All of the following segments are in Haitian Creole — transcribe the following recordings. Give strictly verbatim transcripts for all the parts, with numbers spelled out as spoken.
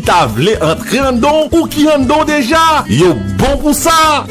ta vle antre anndan w ou ki anndan w deja, yo bon pou sa.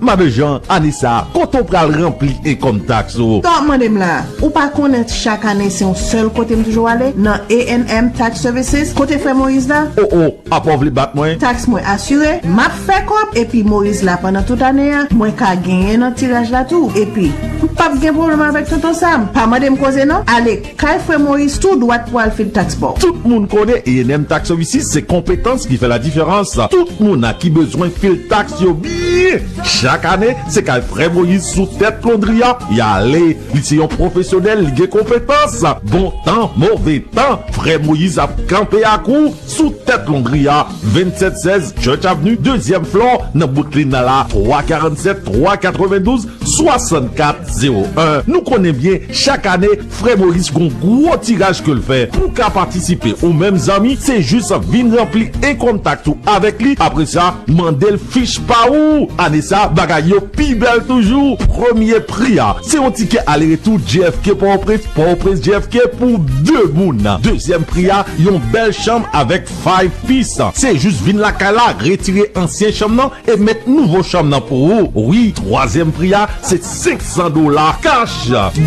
Madan Jean, ane sa, kote w pral ranpli income tax ou? Sa w ap mande m la? Ou pa konnen chak ane se yon sèl kote m toujou ale, nan A N M Tax Services, kote frè Moyiz la? O, o, apa w vle bat mwen? Tax mwen asire, m ap fè kòb, epi Moyiz la pandan tout ane a, mwen ka genyen nan tiraj la tou. Epi, m p ap gen pwoblèm avèk Tonton Sam. Pa mande m koze non, ale kay frè Moyiz tou dwat pou al fil tax pa w. Tout moun konnen A N M Tax Services se konpetans ki fè ladiferans. Tout moun ki bezwen fil tax yo byen. Chak ane, se kay frè Moyiz sou tèt Londri a y ale. Li se yon pwofesyonèl, li gen konpetans. Bon tan, move tan, frè Moyiz ap kanpe ak ou sou tèt Londri a, vennsèt sèz Church Avenue, dezyèm flò, nan Brooklyn nan la, twa karannsèt, twa katrevendouz, swasannkat zewo en. Nou konnen byen, chak ane, frè Moyiz gon gwo tiraj ke l fè. Pou w ka patisipe, ou menm zanmi, se jis vin ranpli income tax ou avèk li. Apre sa, mande l fich pa ou. Ane sa, bagay yo pi bèl toujou. Premye pri a, se yon tikè ale retou J F K Pòtoprens, Pòtoprens J F K pou de moun. Dezyèm pri a, yon bèl chanm avèk five piece. Se jis vin lakay la, retire ansyen chanm nan e met nouvo chanm nan pou ou. Wi, twazyèm pri a, se senk san dola kach.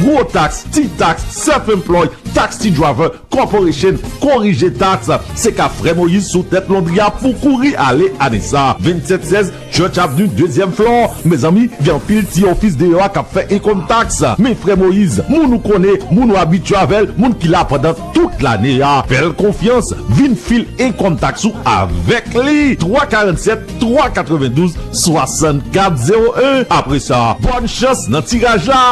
Gwo taks, ti taks, self-employed, taxi driver, corporation, korije taks. Se ka frè Moyiz sou tèt Londri a pou kouri ale ane sa. Vennsèt sèz Church Avenue, dezyèm flò. Mezanmi, gen anpil ti ofis deyò a k ap fè income tax. Men frè Moyiz, moun ou konnen, moun ou abitye avè l, moun ki la pandan tout lane a. Fè l konfyans, vin fil income tax ou avèk li. Twa karannsèt, twa katrevendouz, swasannkat zewo en. Apre sa, bòn chans nan tiraj la.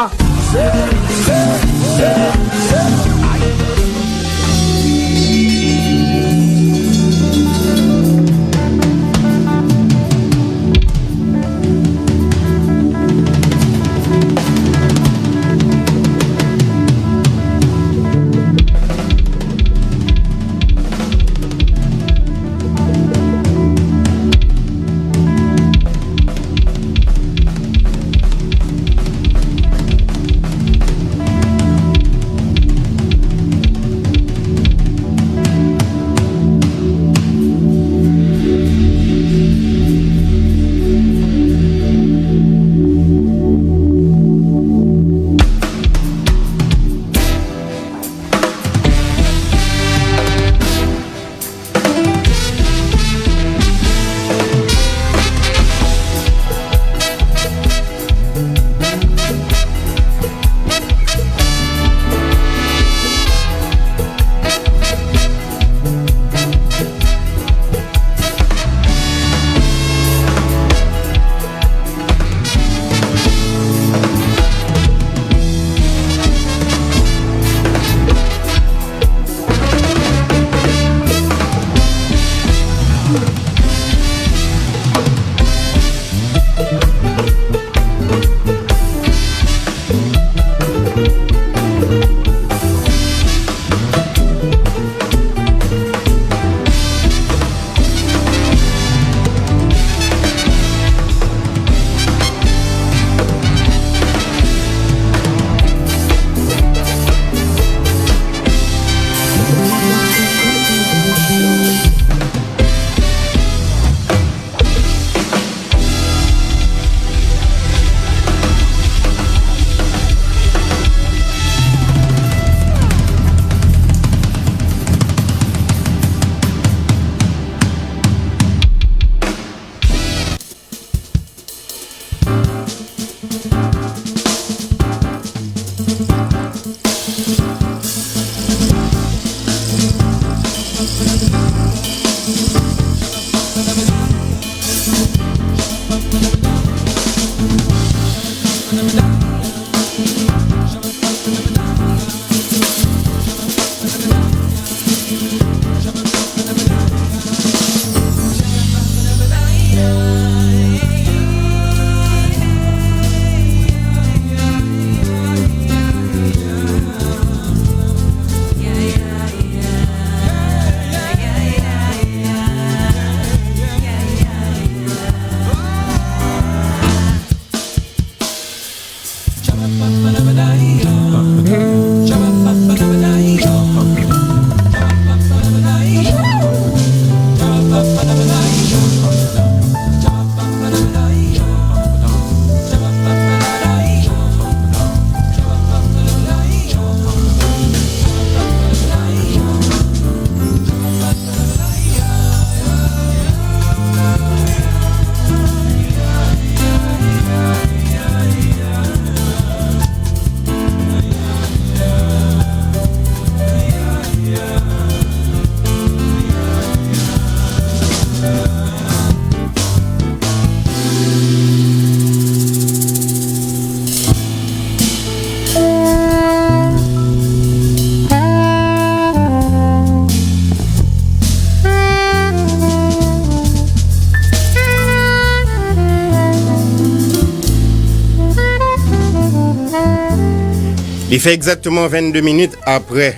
Li fè egzakteman vennde minit apre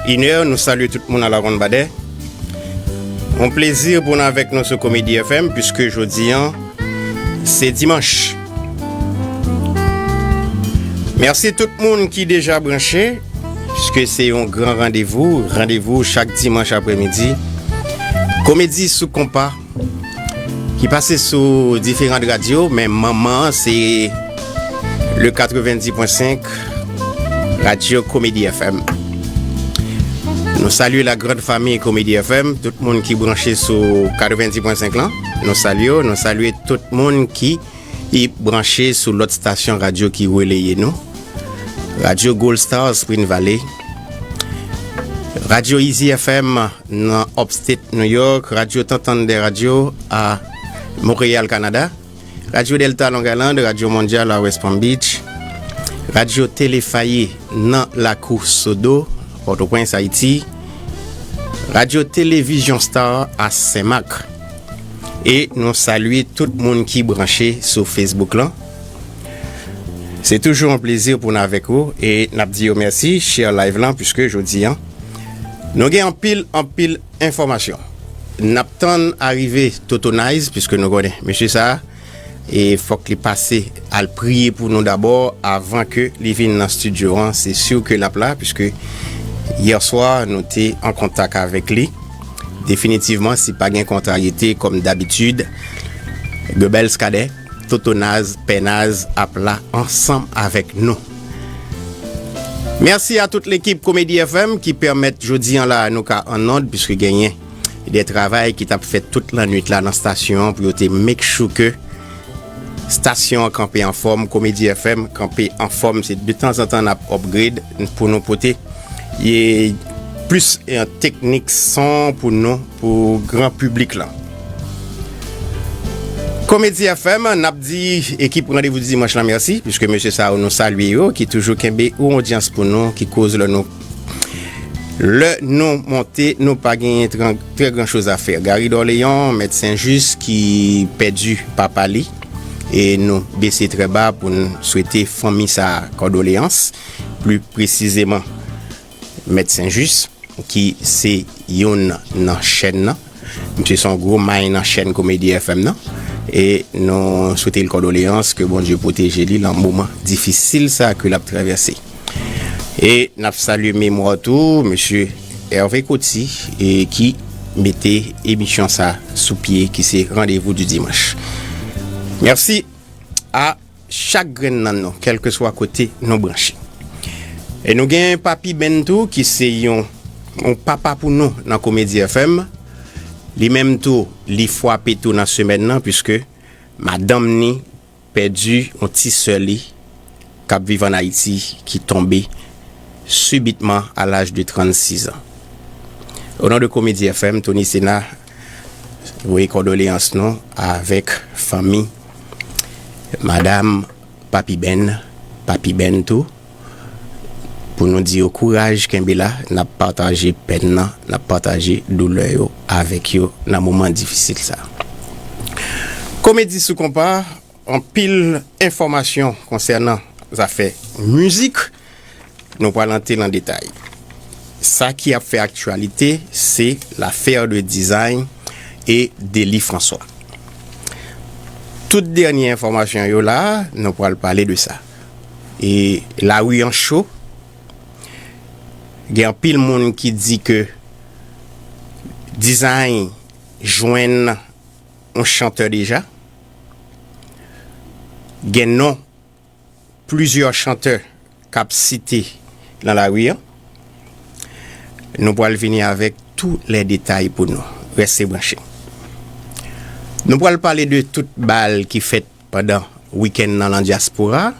inè, nou salye tout moun a la Ronn Badè. Yon plezi pou n avèk nou sou Komedi F M, piske jodi an, se dimanch. Mèsi tout moun ki deja branche, piske se yon gran randevou, randevou chak dimanch apremidi. Komedi sou konpa, ki pase sou diferan radyo, men manman an se le katrevenndis pwen senk Radyo Komedi F M. Nou salye la grande famille Komedi F M, tout moun ki branche sou katrevenndis pwen senk lan. Nou salye w, nou salye tout moun ki, ki branche sou lòt stasyon radyo ki releye nou. Radyo Gold Star Spring Valley, Radyo Easy F M nan Upstate New York, Radyo Tantann dè Radyo a Montréal, Canada, Radyo Delta Long Island, Radyo Mondyal a West Palm Beach, Radyo Tele Faye nan Lakou Sodo, Pòtoprens, Ayiti, Radyo Televizyon Star a Senmak. E nou salye tout moun ki branche sou Facebook lan. Se toujou yon plezi pou n avèk ou e n ap di yo mèsi, share live lan, piske jodi an, nou gen anpil, anpil enfòmasyon. N ap tann arive Toto Nice, piske nou konnen mesye sa a, e fòk li pase al priye pou nou dabò avan ke li vin nan estidyo an. Se si ke l ap la, piske yè swa, nou te an kontak avèk li. Definitivman, si pa gen kontraryete, kòm dabitid, Goebels Cadet, Toto Naz, Pè Naz ap la ansanm avèk nou. Mèsi a tout lekip Komedi F M ki pèmèt jodi an la nou ka an nòd, piske genyen de travay ki t ap fèt tout lannwit la nan stasyon an pou yo te make sure ke stasyon an kanpe anfòm, Komedi F M kanpe anfòm. Se de tanzantan n ap upgrade pou nou pote, e, plis, e, teknik son pou nou, pou gran piblik lan. Komedi F M, n ap di ekip Randevou di Dimanch lan mèsi, piske mesye sa yo nou salye yo, ki toujou kenbe yon odyans pou nou, ki koz lè nou, lè nou monte, nou pa genyen trè, trè gran choz a fè. Gary Dorléans, Mèt Sen Jis, ki pèdi papa li, e nou bese trè ba pou n swete fanmi sa a kondoleyans, pli presizeman Mèt Sen Jis, ki se youn nan chèn nan. Misye se yon gwo may nan chèn Komedi F M nan. E nou swete l kondoleyans, ke Bondye pwoteje li nan moman difisil sa ke l ap travèse. E n ap salye memwa tou, mesye Hervé Coty, e ki mete emisyon sa sou pye, ki se Randevou di Dimanch. Mèsi a chak grenn nan nou, kèlkeswa kote nou branche. E nou gen Papi Ben tou, ki se yon, yon papa pou nou nan Komedi F M. Li menm tou, li frape tou nan semèn nan, piske madanm ni pèdi yon ti sè li k ap viv ann Ayiti, ki tonbe sibitman a laj de trannsis an. O non de Komedi F M, Tony Sena voye kondoleyans nou avèk fanmi madanm Papi Ben, Papi Ben tou, pou nou di yo kouraj, kenbe la, n ap pataje pèn nan, n ap pataje doulè yo avèk yo nan moman difisil sa. Komedi sou konpa, anpil enfòmasyon konsènan zafè mizik. Nou pral antre nan detay. Sa ki ap fè aktyalite, se lafè de Design e Delly François. Tout dènye enfòmasyon yo la, nou pral pale de sa. E lari an cho, gen anpil moun ki di ke Design jwenn yon chantè deja. Gen non plizyè chantè k ap site nan lari an. Nou pral vini avèk tout lè detay pou nou. Reste branche. Nou pral pale de tout bal ki fèt pandan wikenn nan nan dyaspora,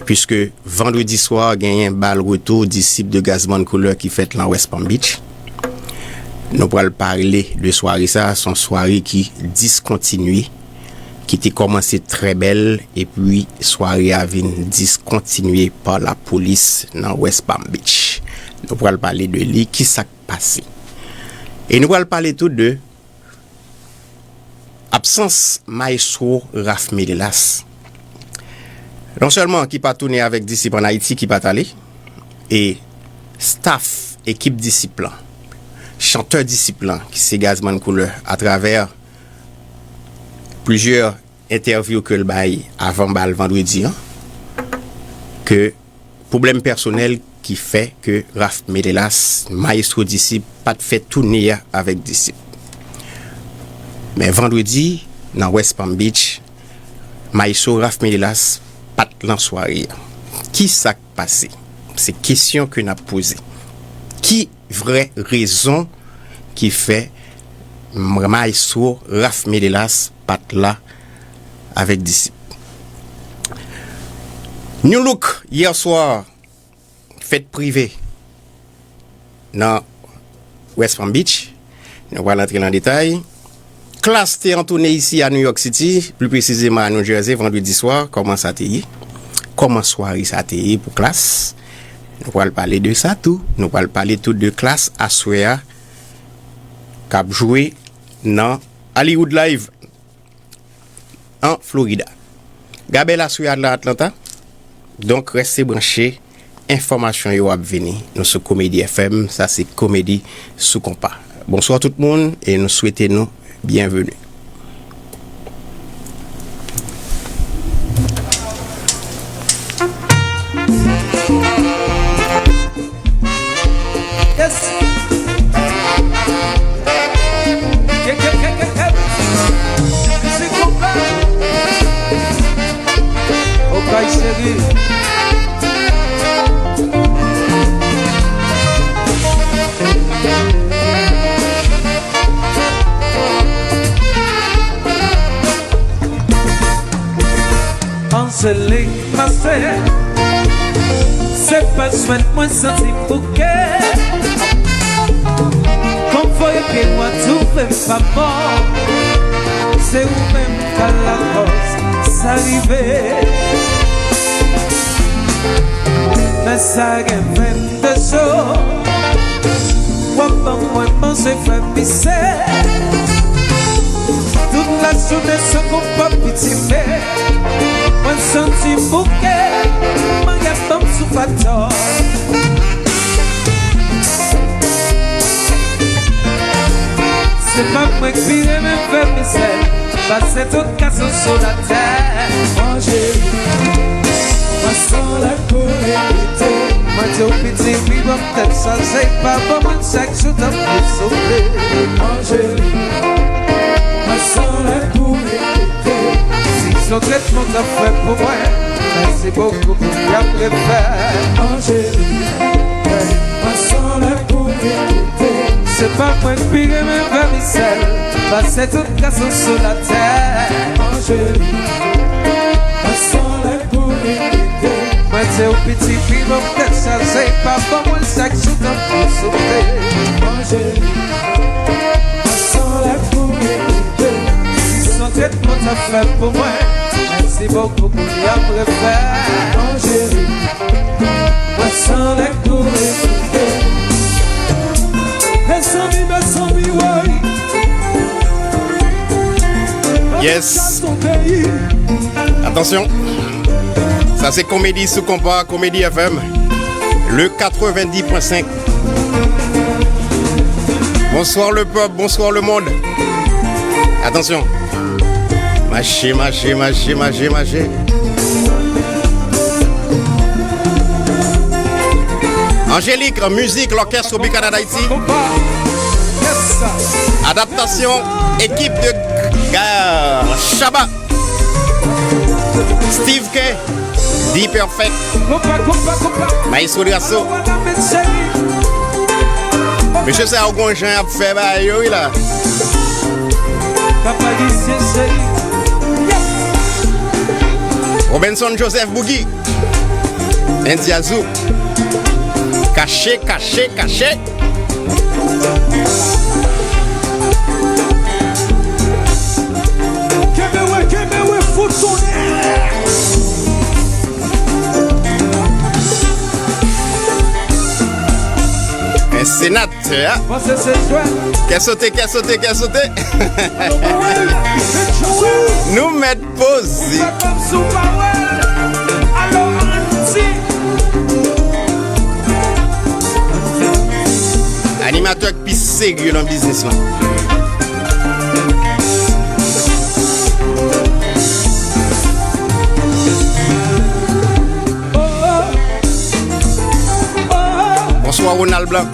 piske vandredi swa genyen bal retou Disip de Gazman Koulè ki fèt lan West Palm Beach. Nou pral pale de sware sa, se yon sware ki diskontinye, ki te kòmanse trè bèl, epi sware a vin diskontinye pa lapolis nan West Palm Beach. Nou pral pale de li, ki sa k pase. E nou pral pale tou de absans Maestro Ralph Mélélas. Non sèlman ki pa tounen avèk Disip ann Ayiti, ki pa t ale, e staff, ekip Disip lan, chantè Disip lan, ki se Gazman Couleur, atravè plizyè entèvyou ke l bay avan bal vandredi an, ke pwoblèm pèsonèl ki fè ke Raf Ménélas, mayestwo Disip, pa t fè toune a avèk Disip. Men vandredi, nan West Palm Beach, mayestwo Raf Ménélas pa t lan sware a. Ki sa k pase? Se kesyon ke n ap poze. Ki vrè rezon ki fè mayestwo Raf Ménélas pa t la avèk Disip? Nu Look, yè swa, fèt prive nan West Palm Beach. Nou pral antre nan detay. Klass te an toune isi a New York City, pli presizeman a New Jersey, vandredi swa. Kòman sa te ye? Kòman sware sa te ye pou Klass? Nou pral pale de sa tou. Nou pral pale tou de Klass aswè a k ap jwe nan Hollywood Live an Florida. Gabèl aswè a nan Atlanta. Donk, rete branche, enfòmasyon yo ap vini. Nou sou Komedi F M, sa se Komedi sou Konpa. Bonswa tout moun e nou swete nou byenveni. Yes. Yeah, yeah, yeah, yeah, yeah. Mizik konpa. Okay, cheri. Angélique Marcel, se pa jwenn mwen santi bouke. Konvoye pye nwa twouve m pa mò. Se ou menm k al lakòz sa rive. Men sa gen vennde jou. W ap ban mwen manje fè misè. Tout lajounen se konpa piti men. Mwen santi m bouke, Maria ban m sou fatò. Se pa mwen k pi renmen fè mizè, pase tout gason sou latè. Angeline, mwen san lè pou repete. Mwen di w piti pi bon. Tèt chaje, pa ban mwen chak jou t ap vin souple. Angeline, mwen san lè pou repete. Si se yon tretman w t ap fè pou mwen, mèsi bokou pou li ap refè. Angeline, mwen san lè pou repete. Se pa mwen k pi renmen vèmisèl, pase tout gason sou latè. Angeline, mwen san lè pou repete. Mwen di w piti pi bon, tèt chaje, pa ban mwen chak jou tankou souple. Angeline, mwen san lè pou repete. Si se yon tretman w t ap fè pou mwen, mèsi bokou pou li ap refè. Angeline, mwen san lè pou repete. Mezanmi, mezanmi, woy. Yes. Atansyon. Sa se Komedi sou Konpa, Komedi F M, le quatre-vingt-dix point cinq. Bonsoir le peuple, bonsoir le monde. Atansyon. Mache, mache, mache, mache, mache. Angélique, mizik, lòkès Tropicana d'Haïti. Adaptasyon, ekip de Ga-, Shabba. Steve K, D-Perfect, Maestro Drasso. Mesye sa yo gon jan y ap fè bagay yo, wi, la. Robenson Joseph Boogie, Andy Azou. Kache, kache, kache. Kenbe wi, kenbe wi, fout tonnè. Men senatè a. Kè sote, kè sote, kè sote. Nou mèt poze. Animatè k pi serye nan biznis lan. Bonswa, Ronald Blanc.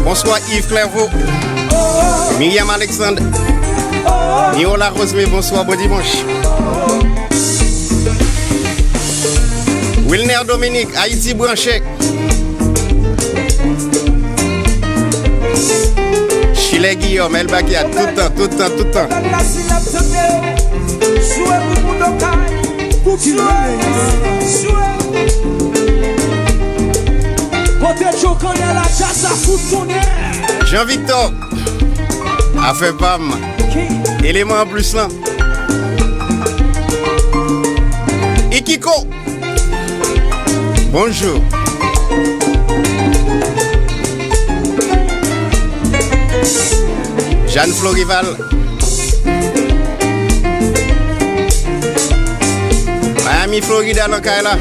Bonswa, Yves Clairvaux. Myriam Alexandre. Niola Rosme, bonswa, bon dimanch. Wilner Dominique, Ayiti Branche. Chile Guillaume, El Bakia, tout tan, tout tan, tout tan. Pou ki rele isit. Kote Joe Kanyè la, djaz la fout tonnè. Jean Victor, afè pa m. Eleman an plis lan. Ikiko. Bonjou. Jeanne Florival. Miami, Florida nan kay la.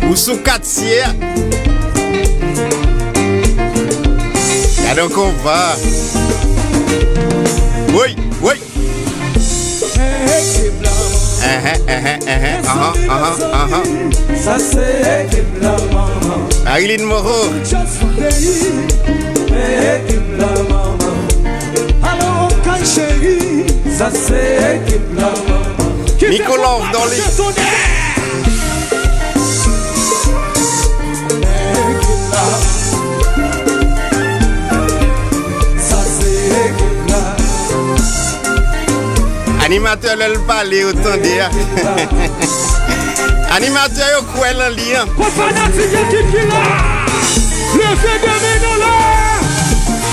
Ou sou katye a. Gade yon konpa. Woy, woy. Enhen, enhen, enhen, ahan, ahan, ahan. Sa se ekip la, manman. Marilyn Moreau. Just for the ekip la, manman. Alo, kay cheri. Sa se ekip la, manman. Miko Love, Dolly. Ekip la. Sa se ekip la. Animatè, lè l pale, yo tande a. Animatè, yo kwè nan li an. Kot fanatik ekip ki la? Leve de men nou la.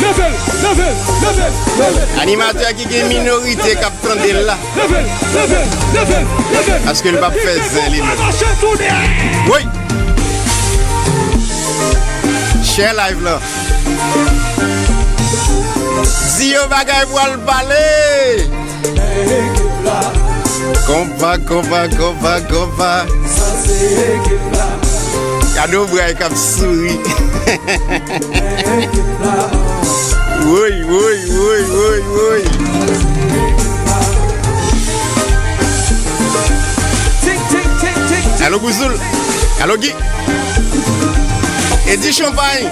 Leve l, leve l, leve l, leve l. Animatè ki gen minorite k ap tande l la. Leve l, leve l, leve l, leve l. Paske l p ap fè zen li menm. Woy! Share live la. Di yo bagay pral pale. Konpa, konpa, konpa, konpa. Gade yon bray k ap souri. Woy, woy, woy, woy, woy. Alo Bouzoul. Alo Guy. Edi Champagne.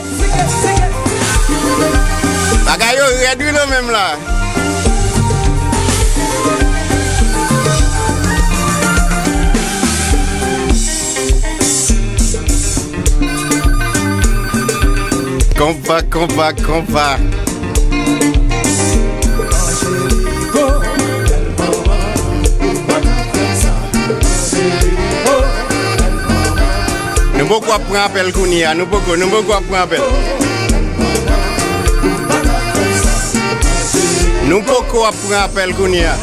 Bagay yo rèd wi nan menm la. Konpa, konpa, konpa. Nou poko ap pran apèl kounye a, nou poko, nou poko ap pran apèl. Nou poko ap pran apèl kounye a.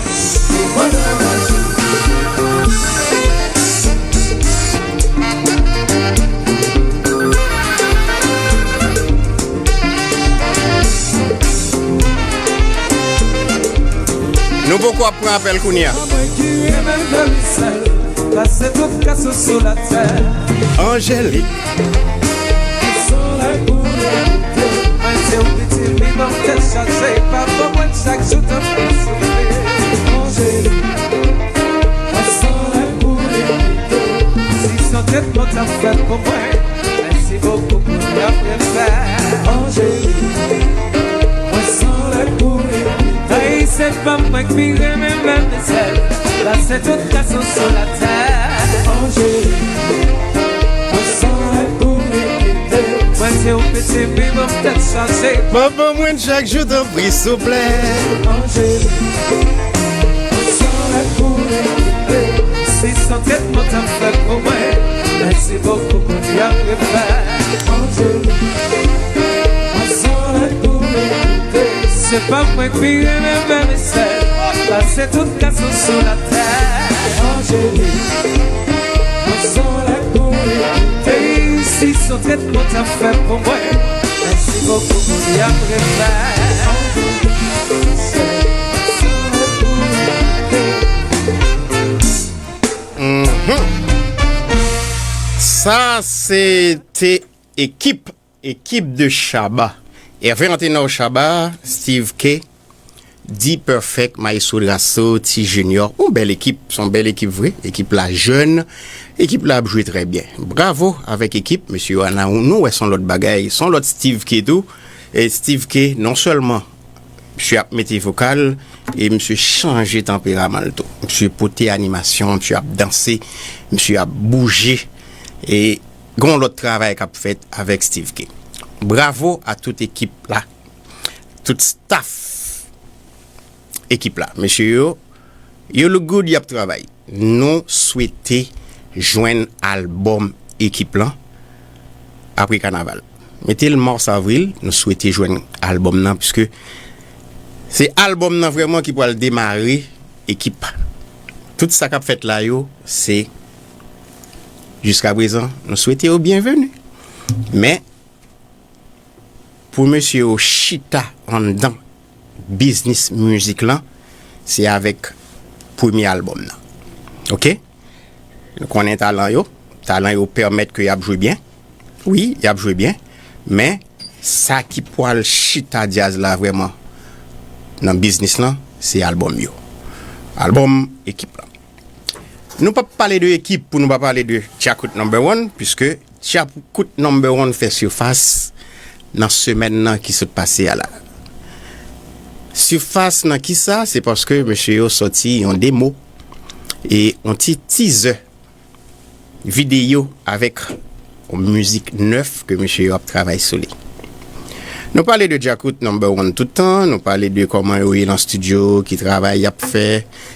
Nou poko ap pran apèl kounye a. Mwen ki renmen vèmisèl, pase tout gason sou latè. Angélique. Solèy pou mwen kite. Mwen se yon pitit li ban m tèt chaje. Pa ban mwen chak jou tankou soufle. Angélique. Mwen solèy pou mwen kite. Si se yon tretman w t ap fè pou mwen. Mèsi bokou pou l ap refè. Angélique, mwen solèy pou li. Ay, se pa mwen k pi renmen vèmisèl. Pase tout gason sou latè. Angélique, mwen solèy pou li kite. Mwen se yon pitit, pi bon tèt chaje. Manman mwen chak jou tanpri souple. Angélique, mwen solèy pou li kite. Si se yon tretman w t ap fè pou mwen. Mèsi bokou pou li ap refè. Angélique, mwen solèy pou li kite. Se pa mwen k pi renmen vèmisèl. Pase tout gason sou latè. Angélique, mwen solèy pou li kite. Ey, si se yon tretman w t ap fè pou mwen. Mèsi bokou pou li ap refè. Angélique, mwen solèy pou li kite. Mhm. Sa se te ekip, ekip de Shabba. Hervé Antenor Shabba, Steve K, D-Perfect, Maestro Drasso, Ti Junior. Yon bèl ekip, se yon bèl ekip vre. Ekip la jèn, ekip la ap jwe trè byen. Bravo avèk ekip, mesye yo, nou wè se yon lòt bagay, se yon lòt Steve K tou. E Steve K, non sèlman misye ap mete vokal, e misye chanje tanperaman l tou. Misye pote animasyon, misye ap danse, misye ap bouje. E gen yon lòt travay k ap fèt avèk Steve K. Bravo a tout ekip la, tout staff ekip la. Mesye yo, yo look good, y ap travay. Nou swete jwenn albòm ekip lan apre kanaval. Mete l mas avril, nou swete jwenn albòm nan, piske se albòm nan vrèman ki pral demare ekip. Tout sa k ap fèt la yo, se jiska prezan, nou swete yo byenveni. Men, pou mesye yo chita anndan biznis mizik lan, se avèk premye albòm nan. Oke? Nou konnen talan yo. Talan yo pèmèt ke y ap jwe byen. Wi, y ap jwe byen. Men, sa ki pral chita djaz la vrèman nan biznis lan, se albòm yo. Albòm ekip lan. Nou p ap pale de ekip pou nou pa pale de Djakout Number One, piske Djakout Number One fè sifas nan semèn nan ki sot pase a la. Sifas nan kisa? Se paske mesye yo sòti yon demo e yon ti teaser videyo avèk yon mizik nèf ke mesye yo ap travay sou li. Nou pale de Djakout Number One tout tan, nou pale de kòman yo ye nan estidyo, ki travay y ap fè,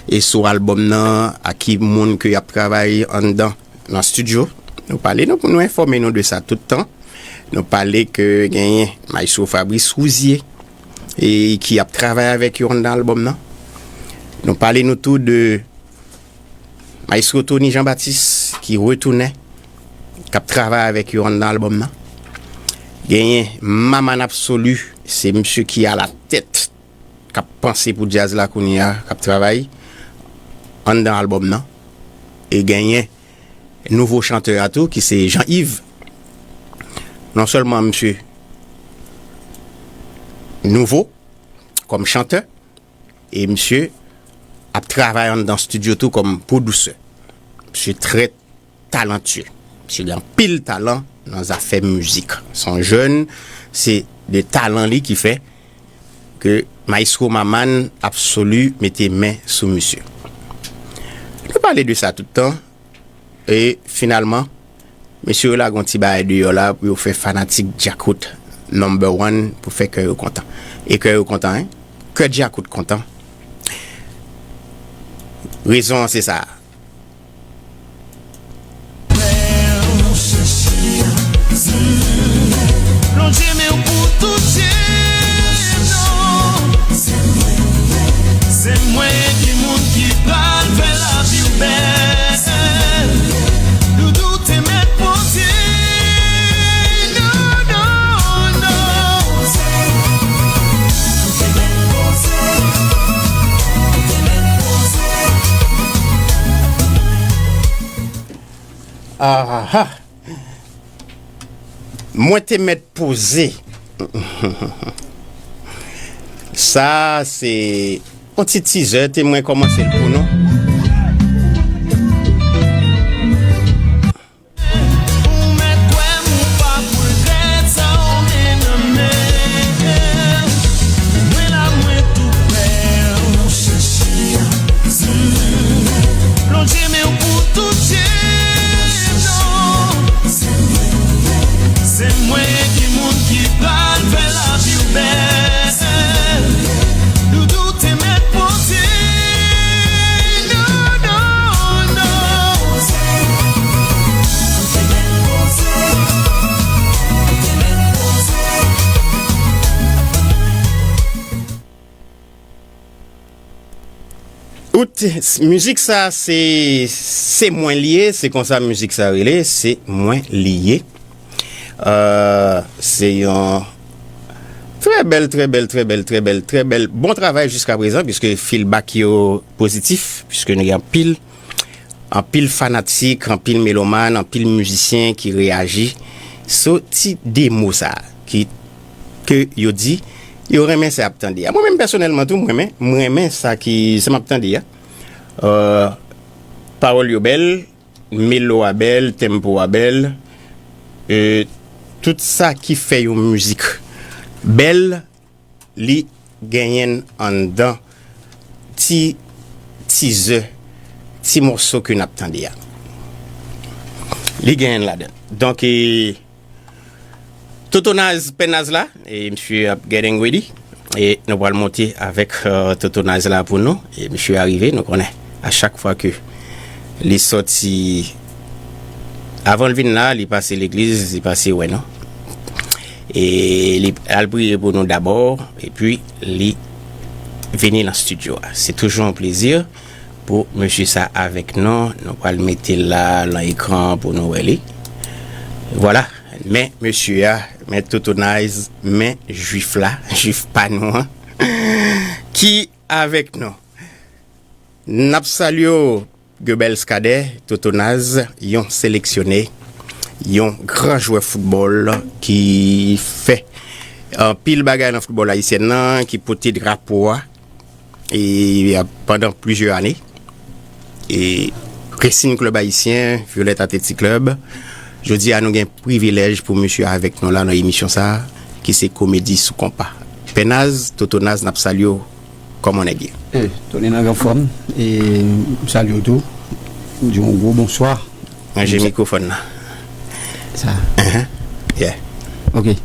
e sou albòm nan, a ki moun ke y ap travay anndan nan estidyo. Nou pale, nou, nou enfòme nou de sa tout tan. Nou pale ke genyen Maestro Fabrice Rouzier e ki ap travay avèk yo anndan albòm nan. Nou pale nou tou de Maestro Tony Jean Baptiste ki retounen, k ap travay avèk yo anndan albòm nan. Genyen Maman Absolu, se misye ki alatèt, k ap panse pou djaz la kounye a, k ap travay anndan albòm nan. E genyen nouvo chantè a tou, ki se Jean Yves. Non sèlman misye nouvo kòm chantè, e misye ap travay anndan estidyo tou kòm pwodisè. Misye trè talantye. Misye gen anpil talan nan zafè mizik. Se yon jèn, se de talan li ki fè ke Maestro Maman Absolu mete men sou misye. Nou pale de sa tout tan, e finalman, mesye yo lage yon ti bagay deyò la pou yo fè fanatik Djakout Number One, pou fè kè yo kontan. E kè yo kontan, en? Kè Djakout kontan. Rezon an se sa a. Plonje men w pou touche, non. Se mwen ki moun ki pral fè lavi w bèl. Doudou te mèt poze. Non, non, non. Ou te mèt poze. Ou te mèt poze. Ah, ah, ah. Mwen te mèt poze. Sa se yon ti teaser, te mwen kòmanse l pou nou. Ou mèt kwè m, ou pa pou regrèt sa w gen nan men. Mwen la, mwen tou prè. Ou chèche plonje men w pou touche, non. Se mwen ki moun ki pral fè lavi w bèl. Doudou te mèt poze. Non, non, non. Ou te, mizik sa se, se mwen li ye, se konsa mizik sa rele, se mwen li ye. Euh, se yon trè bèl, trè bèl, trè bèl, trè bèl, trè bèl. Bon travay jiska prezan, piske feedback yo pozitif, piske nou gen anpil anpil fanatik, anpil melomàn, anpil mizisyen ki reyaji sou ti de mo sa a, ki, ke yo di, yo renmen sa y ap tande a. Mwen menm pèsonèlman tou, mwen renmen, mwen renmen sa ki, sa m ap tande a. Euh, pawòl yo bèl, melo a bèl, tempo a bèl, euh, tout sa ki fè yon mizik bèl, li genyen anndan ti tizè, ti mòso ke n ap tande a. Li genyen ladan. Donk, e, Toto Naz, Pè Naz la, e misye ap getting ready. E nou pral monte avèk, euh, Toto Naz la pou nou. E misye arive, nou konnen. A chak fwa ke li sòti, avan l vin la, li pase legliz, li pase wè nou. E li al priye pou nou dabò, epi li vini nan estidyo a. Se toujou yon plezi pou mesye sa avèk nou. Nou pral mete l la nan ekran pou nou wè li. Vwala, men mesye a, men Toto Naz, men jwif la, jwif pa nou an, ki avèk nou. N ap salye w, Goebels Cadet, Toto Naz, yon seleksyone, yon gran jwè foutbòl ki fè anpil bagay nan foutbòl ayisyen nan, ki pote drapo a, e, pandan plizyè ane. E Racing Club Ayisyen, Violette Athletic Club. Jodi a, nou gen privilèj pou misye avèk nou la nan emisyon sa a, ki se Komedi sou Konpa. Pè Naz, Toto Naz, n ap salye w. Kòman nèg ye? E, Tony nan gran fòm. E, m salye w tou. M di w yon gwo bonswa. Ranje mikwofòn nan. Sa. Uh-huh. Yeah. Ok.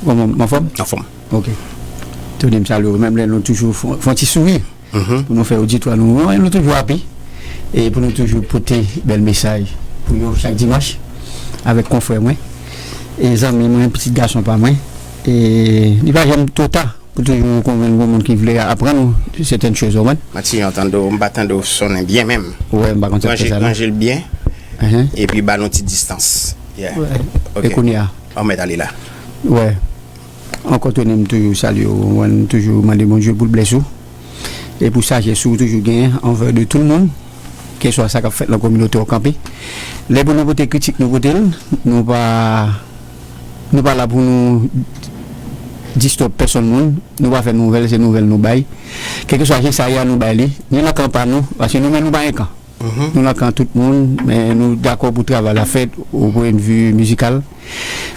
Kòman, m anfòm? Anfòm. Ok. Tony, m salye w. Menm lè nou toujou fè, fè yon ti souri. Mhm. Pou nou fè oditwa nou, nou toujou api. E pou nou toujou pote bèl mesaj pou yo chak dimanch avèk konfrè mwen. E zanmi mwen, pitit gason pa mwen. E li pa janm twò ta pou toujou konvenk yon moun ki vle aprann ou sètèn choz, ou konprann? Mati, yo tande w, m pa tande w sonnen byen menm. Wè, m pa konn sa k fè sa la. Ranje l byen, epi ba nou ti distans. Yeah. Wè. Ok. E kounye a? An mèt ale la. Wè. Ankò Tony, m toujou salye w, m toujou mande Bondye pou l blese w. E pou sajès ou toujou genyen anvè de tout moun, keswa sa k ap fèt nan kominote w kanpe. Lè pou nou pote kritik, nou pote l, nou pa, nou pa la pou nou distòb pèsonn moun, nou pa fè nouvèl, se nouvèl nou bay. Kèlkeswa jan sa ye a, nou bay li, ni nan kan pa nou, paske nou menm nou pa gen kan. Mhm. Nou nan kan tout moun, men nou dakò pou travay la fèt, o pwennvi mizikal,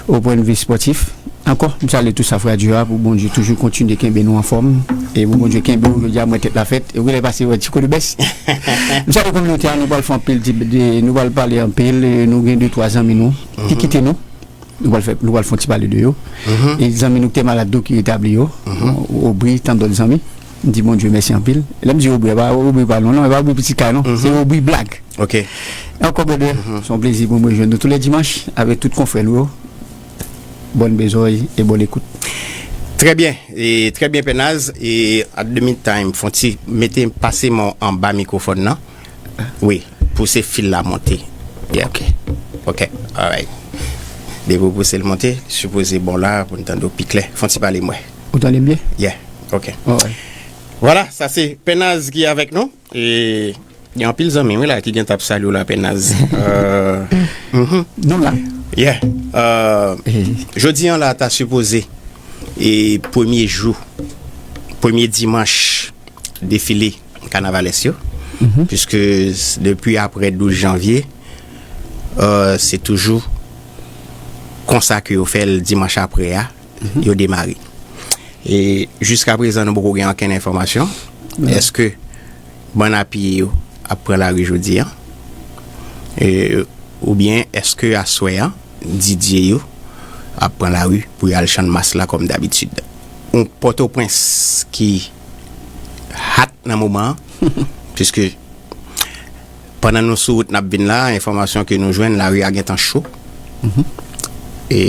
o pwennvi spòtif. Ankò, m salye tout sa frè Dye a, pou Bondye toujou kontinye kenbe nou anfòm, e pou Bondye kenbe w, jodi a mwen tèt la fèt, e wi lè pase wè ti kou de bès. M salye kominote a, nou pral fè anpil ti, de, nou pral pale anpil, e nou gen de twa zanmi nou ki kite nou. Nou pral fè, nou pral fè yon ti pale de yo. Mhm. E zanmi nou ki te malad tou ki retabli yo. Mhm. Obri, tant dòt zanmi. M di Bondye mèsi anpil. Lè m di Obri, e pa Obri pa non, non, e pa Obri pitit kay non. Mhm. Se Obri blag. Ok. E ankò, brother, se yon plezi pou mwen jwenn nou tou lè dimanch avèk tout konfrè nou yo. Bòn bezòy e bòn ekout. Trè byen, e trè byen, Pè Naz, e at the meantime, fon ti mete pase mwen anba mikwofòn nan. Wi, pouse fil la monte. Yeah. Ok. Ok, alright. Depi w pouse l monte, sipoze bon la pou n tande w pi klè. Fon ti pale mwen. Ou tande m byen? Yeah, ok. Alright. Vwala, sa se Pè Naz ki avèk nou. E gen anpil zanmi wi la ki gen t ap salye w la, Pè Naz. Euh, mhm. Nou la. Yeah. Euh, jodi an la ta sipoze e premye jou, premye dimanch defile kanavalès yo, piske s-, depi aprè douz janvye, euh, se toujou konsa ke yo fè l dimanch aprè a, yo demare. E jiska prezan, nou poko gen okenn enfòmasyon. Èske bann apiye yo ap pran lari jodi a? E, oubyen èske aswè a, D J yo ap pran lari pou y al Channmas la kòm dabitid? Yon Pòtoprens ki hat nan moman an, piske pandan nou sou wout n ap vin la, enfòmasyon ke nou jwenn, lari a gentan cho. Mhm. E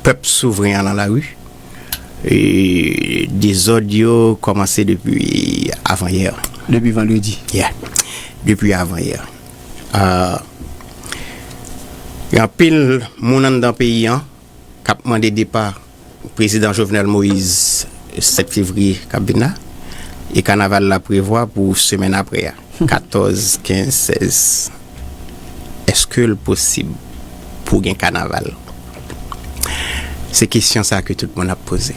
pèp souvren an nan lari. E dezòd yo kòmanse depi avanyè. Depi vandredi. Yeah. Depi avanyè. Ah, gen anpil moun anndan peyi an k ap mande depa prezidan Jovenel Moïse sèt fevriye k ap vin la. E kanaval la prevwa pou semèn aprè a. katòz, kenz, sèz, èske l posib pou gen kanaval? Se kesyon sa ke tout moun ap poze.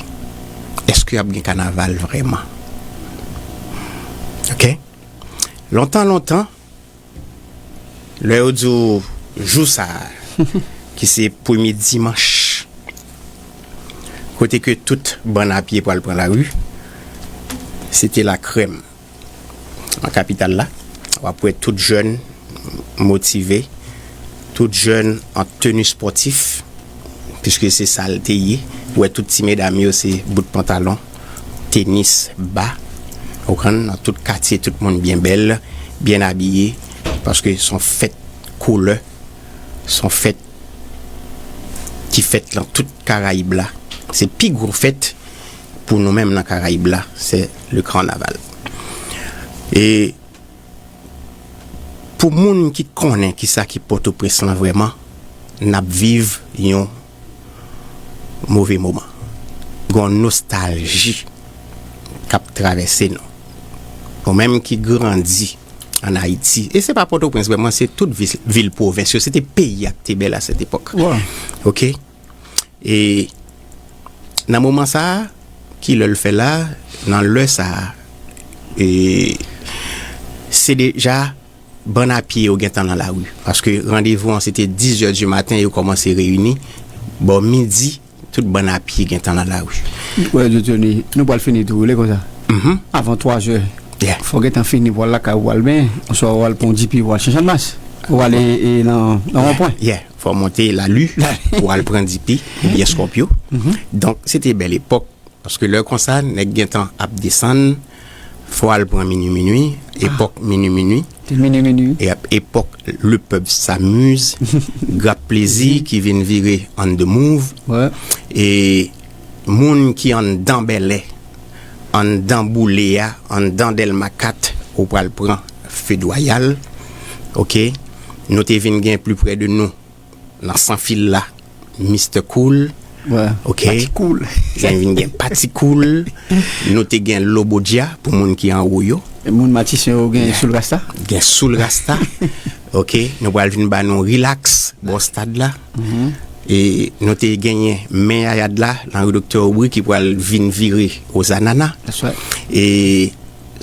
Èske ap gen kanaval vrèman? Ok? Lontan, lontan, lè yo di w jou sa a, ki se premye dimanch, kote ke tout bann a pye pral pran lari, se te lakrèm nan kapital la. W ap wè tout jèn motive, tout jèn an teni spòtif, piske se sa l te ye. Ou wè tout ti medam yo se bout pantalon, tenis, ba. Ou konprann, nan tout katye, tout moun byen bèl, byen abiye, paske se yon fèt koulè, se yon fèt ki fèt nan tout Karayib la. Se pi gwo fèt pou nou menm nan Karayib la, se le kanaval. E pou moun ki konnen kisa ki Pòtoprens lan vrèman, n ap viv yon move moman. Gon nostalji k ap travèse nou. Ou menm ki grandi an Ayiti, e se pa Pòtoprens vrèman, se tout vil, vil pwovens yo, se te peyi a ki te bèl a sèt epòk. Ok? E nan moman sa a, ki lè l fè la, nan lè sa a, e se deja bann a pye yo gentan nan lari. Paske randevou an se te diz è di maten, yo kòmanse reyini. Bò midi, tout bann a pye gentan nan lari. Wè, Dieudonné, nou pral fini tou, ou lè konsa. Mhm. Avan twa zè, Yeah. fò gentan fini pou al lakay ou, pou al benyen, oswa ou al pran yon dipi, ou al chanje mas, ou al e, e nan, nan wonpwen. Yeah, fò monte Lali pou al pran dipi, oubyen Skòpyo. Mhm. Donk, se te bèl epòk, paske lè konsa, nèg gentan ap desann, fò al pran minwi minwi, epòk minwi minwi. Te minwi minwi. E ap epòk Le Peuple s'amuse, Grap Plezi ki vin vire On the Move. Wè. E moun ki anndan Bèlè, anndan Boule a, anndan Dèlma kat, ou pral pran Fedwayal. Ok? Nou te vin gen pli prè de nou nan Sanfil la, Mister Cool. Wè, Ok. Pati Cool. Gen vin gen Pati Cool. Nou te gen Lobodja pou moun ki anwo yo. E moun Matisyon yo gen Yeah. Soul Rasta. Gen Soul Rasta. Ok, nou pral vin ba nou Relax, bò stad la. Mhm. E nou te genyen Men Yayad la, nan ri Doktè Aubry ki pral vin vire Ozanana. That's right. E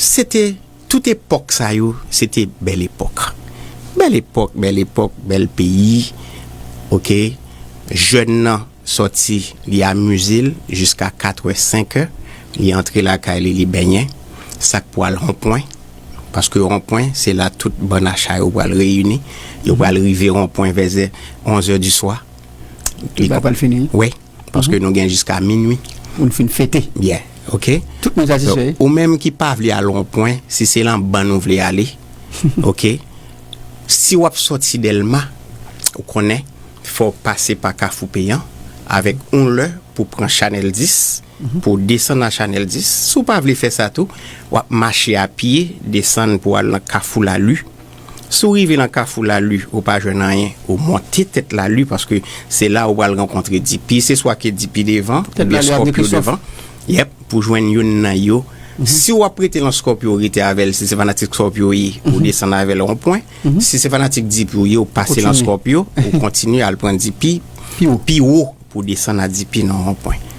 se te, tout epòk sa yo, se te bèl epòk. Bèl epòk, bèl epòk, bèl peyi. Ok, jèn nan sòti, li amize l jiska kat è, senk è, li antre lakay li, li benyen. Sa k pral Wonpwen, paske Wonpwen, se la tout bann acha yo pral reyini. Yo pral rive Wonpwen vè onz è di swa. Tout bagay pral fini. Wi, paske nou gen jiska minwi. Pou n fin fete. Byen, ok? Tout moun satisfè. Donk, ou menm ki pa vle al Wonpwen, si se nan bann ou vle ale, ok? Si w ap sòti Dèlma, ou konnen, fò w pase pa Kafou Peyan, avèk yon lè pou pran Chanèl dis, Mhm. pou w desann nan Chanèl dis. Si w pa vle fè sa tou, w ap mache a pye, desann pou w al nan Kafou Lali. Si w rive nan Kafou Lali, ou pa jwenn anyen, ou monte tèt Lali, paske se la ou pral rankontre Dipi. Se swa ke Dipi devan, Tèt oubyen Lali ap gen Skòpyo Kristòf. Devan. Yèp, pou jwenn youn nan yo. Mhm. Si w ap rete nan Skòpyo, ou rete avè l. Si se fanatik Skòpyo w ye, ou Mhm. desann avè l Wonpwen. Mhm. Si se fanatik Dipi w ye, ou pase nan Kontinye. Skòpyo, ou kontinye al pran Dipi Pi wo. pi wo pou desann a Dipi nan Wonpwen.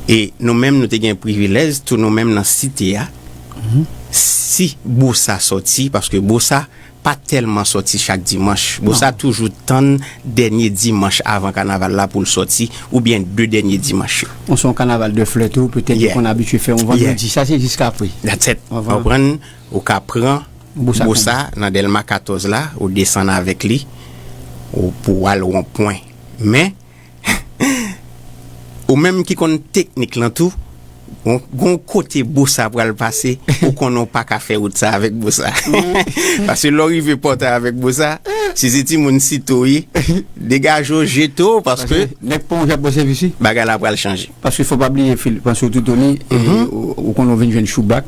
E nou menm, nou te gen privilèj, tou nou menm nan site a, Mhm. si Bossa sòti, paske Bossa pa tèlman sòti chak dimanch. Bossa Non. toujou tann dènye dimanch avan kanaval la pou l sòti, oubyen de dènye dimanch yo. Bon, se yon kanaval de flè tou, petèt Yeah. yo konn abitye fè yon vandredi. Yeah. Sa se jiska apre. That's it. Avan. Ou konprann? Ou ka pran Bossa Bossa nan Dèlma katòz la, ou desann avèk li, ou pou w al Wonpwen. Men, ou menm ki konn teknik lan tou, gon, gon kote Bossa pral pase, ou konnen w pa ka fè wout sa avèk Bossa. Paske lè w rive Pòtay avèk Bossa, si se timoun Site w ye, degaje w, jete w, paske Paske nèg pon jan bon sèvis wi. Bagay la pral chanje. Paske fò pa bliye, Fil-, paske w tou Tony, e, Mhm. ou, ou konnen w vin jwenn Choubak.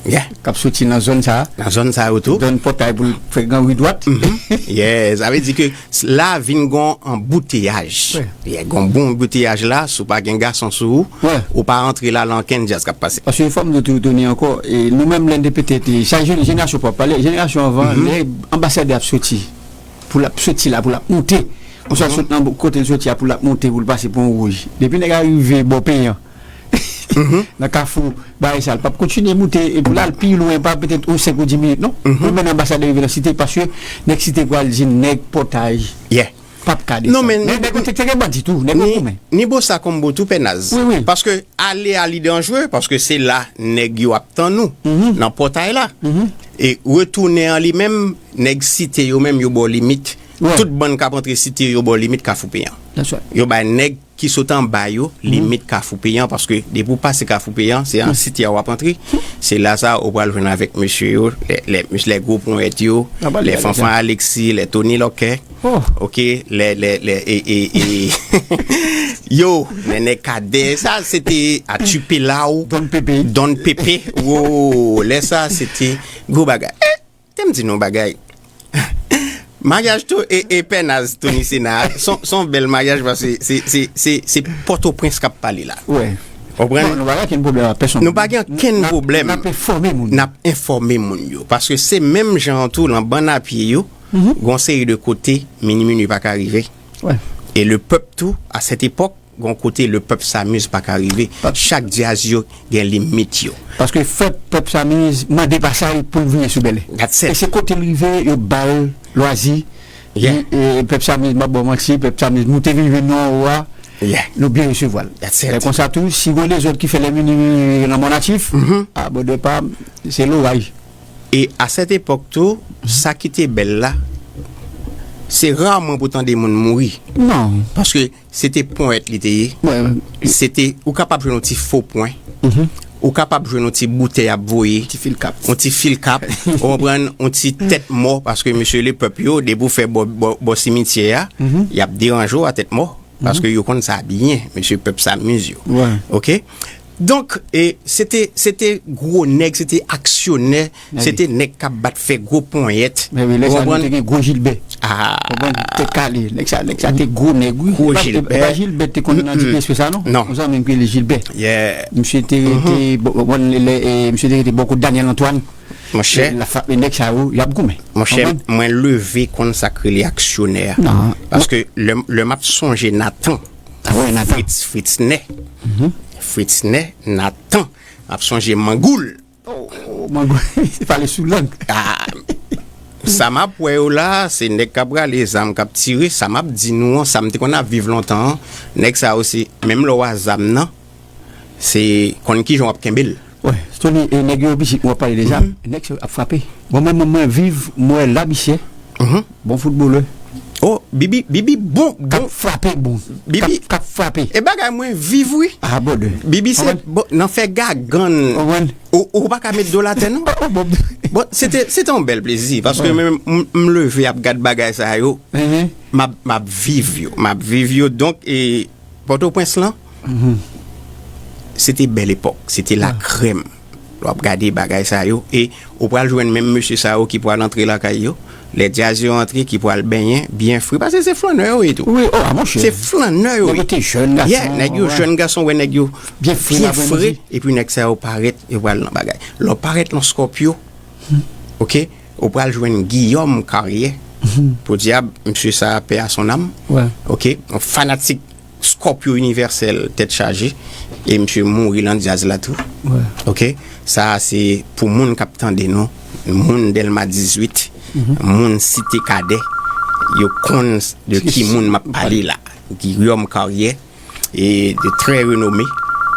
Yeah. K ap soti nan zòn sa a. Nan zòn sa yo tou. Donn pòtay pou l fè gran ri dwat. Mhm. Yeah, sa vle di ke s- la vin gon anbouteyaj. Wi. Yeah, gon bon anbouteyaj la, si w pa gen gason sou ou, wi, ou pa antre la lan kenn djaz k ap pase. Paske fò m di w tou, Tony, ankò, e nou menm lè n te petèt, e sa jene- jenerasyon pa pale, jenerasyon anvan, mhm, lè anbasadè ap soti, pou l ap soti la, pou l ap moute, ou sa sot nan kote l soti a, pou l ap moute, pou l pase Pon Wouj. Depi nèg a rive bò Peyan, nan kafou bagay sa, l p ap kontinye moute, e pou l al pi lwen, pa petèt yon senk ou dis minit, non. Pou l mennen anbasadè rive nan Site, paske nèg Site pral di nèg pòtay. Yeah. P ap ka desann. Non, men nèg, nèg yo te, te gen bandi tou, nèg yo goumen. Ni bo sa konbo tou, Pènaz. Wi, wi. Paske ale a li danjre, paske se la nèg yo ap tann ou, nan pòtay la. E retounen an li menm, nèg Site yo menm yo bò limit. Wi. Tout bann k ap antre Site yo bò limit Kafou Peyan. That's right. Yo bay nèg ki sot anba yo, limit Kafou Peyan, paske depi w pase Kafou Peyan, se an Site a w ap antre. Se la sa ou pral jwenn avèk mesye yo, lè, lè, lè gwo ponyèt yo, lè Fanfan Alexis, lè Tony Lòkè. Oh. Ok, lè, lè, lè, e, e, e, yo, Nènè Kadè, sa se te Atupelaw, Don Pepe. Don Pepe, wo, lè sa se te gwo bagay. Eh, te m di nou bagay. Maryaj tou, e, e Pènaz Tony Sena, son, son bèl maryaj, paske se, se, se, se Pòtoprens k ap pale la. Wi. Konprann? Non, nou pa gen okenn pwoblèm ak pèsonn. Nou pa gen okenn pwoblèm. N ap enfòme moun. N ap enfòme moun yo. Paske se menm jan an tou, lan bann a pye yo, gon seri de kote, mini minui pa ka rive. Wi. E le pèp tou, a sèt epòk, gon kote le pèp Samiz pa ka rive. Chak djaz yo gen limit yo. Paske fòk pèp Samiz mande pasaj pou l vini sou bèlè. That's it. E se kote l rive, yo ba l lwazi. Yeah. E, e pèp Samiz, m ap ba w manti, pèp Samiz, nou te vin jwenn nou anwo a, yeah, nou byen resevwa l. That's it. E konsa tou, si gon dezòd ki fè lè mini nan Mòn Natif, a bòdè pa, se loray. E a sèt epòk tou, sa ki te bèl la, se raman pou tande moun mouri. Non. Paske se te ponyèt li te ye. Wi. Se te, ou kapab jwenn yon ti fo pwen. Ou kapab jwenn yon ti boutèy ap voye. Ti fil kap. Yon ti fil kap. Ou konprann, yon ti tèt mò, paske mesye lepèp yo, depi w fè bò, bò, bò simityè a, y ap deranje w a tèt mò. Paske yo konn sa byen, mesye pèp Samiz yo. Wi. Ok? Donk, e, se te, se te gwo nèg, se te aksyonè, se te nèg k ap bat fè gwo ponyèt. Men wi, lè sa nou te gen gwo Jilbè. Ah. Konprann? Tèt kale. Nèg sa, nèg sa te gwo nèg, wi. Gwo Jilbè. E pa, e pa Jilbè te konn nan Dipyè sa, non? Non. Yon zanmi m ki rele Jilbè. Yeah. Misye te rete, bon, bon, lè, e, misye te rete bò kot Daniel Antoine. Monchè. L ap frape nèg sa yo, y ap goumen. Monchè, mwen leve konn sa k rele aksyonè a. Non. Paske lè, lè m ap sonje Nathan. Ah ouais, Nathan. Fritz, Fritz Nè. Fritz Nè, Nathan. M ap sonje Mangoul. Oh, Mangoul, se pale sou lang. Ah, sa m ap wè yo la, se nèg k ap rale zam, k ap tire. Sa m ap di nou an, sa m te konn ap viv lontan an. Nèg sa yo se, menm lè w a zam nan, se konn kijan w ap kenbe l. Wi, Tony, e nèg yo pitit, w ap pale de zam, nèg sa yo ap frape. Bon, mwen, mwen, mwen viv, mwen wè Labisyè, bon foutbolè. Oh, Bibi, Bibi, bon, k ap frape, bon. Bibi. K ap, k ap frape. E bagay mwen viv, wi. Ah, bòdè. Bibi se, bon, nan fè gagann. Konprann? Ou, ou pa ka met do l atè, non? Oh, bon. Bon, se te, se te yon bèl plezi, paske mwen, m, m leve ap gad bagay sa yo, m ap, m ap viv yo, m ap viv yo. Donk, e, Pòtoprens lan, se te bèl epòk, se te lakrèm. Lè w ap gade bagay sa yo, e ou pral jwenn menm mesye sa yo ki pral antre lakay yo, lè djaz yo antre, ki pral benyen, byen fre, paske se flannè yo ye tou. Wi, oh, a monchè. Se flannè yo ye. Nèg yo te jèn gason, yeah, nèg yo jèn gason, wè nèg yo byen fre, epi nèg sa yo parèt, yo pral nan bagay. Lè w parèt lan Scorpio, ok, ou pral jwenn Guillaume Carrière. Podyab, mesye sa, paix à son âme. Ok, yon fanatik Scorpio Universel, tèt chaje. E misye mouri lan djaz la tou. Ok, sa se pou moun k ap tande nou, moun Dèlma dizuit, moun Site Kadè, yo konn de ki moun m ap pale la. Guillaume Carrière, e de trè renome,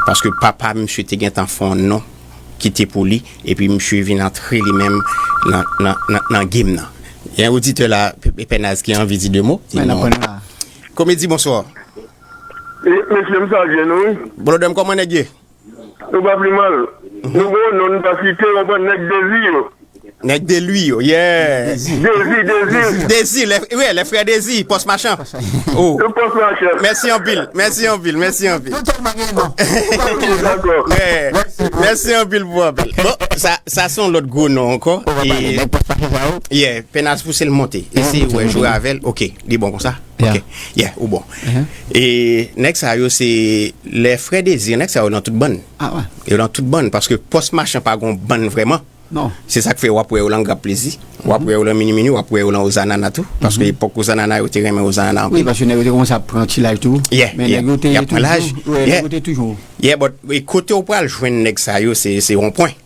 paske papa misye te gentan fè yon non ki te pou li, epi misye vin antre li menm nan, nan, nan, nan game nan. Gen oditè la, P-, Pènaz ki anvi di de mo. Di non. Komedi, bonswa. E, mesye, m salye nou, wi. Blòdè m, kòman nèg ye? Nou pa pi mal. Nou gon non, nou pa site, ou konprann, nèg Dezi yo. Nèg de lui yo, yeah. Dezi, Dezi. Dezi, lè, wi, lè frè Dezi, pòs machan. Oh. Pòs machan. Mèsi anpil, mèsi anpil, mèsi anpil. Yo tèlman gen non. Dakò. Yeah. Mèsi anpil pou apèl. Bon, sa, sa se yon lòt gwo non ankò. E, yeah, Pènaz pouse l monte. E se wè jwe avè l. Ok, li bon konsa. Ok. Yeah, ou bon. E nèg sa yo se lè frè Dezi, nèg sa yo nan tout bann. Yo nan tout bann, paske pòs machan pa gon bann vrèman. Non. Se sa k fè w ap wè yo lan Grap Plezi, w ap wè yo lan Mini Mini, w ap wè yo lan Ozanana tou. Paske epòk Ozanana, yo te renmen Ozanana anpil. Wi, paske nèg yo te kòmanse ap pran ti laj tou. Yeah, men nèg yo te toujou, wi, nèg yo te toujou. Yeah, but e kote w pral jwenn nèg sa yo, se, se Wonpwen.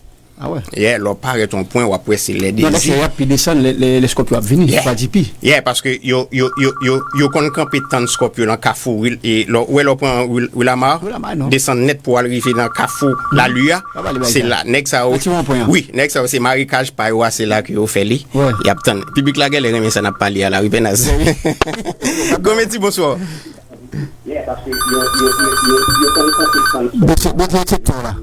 Ah wè. Yeah, lè w parèt Wonpwen, w ap wè se lè Dezi. Non, lè se y ap pi desann, lè, lè, lè Skòpyo ap vini, pa di pi. Yeah, paske yo, yo, yo, yo, yo konn kanpe tann Skòpyo lan kafou, wi, e lè, w wè lè w pran Wil-, Wilamar, desann nèt pou w al rive nan kafou Lali a, se la. Nèg sa yo, wi, nèg sa yo se marikaj pa yo a, se la ke yo fè li. Y ap tann. Piblik la genlè renmen sa n ap pale a la, wi, Pènaz. Komedi, bonswa. Bese, bese receptor la.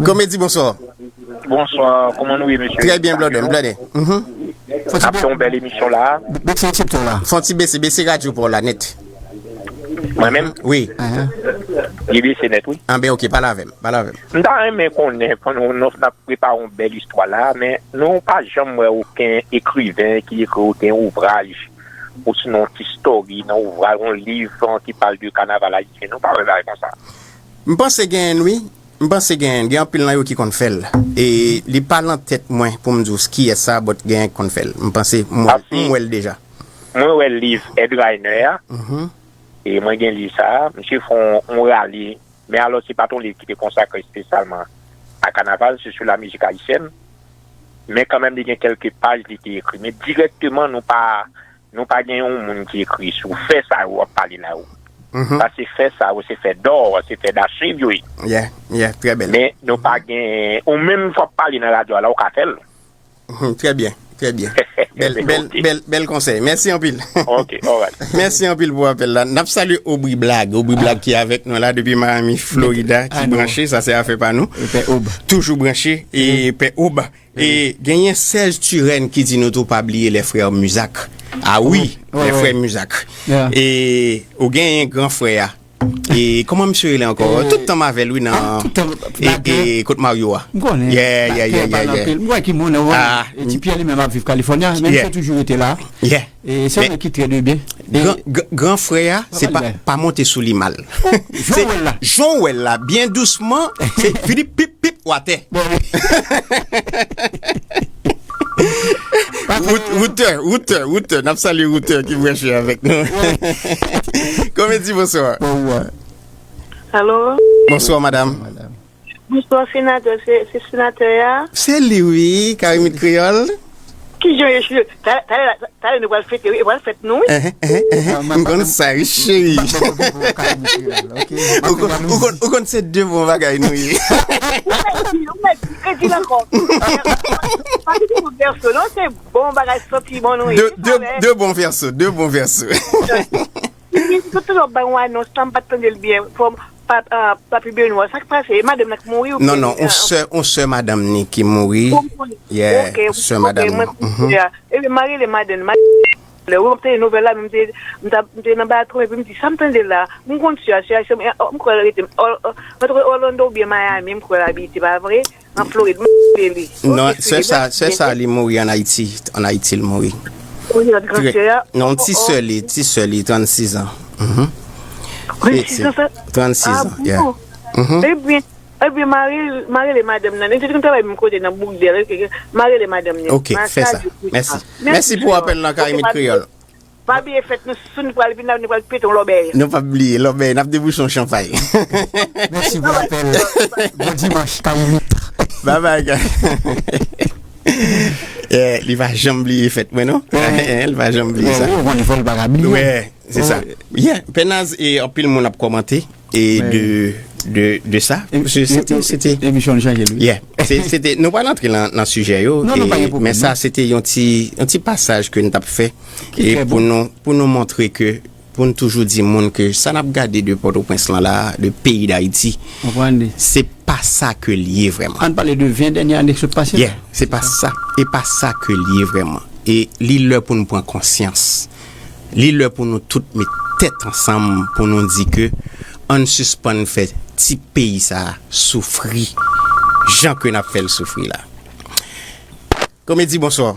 Komedi, bonswa. Bonswa, kòman nou ye, mesye? Trè byen, blòdè, blòdè. N ap fè yon bèl emisyon la. Bese receptor la. Fè yon ti bese, bese radyo pa w la nèt. Mwen menm? Wi. Li bese nèt, wi. Anben, ok, pale avè m, pale avè m. M ta renmen konnen, pandan nou, n ap prepare yon bèl istwa la, men nou pa janm wè okenn ekriven ki ekri okenn ouvraj, osinon yon ti story nan ouvraj, yon liv, ki pale de kanaval ayisyen. Nou pa wè bagay konsa. M panse genyen, wi. M panse genyen, gen anpil nan yo ki konn fè l. E li pa lan tèt mwen pou m di w kiyès sa, but genyen ki konn fè l. M panse m wè l, m wè l deja. Mwen wè liv Ed Rainer a. E mwen gen liv sa a. Misye fè yon, yon rale. Men alò, se pa t yon liv ki te konsakre espesyalman a kanaval, se sou la mizik ayisyèn. Men kanmenm, li gen kèlke paj li te ekri. Men dirèkteman, nou pa, nou pa gen yon moun ki ekri sou fè sa yo w ap pale la yo. Sa se fè sa yo, se fè dò, se fè dachiv yo ye. Yeah, yeah, trè bèl. Men nou pa gen, ou menm fò w ap pale nan radyo a la, ou ka fè l. Trè byen, trè byen. Bèl, bèl, bèl, bèl konsèy. Mèsi anpil. Ok, alright. Mèsi anpil pou apèl la. N ap salye Obri Blag, Obri Blag ki avèk nou la depi Miami, Florida, ki branche, sa se afè pa nou. Pè Ob. Toujou branche, e Pè Ob. E genyen Serge Turenne ki di nou tou pa bliye lè frè Muzak. Ah wi, lè frè Muzak. E ou genyen gran frè a. E kòman misye rele ankò? Tout tan m avè l, wi, nan, e, e, kot Mario a. M konnen. Yeah, yeah, yeah, yeah, yeah. M kwè ki moun, e, ti Pyè li menm ap viv California, men misye toujou rete la. Yeah. E se yon nèg ki trè de byen. Gran, gran, gran frè a, se pa, pa monte sou li mal. Jan w wè l la. Jan w wè l la, byen dousman, se Philippe pip, pip, watè. Wout-, Woutè, Woutè, Woutè, n ap salye Woutè ki branche avèk nou. Komedi, bonswa. Alo? Bonswa, madam. Bonswa, senatè, se, se senatè a? Se li, wi, Karimit Kreyòl. Kijan w ye, cheri? Talè, talè, talè nou pral fete, wi, e pral fèt nou, wi. M konn sa, wi, cheri. Ou konn, ou konn, ou konn se de bon bagay nou ye. Ou mèt di, ou mèt di, redi l ankò. Pa kite nou vèso, non, se bon bagay, santi bon nou ye. De, de, de bon vèso, de bon vèso. Wi, tout, tout lè w bay yon anons la, m pa t tande l byen. Fò m pa, ah, Papi Benoît, sa k pase? E madanm nan k mouri oubyen? Non, non, yon sè, yon sè madanm ni ki mouri. Yeah, sè madanm ni. Ebyen, m a rele madanm, madanm, lè w ap tande nouvèl la, men m te, m t ap, m te nan baton, epi m di, "Sa m tande la?" M konn sè a, sè a, sè a, m kwè l rete, Or-, Or-, antre Orlando oubyen Miami, m kwè l abite, pa vre? An Florid, m rele li. Non, sè sa, sè sa, li mouri ann Ayiti. Ann Ayiti, li mouri. Mouri nan kansè a? Non, ti sè li, ti sè li, trannsis an. Mhm. Trannsis an, sè? Trannsis an, yeah. Mhm. Ebyen, ebyen, m a rele, m a rele madanm nan. Li te konn travay menm kote nan Boukdèl, ok, ok. M a rele madanm nan. Ok, fè sa. Mèsi. Mèsi pou apèl la, Karimit Kreyòl. Pa bliye fèt nou, si nou pral vin la, nou pral pete yon lòbèy. Nou p ap bliye lòbèy, n ap debouche yon chanpay. Mèsi pou apèl. Bon dimanch, Karimit. Bye bye, guys. Eh, li pa janm bliye fèt mwen, non. Li pa janm bliye sa. Wi, ou konnen fò l pa ka bliye. Wi, se sa. Yeah, Pènaz, e anpil moun ap kòmante. E de, de, de sa, se te, se te, emisyon an chanje, wi. Yeah. Se, se te, nou pral antre nan, nan sijè yo, men sa, se te yon ti, yon ti pasaj ke n t ap fè, e pou nou, pou nou montre ke, pou n toujou di moun ke sa n ap gade de Pòtoprens lan la, de peyi Dayiti, se pa sa ke l ye vrèman. Ann pale de ven dènye ane k sot pase. Yeah, se pa sa. E pa sa ke l ye vrèman. E li lè pou nou pran konsyans. Li lè pou nou tout met tèt ansanm pou nou di ke ann sispann fè ti peyi sa a soufri jan ke n ap fè l soufri la. Komedi, bonswa.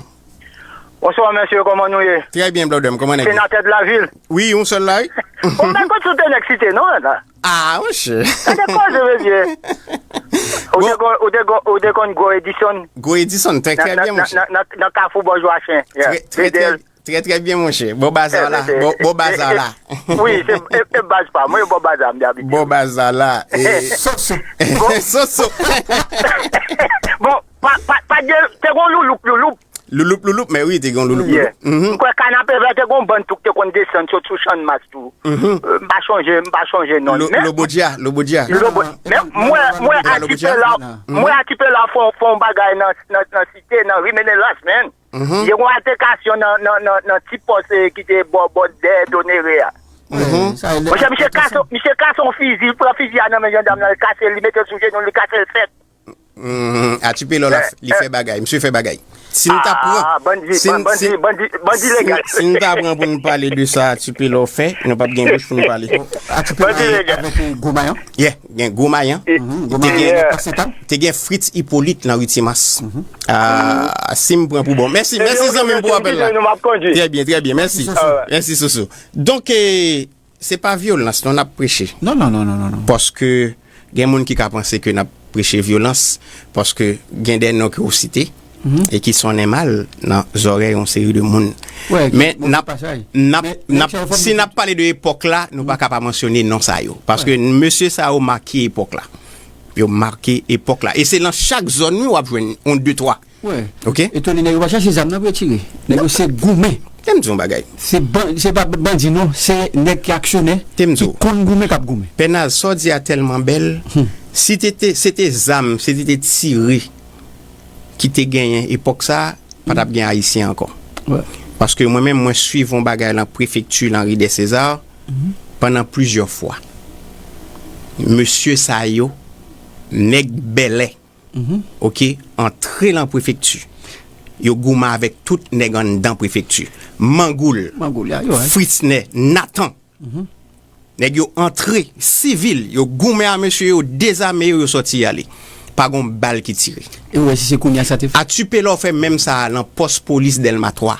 Bonswa, mesye, kòman nou ye? Trè byen, Blòdè m, kòman nèg yo? Senatè de la vil. Wi, yon sèl la, wi. Bon, men kot sou te nèg site, non, la? Ah, monchè. Gade koze, mesye. Ou te kon, ou te kon, ou te konn Gwo Edison? Gwo Edison, trè, trè byen, monchè. Nan, nan, nan, nan Kafou Bò Jwachen. Yeah. Trè, trè, trè, trè, trè byen, monchè. Bon bazar la. Bon, bon bazar la. Wi, se, e, e baz pa mwen, bon bazar, m te abitye. Bon bazar la. E, Soso. Bon. Soso. Bon, pa, pa, pa gen, te gon louloup, louloup. Louloup, louloup, men wi, te gen louloup, yeah, louloup. Mhm. M kwè Kanapevè te gon bann tou ki te konn desann sot sou Channmas tou. Mhm. Euh, m pa chonje, m pa chonje non. Lo-, men Lobodya, Lobodya. Lobo-, men m wè, m wè Atipela, m wè Atipela fè, fè yon bagay nan, nan, nan site, nan ri Menelas, men. Mhm. Yo gon altèkasyon nan, nan, nan, nan ti pòs, eh, ki te bò, bò dèyè Donere a. Mhm. Monchè, misye kase, misye kase yon fizi, li pran fizi a nan men jandam nan, li kase, li mete l sou jenou, li kase l sèk. Mhm. Atipela la, eh, li fè bagay, misye fè bagay. Si n ta pran, ah, bandi, si n, bandi, si, bandi, bandi legal. Si, si n ta pran pou n pale de sa Atipela fè, nou p ap gen bouch pou n pale. Atipela avèk, eh, Gwo Mayan? Yeah, gen Gwo Mayan. Mhm, Gwo Mayan, te gen, nan Pòs Sentan. Te gen Fritz Hyppolite nan Ritimas. Mhm. Ah, si m pran pou bon. Mèsi, mèsi zanmi m pou apèl la. Trè byen, trè byen. Mèsi. Mèsi, Soso. Donk, eh, se pa vyolans non n ap preche. Non, non, non, non, non, non. Paske gen moun ki ka panse ke n ap preche vyolans, paske gen de non ke w site, mhm, e ki sonnen mal nan zòrèy yon seri de moun. Men n ap, n ap, n ap, si n ap pale de epòk la, nou pa ka pa mansyone non sa yo. Paske mesye sa yo make epòk la. Yo make epòk la. E se nan chak zòn wi w ap jwenn yon de twa. Wi. Ok? E Tony, nèg yo pa chache zam nan pou yo tire. Nèg yo se goumen. Kè m di yon bagay. Se ban-, se pa bandi non, se nèg ki aksyonè, ki konn goumen, k ap goumen. Pè Naz, sa w di a tèlman bèl. Hmm. Si te, te, se te zam, se te, te tire ki te genyen epòk sa, pa t ap gen Ayisyen ankò. Wi. Paske mwen menm, mwen swiv yon bagay lan prefekti lan ri dè Seza, mhm, pandan plizyè fwa. Mesye sa yo, nèg bèlè, mhm, ok, antre lan prefekti. Yo goumen avèk tout nèg anndan prefekti. Mangoul, Mangoul, ya, yo, wi. Fritz Nè, Nathan. Mhm. Nèg yo antre, sivil, yo goumen a mesye yo, dezame yo, yo sòti y ale. Pa gon bal ki tire. E ou wè si se kounye a sa te fèt? Atupela fè menm sa a lan pòs polis Dèlma twa.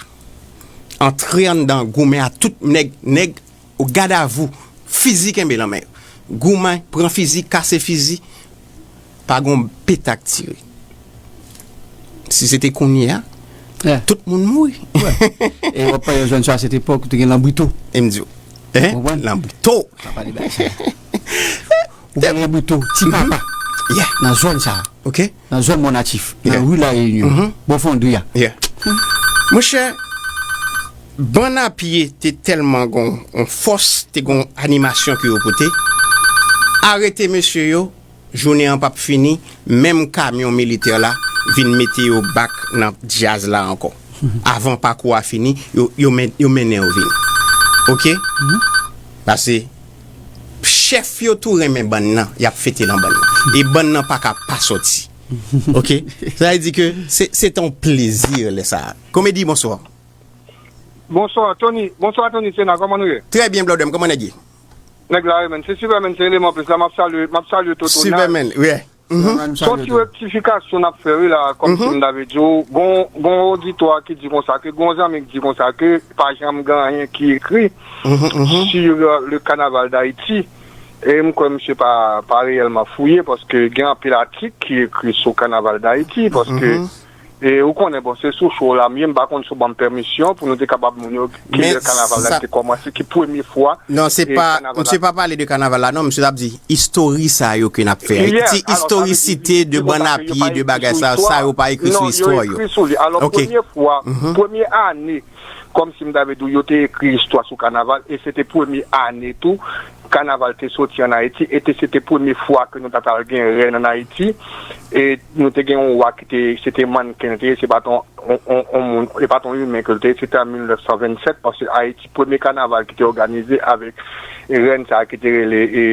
Antre anndan, goumen a tout nèg, nèg o gadavou, fizi kenbe lan men yo. Goumen, pran fizi, kase fizi. Pa gon petak tire. Si se te kounye a, tout moun mouri. Wi. E w ap pale zòn sa, se te epòk ou te gen Lanbrito. E m di w. Hein? Ou konprann? Lanbrito. Pa pale bagay sa. Ou gen Lanbrito, Ti Papa. Yeah. Nan zòn sa. Ok. Nan zòn Mòn Natif. Nan ri La Réunion. Mhm. Bò Fondri a. Yeah. Monchè, bann a pye te tèlman gon, gon fòs, te gon animasyon ke yo pote. Arete mesye yo, jounen an p ap fini, menm kamyon militè la vin mete yo back nan djaz la ankò. Avan pakou a fini, yo, yo men-, yo mennen yo vini. Ok? Mhm. Paske chèf yo tou renmen bann nan, y ap fete lan bann nan. E bann nan pa ka pa sòti. Ok? Sa vle di ke se, se te yon plezi lè sa a. Komedi, bonswa. Bonswa, Tony. Bonswa, Tony Sena. Kòman nou ye? Trè byen, Blòdè m. Kòman nèg ye? Nèg la, wi, menn. Se Superman, se eleman plis la. M ap salye, m ap salye Toto Naz. Superman, wi. Mhm. Son ti rektifikasyon n ap fè, wi, la, kòm si m ta vle di w, gon, gon oditwa ki di konsa ke, gon zanmi ki di konsa ke, pa janm gen anyen ki ekri sur, euh, le carnaval d'Haïti. E m kwè misye pa, pa reyèlman fouye, paske gen anpil atik ki ekri sou Carnaval d'Haïti, paske, e ou konnen, bon, se sou show la m ye, m pa konn si w ban m pèmisyon pou nou te kapab moun yo, kilè kanaval la te kòmanse, ki premye fwa. Non, se pa, misye pa pale de kanaval la, non, misye t ap di istori sa yo ke n ap fè. Ti istorisite de bann a pye, de bagay sa, sa yo pa ekri sou istwa yo. Non, yo ekri sou li. Alò, premye fwa, premye ane, kòm si m ta vle di w, yo te ekri istwa sou kanaval, e se te premye ane tou, Kanaval te soti ann Ayiti, e te, se te premye fwa ke nou ta pral gen rèn ann Ayiti. E nou te gen yon wa ki te, se te mannken l te ye, se pa t yon, yon, yon, yon moun, e pa t yon imen ke l te ye, se te an mil nèf san vennsèt, paske Ayiti, premye kanaval ki te òganize avèk rèn sa a ki te rele, e,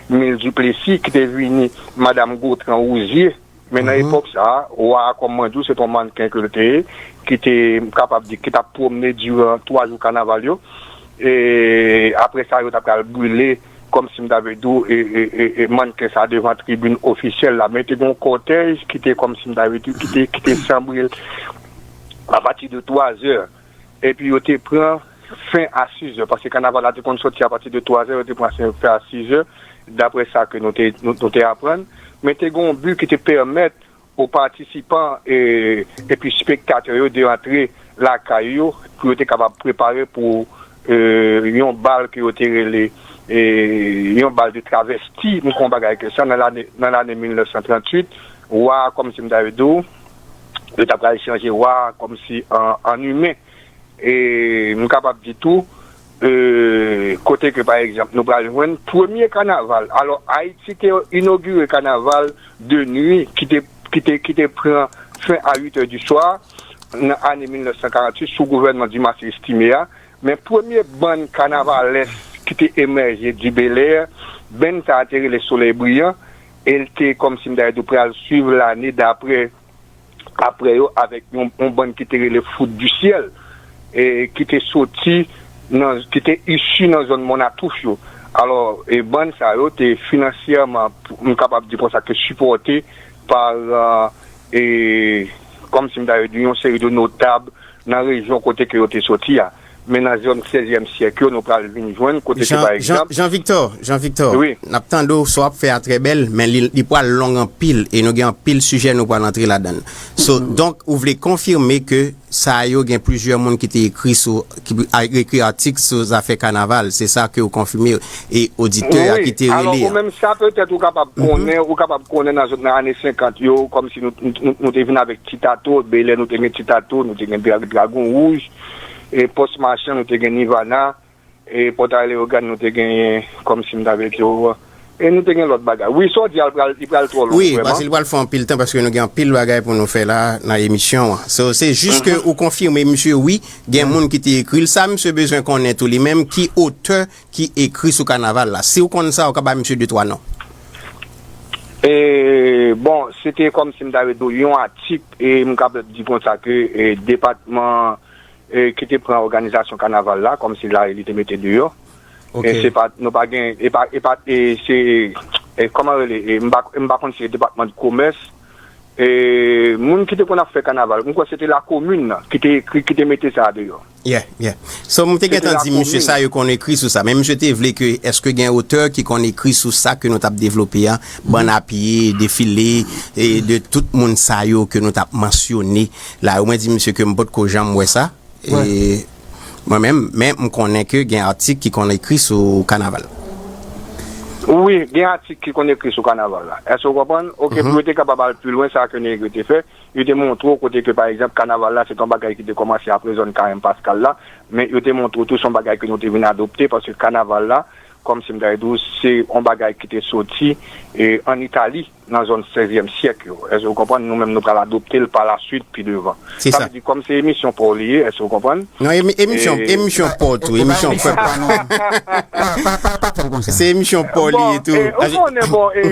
Mil Duplessis, ki te vini, Madam Gautran Rouzier. Men nan epòk sa a, wa a, kòm mwen di w, se t on mannken ke l te ye, ki te, m kapab di, ki t ap pwomne diran twa jou kanaval yo. E apre sa, yo ta pral brile, kòmsi m ta vle di w, e, e, e, e mannken sa a devan tribin ofisyèl la. Men te gen yon kòtèj ki te, kòmsi m ta vle di w, ki te, ki te sanbre l apati de twa zè. Epi yo te pran fen a sizè, paske kanaval la te konn soti apati de twa zè, yo te pran fen a sizè, daprè sa ke nou te, nou, nou te aprann. Men te gen yon bi ki te pèmèt o patisipan, e, epi spektatè yo de antre lakay yo pou yo te kapab prepare pou, e, yon bal ke yo te rele, e, yon bal de travèsti, m kwè yon bagay ke sa, nan lane, nan lane mil nèf san tranntuit, wa a, kòmsi m ta vle di w, yo ta pral chanje wa a kòmsi an, an imen. E m kapab di tou, e, kote ke, pa egzanp, nou pral jwenn premye kanaval. Alò, Ayiti te inogire kanaval de nwi ki te, ki te, ki te pran fen a uit è di swa nan ane mil nèf san karanntuit sou gouvènman Dumas Estimé a. Men premye bann kanavalès ki te emèje di Bèlè, bann sa a te rele Solèy Briyan, e l te, kòmsi m ta di w, pral swiv lane daprè, apre yo avèk yon, yon bann ki te rele Foudre du Ciel, e ki te soti nan, ki te isi nan zòn Mòn Atouf yo. Alò, e bann sa yo te finansyèman, m kapab di konsa, ke sipòte pa, e, kòmsi m ta di, yon seri de notab nan rejyon kote ke yo te soti a. Men nan zòn sèzyèm syèk yo, nou pral vin jwenn kote ke, Jean, pa Jean, egzanp, Jean Victor, Jean Victor, wi, n ap tande w, sa w ap fè a trè bèl, men li, li pral long anpil, e nou gen anpil sijè nou pral antre ladan l. So, donk, ou vle konfime ke sa yo gen plizyè moun ki te ekri sou, ki a, ekri atik sou zafè kanaval, se sa ke w konfime, e oditè a, wi, ki te rele a. Alò, ou menm sa, petèt, ou kapab konnen, ou kapab konnen nan zòn, nan ane senkant yo, kòmsi nou, nou, nou, nou te vin avèk Ti Tato, Bèlè, nou te gen Ti Tato, nou te gen Dra-, Dragon Wouj, e Pòs Machan, nou te gen Nivana, e Pòtay Leyogàn, nou te genyen, kòmsi m ta vle di w, e nou te gen lòt bagay. Wi, sa w di a, li pral, li pral twò long, wi, vrèman, paske li pral fè anpil tan, paske nou gen anpil bagay pou nou fè la nan emisyon an. So, se jis ke ou konfime, misye, wi, gen moun ki te ekri l. Sa misye bezwen konnen tou, li menm, ki otè ki ekri sou kanaval la. Si w konn sa, ou ka bay misye de twa non. E, bon, se te kòmsi m ta vle di w yon atik, e m kapab di konsa ke, e, depatman, e, ki te pran òganizasyon kanaval la, kòmsi la, li te mete deyò. Ok. E se pa, nou pa gen, e pa, e pa, e se, e kòman rele, e m pa, m pa konn si se depatman de komès, e moun ki te konn ap fè kanaval, m kwè se te lakomin nan ki te ekri, ki te mete sa deyò. Yeah, yeah. So, m te gentan di misye sa yo konn ekri sou sa. Men misye te vle ke, èske gen otè ki konn ekri sou sa ke nou t ap devlope a, bann apye, defile, e de tout moun sa yo ke nou t ap mansyone la. Mwen di misye ke m potko janm wè sa. E mwen menm, men m konnen ke gen atik ki konn ekri sou kanaval. Wi, gen atik ki konn ekri sou kanaval la. Èske w konprann? Ok, pou yo te kapab al pi lwen, sa ke nèg yo te fè, yo te montre w kote ke, pa egzanp, kanaval la, se te yon bagay ki te kòmanse apre zòn K M Pascal la, men yo te montre w tou se yon bagay ke nou te vin adopte, paske kanaval la, kòmsi m ta di w, se yon bagay ki te soti, e, ann Itali, nan zòn sèzyèm syèk yo. Èske w konprann? Nou menm, nou pral adopte l pa la swit, pi devan. Se sa. Sa vle di, kòm se emisyon pa w li ye, èske w konprann? Non, emi-, emisyon, e, emisyon pa w tou, e pa emisyon emisyon pèp. Pa, non. Pa, pa, pa, pa fè l konsa. Se emisyon pa w li ye tou. Bon, e, ou konnen, bon, e,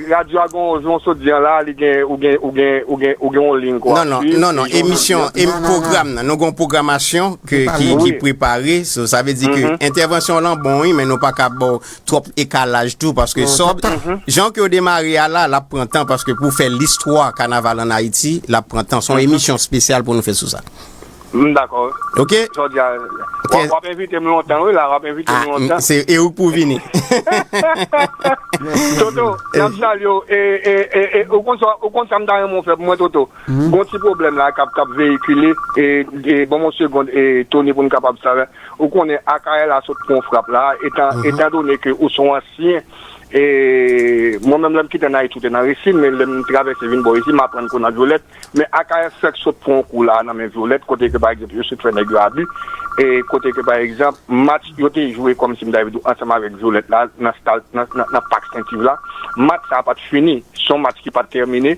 radyo a gon, jan w sot di an la, li gen, ou gen, ou gen, ou gen, ou gen yon liy ke w ap swiv, non, non, non, emisyon, e, pwogram nan, nou gen yon pwogramasyon ke, ki, ki prepare, so, sa vle di ke entèvansyon w lan bon, wi, men nou pa ka ba w twòp ekalaj tou, paske sa w, jan ke w demare a la, l ap pran tan, paske pou w fè listwa kanaval ann Ayiti, l ap pran tan. Se yon emisyon espesyal pou nou fè sou sa. M dakò. Ok. Jodi a, w ap, w ap envite m lontan, wi, la, w ap envite m lontan. Se, e ou k pou vini. Toto, n ap salye w, e, e, e, e, ou konn sa, ou konn sa m ta renmen w fè pou mwen, Toto. Gon ti pwoblèm la k ap, k ap veyikile, e, e, ban mwen yon segonn, e, Tony, pou n kapab sa. Ou konnen Akayè la sot pran frap la, etan, etan done ke ou se yon ansyen, E mwen menm, lè m kite an Ayiti, ou te nan Resin, men lè m travèse vin bò isi, m aprann ke w nan Vyolèt. Men Akayè fèk sot pran yon kou la nan men Vyolèt, kote ke, pa egzanp, yo sot fè nèg yo abi. E kote ke, pa egzanp, match yo te jwe, kòmsi m ta vle di w, ansanm avèk Vyolèt la, nan stad, nan, nan, nan Pak Sentiv la. Match sa a pa t fini. Se yon match ki pa t tèmine,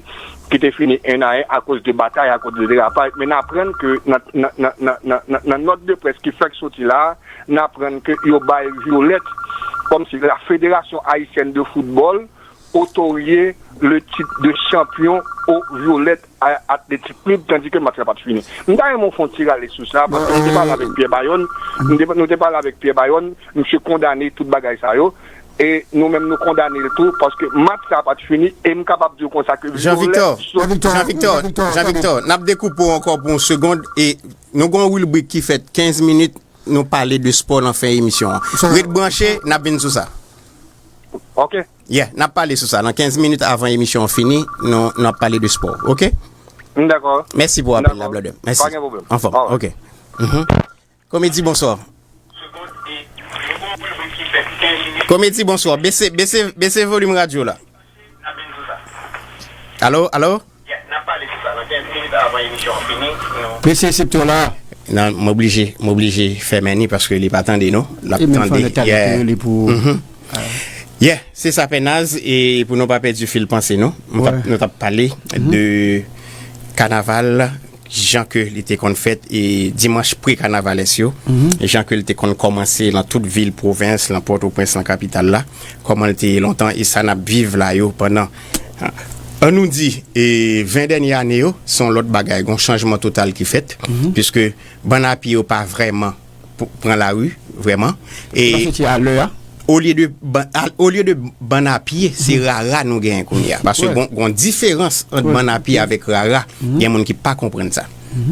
ki te fini en a en akoz de batay, akoz de derapaj. Men n aprann ke nan, nan, nan, nan, nan, nan, nan nòt de près ki fèk soti la a, n aprann ke yo bay Vyolèt, kòmsi la Fédération Haïtienne de Football autorisé le titre de champion au Vyolèt Athletic Club, tandis que match la pa t fini. M ta renmen w fè yon ti rale sou sa, paske nou te pale avèk Pierre Bayonne, nou te, nou te pale avèk Pierre Bayonne, misye kondane tout bagay sa yo, e nou menm nou kondane l tou, paske match sa pa t fini, e m kapab di w konsa ke Vyolèt sot. Jean Victor, Jean Victor, n ap dekoupe w ankò pou yon segonn, e nou gen yon ribrik ki fèt kenz minit, nou pale de spò nan fen emisyon an. Ret branche, n ap vin sou sa. Ok. Yeah, n ap pale sou sa. Nan kenz minit avan emisyon an fini, nou, n ap pale de spò. Ok? M dakò. Mèsi pou apèl la, brother. Mèsi. Pa gen pwoblèm. Anfòm. Ok. Mhm. Komedi, bonswa. Komedi, bonswa. Bese, bese, bese volim radyo la. Alo, alo? Mesye, se to la. Non, m oblije, m oblije fèmen ni paske li pa tande nou. L ap tande. Yeah. Yeah, se sa Pènaz, e pou nou pa pèdi fil panse nou, nou t ap, nou t ap pale de kanaval, jan ke li te konn fèt, e dimanch pre-kanavalès yo, jan ke li te konn kòmanse nan tout vil pwovens, nan Pòtoprens, nan kapital la, kòman li te ye lontan, e sa n ap viv la yo pandan, an nou di, e ven dènye ane yo, se yon lòt bagay, gen yon chanjman total ki fèt, piske bann a pye yo pa vrèman p-, pran lari, vrèman. E olye de ban-, al-, olye de bann a pye, se rara nou genyen kounye a. Paske gon, gon diferans ant bann a pye avèk rara. Gen moun ki pa konprann sa.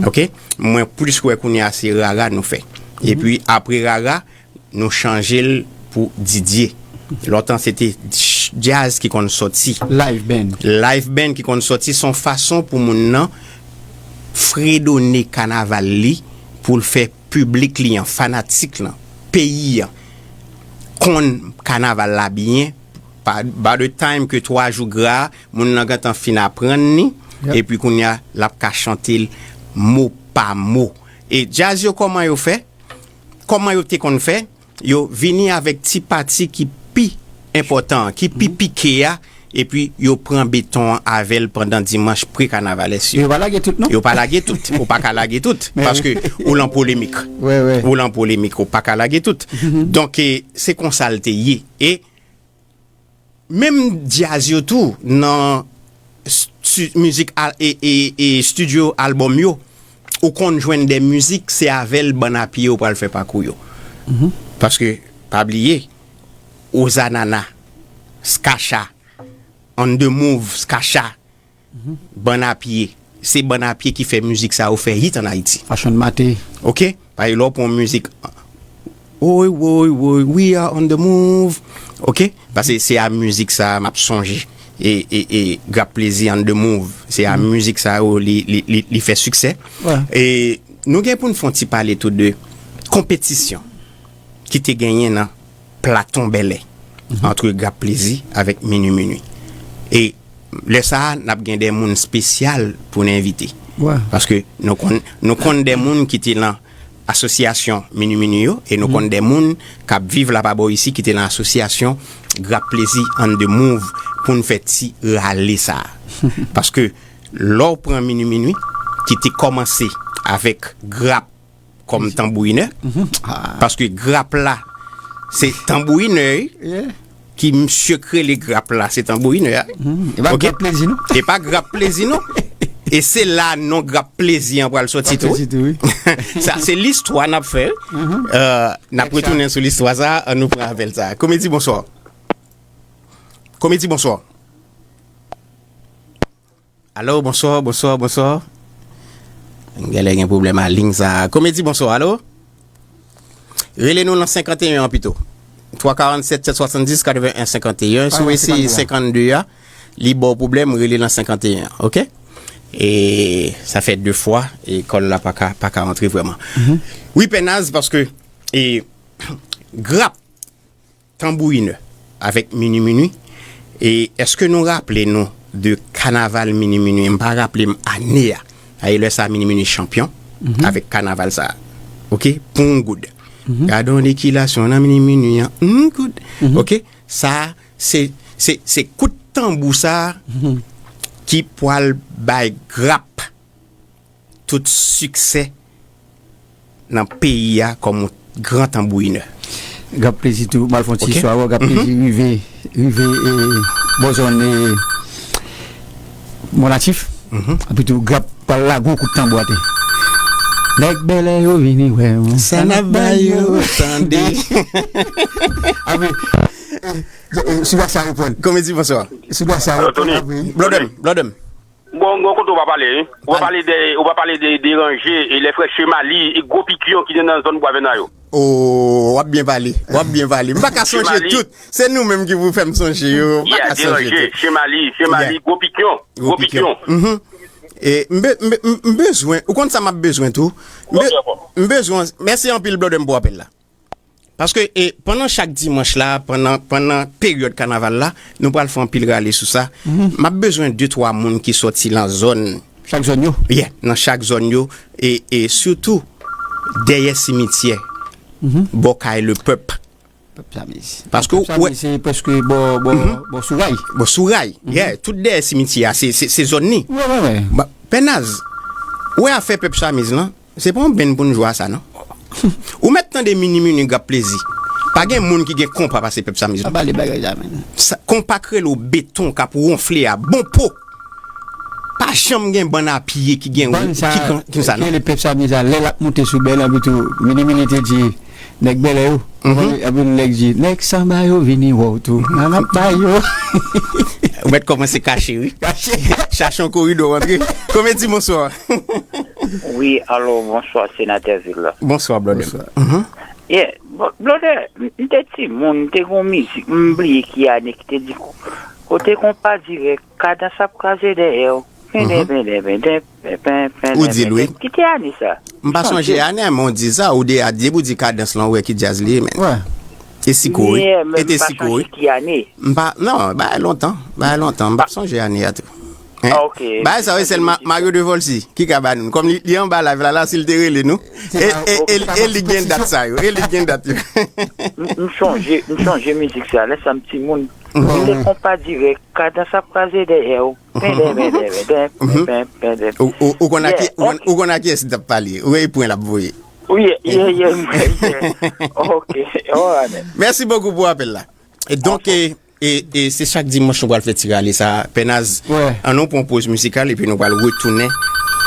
Ok? Mwen plis wè kounye a se rara nou fè. Epi apre rara, nou chanje l pou Didier. Lontan se te ch-, djaz ki konn sòti. Live band. Live band ki konn sòti, se yon fason pou moun nan fredone kanaval li, pou l fè piblik li an, fanatik lan, peyi an, konn kanaval la byen, pa, by the time ke twa jou gra, moun nan gentan fin aprann li, epi kounye a, l ap ka chante l mo pa mo. E djaz yo, kòman yo fè? Kòman yo te konn fè? Yo vini avèk ti pati ki pi enpòtan an, ki pi pike a, epi yo pran beton an avè l pandan dimanch pre-kanavalès yo. Yo pa lage tout, non? Yo pa lage tout. Ou pa ka lage tout. Paske ou lan polemik. Ou lan polemik, ou pa ka lage tout. Donk, e, se konsa l te ye. E menm djaz yo tou, nan stu-, mizik al-, e, e, e estidyo albòm yo, ou konn jwenn de mizik, se avè l bann a pye yo pral fè pakou yo. Paske, pa bliye, Ozanana, Skacha, On The Move, Skacha, bann a pye. Se bann a pye ki fè mizik sa yo fè hit an Ayiti. Fashion Maté. Ok? Paske lè w pran mizik, woy, woy, woy, we are on the move. Ok? Paske se a mizik sa a m ap sonje. E, e, e Grap Plezi, On The Move. Se a mizik sa yo li, li, li, li fè siksè. E nou gen pou n fè yon ti pale tou de konpetisyon ki te genyen nan Platon Bèlè, antre Grap Plezi avèk Minwi Minwi. E lè sa a, n ap gen de moun espesyal pou n envite. Paske nou konn, nou konn de moun ki te nan asosyasyon Minwi Minwi yo, e nou konn de moun k ap viv la pa bò isi ki te nan asosyasyon Grap Plezi On The Move pou n fè ti rale sa a. Paske lè w pran Minwi Minwi, ki te kòmanse avèk Grap kòm tanbourinè, paske Grap la, se tanbourinè, wi, ki misye k rele Grap la, se tanbourinè a. E pa Grap Plezi, non? E pa Grap Plezi, non? E se la non Grap Plezi an pral sòti tou. Sa, se listwa n ap fè, wi. Euh, n ap retounen sou listwa sa, an nou pran apèl sa. Komedi, bonswa. Komedi, bonswa. Alo, bonswa, bonswa, bonswa. Genlè gen pwoblèm a liy sa. Komedi, bonswa, alo? Rele nou nan senkanteyen an pito. Twa karannsèt sèt swasanndis katreven en senkanteyen. Si w eseye senkannde a, li ba w pwoblèm, rele nan senkanteyen an, ok? E sa fè de fwa, e kòl la pa ka, pa ka antre vrèman. Wi, Pènaz, paske, e, Grap tanbourinè. avèk Mini Minwi. E èske nou raple nou de kanaval Mini Minwi? M pa raple m ane a. Ayè lè sa Mini Minwi chanpyon avèk kanaval sa. Oke, pou yon goud. Gade yon dekilasyon nan Mini Minwi an, yon goud. Oke, sa se, se, se kout tanbou sa ki pwal bay Grap tout siksè nan peyi a kòm yon gran tanbourinè. Grap Plezi tou, m al fè yon ti istwa avè w, Grap Plezi rive, rive e, bò zòn e, Mòn Latif. Epi tou Grap pral lage yon kout tanbou atè. Nèg bèlè yo vini wè mwen. Sa n ap ba yo, tande. Amen. Sou sa reprann. Komedi, bonswa. Sou sa reprann. Blòdèm, blòdèm. Bon, bon, kote w pa pale, wi. Ou pa pale de, ou pa pale de, de Ranje, e lè frè Chemali, e gwo pikyon ki te nan zòn Bwa Vèna yo. Oh, w ap byen pale. W ap byen pale. M pa ka sonje tout. Se nou menm ki pou fè m sonje yo. M pa ka sonje tout. Chemali, Chemali, gwo pikyon. Gwo pikyon. E, m be-, m be-, m, m bezwen, ou konn sa m ap bezwen tou? M be-, m bezwen, mèsi anpil, blòdèm, pou apèl la. Paske, e, pandan chak dimanch la, pandan, pandan peryòd kanaval la, nou pral fè anpil rale sou sa. M ap bezwen de twa moun ki sòti nan zòn. Chak zòn yo? Yeah, nan chak zòn yo. E, e sitou, dèyè simityè, bò kay lepèp. Pèp Samiz. Paske, Pèp Samiz, se prèske bò, bò, bò sou ray. Bò sou ray. Yeah, tout dèyè simityè a, se, se, se zòn ni. Wè, wè, wè. Pè Naz, ou wè afè Pèp Samiz lan, se pa yon benn pou n jwe a sa, non. Ou mèt tande Mini Minwi, Grap Plezi. Pa gen moun ki gen konpa pase Pèp Samiz, non. Pa pale bagay sa, menn. Sa, konpa k rele w beton k ap wonfle a bon po. Pa janm gen bann a pye ki gen, ki kon sa, non. Rele Pèp Samiz a, lè l ap moute sou bèl, epi tou, Mini Minwi te di, nèg bèlè yo. Epi nèg di, nèg sanba yo vini wè w tou. Nan ap bay yo. Ou mèt kòmanse kache, wi. Kache. Chache yon koridò, rantre. Komedi, bonswa. Wi, alo, bonswa, senatè vil la. Bonswa, blòdè. Yeah, blòdè, m, m te timoun, m te gon mizik, m bliye ki ane ki te di ko-, kote konpa dirèk, kadans ap kraze dèyè w. Penden, penden, penden, pen, pen, pen, pen, pen. Ou di l, wi. Ki te ane sa? M pa sonje ane, men w di sa, ou de a di, ou di kadans lan, ou wè ki djaz li ye, men. E siko, wi. E te siko, wi. M pa, non, bagay lontan, bagay lontan, m pa sonje ane a tou. Bagay sa yo, se sèl Mario Devolcy ki ka ba nou. Kòm li, li anba live la, la, si l te rele nou. E, e, e, e li gen dat sa yo, e li gen dat yo. M, m sonje, m sonje mizik sa, lè sa m timoun. M te konpa dirèk, kadans ap kraze dèyè w. Penden, penden, penden, pen, pen, pen, pen. Ou, ou, ou konn a ki, ou konn, ou konn a kiyès li t ap pale. Ou wè e pwen l ap voye. Wi, yeah, yeah, yeah, yeah. Ok, alright. Mèsi bokou pou apèl la. E donk, e, e, e se chak dimanch nou pral fè ti rale sa. Pè Naz, ann nou pran yon poz mizikal epi nou pral retounen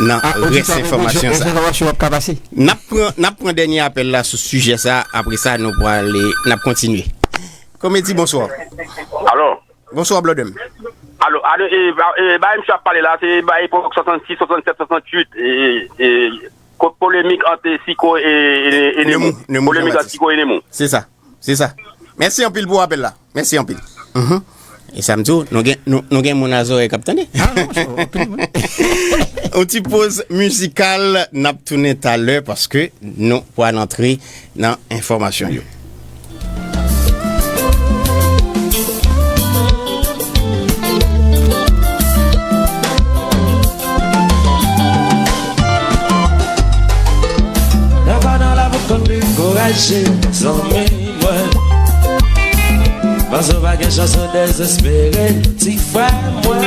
nan rès enfòmasyon sa. Enfòmasyon ap ka pase. N ap pran, n ap pran dènye apèl la sou sijè sa. Apre sa, nou pral, n ap kontinye. Komedi, bonswa. Alo. Bonswa, blòdè m. Alo, alo, e, ba, e, bagay misye ap pale la, se ba epòk swasannsis, swasannsèt, swasanntuit, e, e, ko-, polemik ant Siko e, e, e Nemou. Nemou, Nemou Polemik ant Jean-Baptiste. Siko e Nemou. Se sa, se sa. Mèsi anpil pou apèl la. Mèsi anpil. Mhm. E sa m di w, nou gen, nou, nou gen moun a zòrèy k ap tande. Ah, non, se anpil moun. Yon ti poz mizikal, n ap tounen talè paske nou pral antre nan enfòmasyon yo. Nan pa nan la pou konn dekouraje, zanmi mwen. Paske w pa gen chans ou dezespere, ti frè mwen.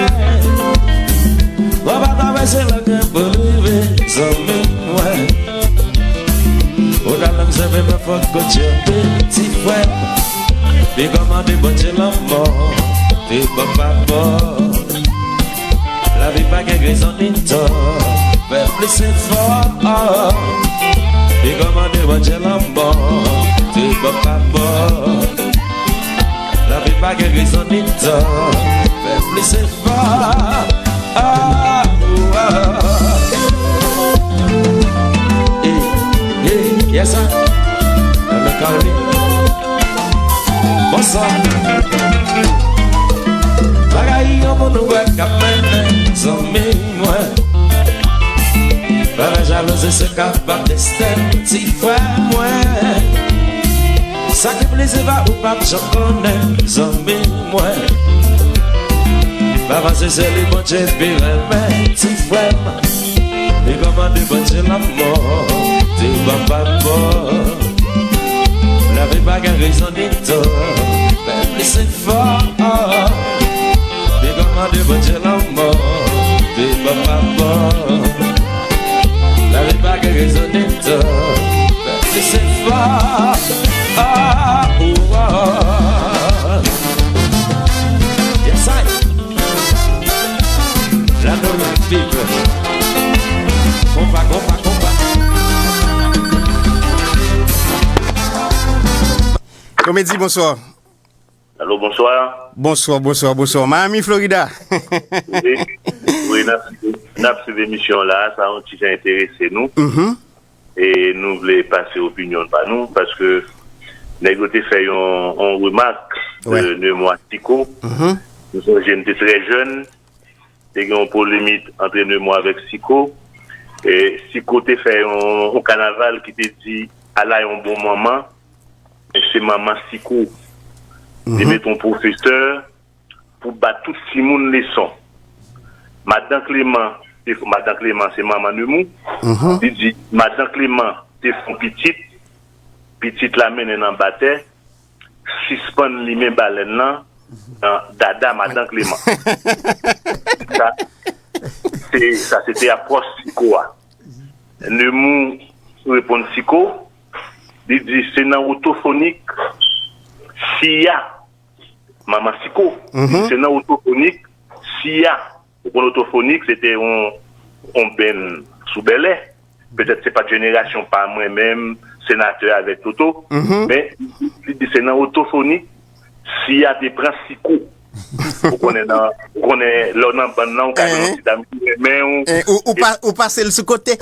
Ou pa travèse lè gen pou rive, zanmi mwen. Ou ta lèm se menm fòk ou tchante, ti frè. Pi kòmande Bondye lanmò, te bò pa bò. Lavi pa gen rezon ni tò, fè plis efò. Pi kòmande Bondye lanmò, te bò pa bò. Lavi pa gen rezon ni tò, fè plis efò. Ah, oh, ah. Hey, hey, yes, sir. Nan lokal li. Bonswa. Bagay yon moun wè k ap mennen, zanmi mwen. Bagay jalouzi se k ap ap desten, ti frè mwen. Sa ki plis se pa ou p ap janm konnen, zanmi mwen. Pa panse se li Bondye pi renmen, ti frè m. Li kòmande Bondye lanmò, te ban pa bò. Lavi pa gen rezon ni tò, fè plis efò. Li kòmande Bondye lanmò, te ban pa bò. Lavi pa gen rezon ni tò, fè plis efò. Ah, oh, oh. Yes, I. La nou la viv. Konpa, konpa, konpa. Komedi, bonswa. Alo, bonswa. Bonswa, bonswa, bonswa. Miami, Florida. Wi, wi, n ap, n ap swiv emisyon la, sa yon ti jan enterese nou. Mhm. E nou vle pase opinyon pa nou, paske nèg yo te fè yon, yon remak de Wè. Nemwa Siko. Mhm. Nou sonje n te trè jèn, te gen yon polemik antre Nemwa avèk Siko. E Siko te fè yon, yon kanaval ki te di, "Ala yon bon manman, men se manman Siko." Li Mhm. met yon pwofesè pou bat tout timoun leson. Madan Kleman, se, Madan Kleman, se manman Nemou. Mhm. Li di, Madan Kleman te fon pitit, pitit la mennen nan batè, sispann limen balèn lan nan dada Madan Kleman. Sa, se, sa se te apwòch Siko a. Nemou reponn Siko, li di, se nan otofonik, Siya, manman Siko, li di, Mhm. se nan otofonik, Siya. Ou konn otofonik, se te yon, yon benn sou bèlè. Petèt se pa t jenerasyon pa mwen menm, senatè avèk Toto, Mhm. men li di se nan otofonik, Siya te pran Siko. Ou konnen nan, ou konnen lè w nan bann nan, ou ka jwenn yon Hein? ti dam ki renmen w. Hein, ou, ou, E pa, ou pase l sou kote.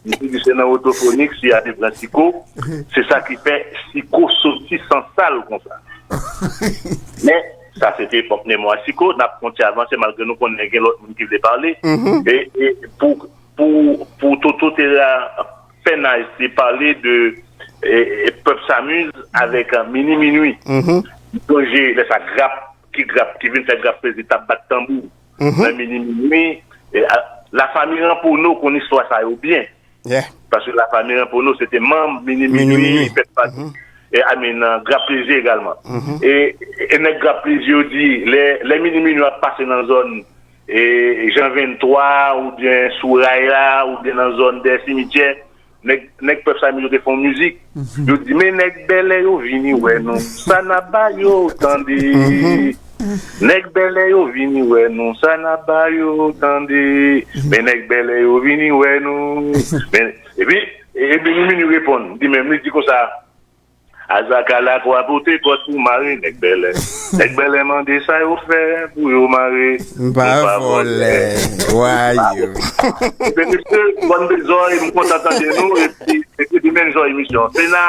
Li di se nan otofonik, Siya te pran Siko. Se sa ki fè Siko soti san sal konsa. Men, sa se te epòk Nemwa Siko, n ap kontinye avanse malgre nou konnen gen lòt moun ki vle pale. Mhm. E, e pou, pou, pou Toto te ra-, fè naj te pale de e, e, pèp Samiz avèk, e, Mini Minwi. Mhm. M sonje lè sa Grap, ki Grap, ki vin fè Grap Plezi t ap bat tanbou Mhm. nan Mini Minwi. E, a, Lafanmi Rampono konn istwa sa yo byen. Yeah. Paske Lafanmi Rampono se te manm Mini Mini Minwi, Minwi. Pèp Samiz. Mhm. E, I mean, e, Grap Plezi egalman. Mhm. E, e nèg Grap Plezi yo di, lè, lè Mini Minwi ap pase nan zòn, e, Jan venntwa, oubyen sou ray la, oubyen nan zòn dèyè simityè, nèg, nèg pèp Samiz yo te fè yon mizik. Mhm. Yo di, men nèg bèlè yo vini wè nou, sa n ap ba yo, tande. Mhm. Nèg bèlè yo vini wè nou, sa n ap ba yo, tande. Mhm. Men nèg bèlè yo vini wè nou. Men, epi, epi Mini Minwi reponn, li menm, li di konsa, Azaka lakwa pote kòd pou mare nèg bèlè. Nèg bèlè mande sa yo fè pou yo mare. M pa vòlè. Why you? Epi mesye, bòn bezòy, m kontan tande nou, epi, epi demen jò emisyon. Sena,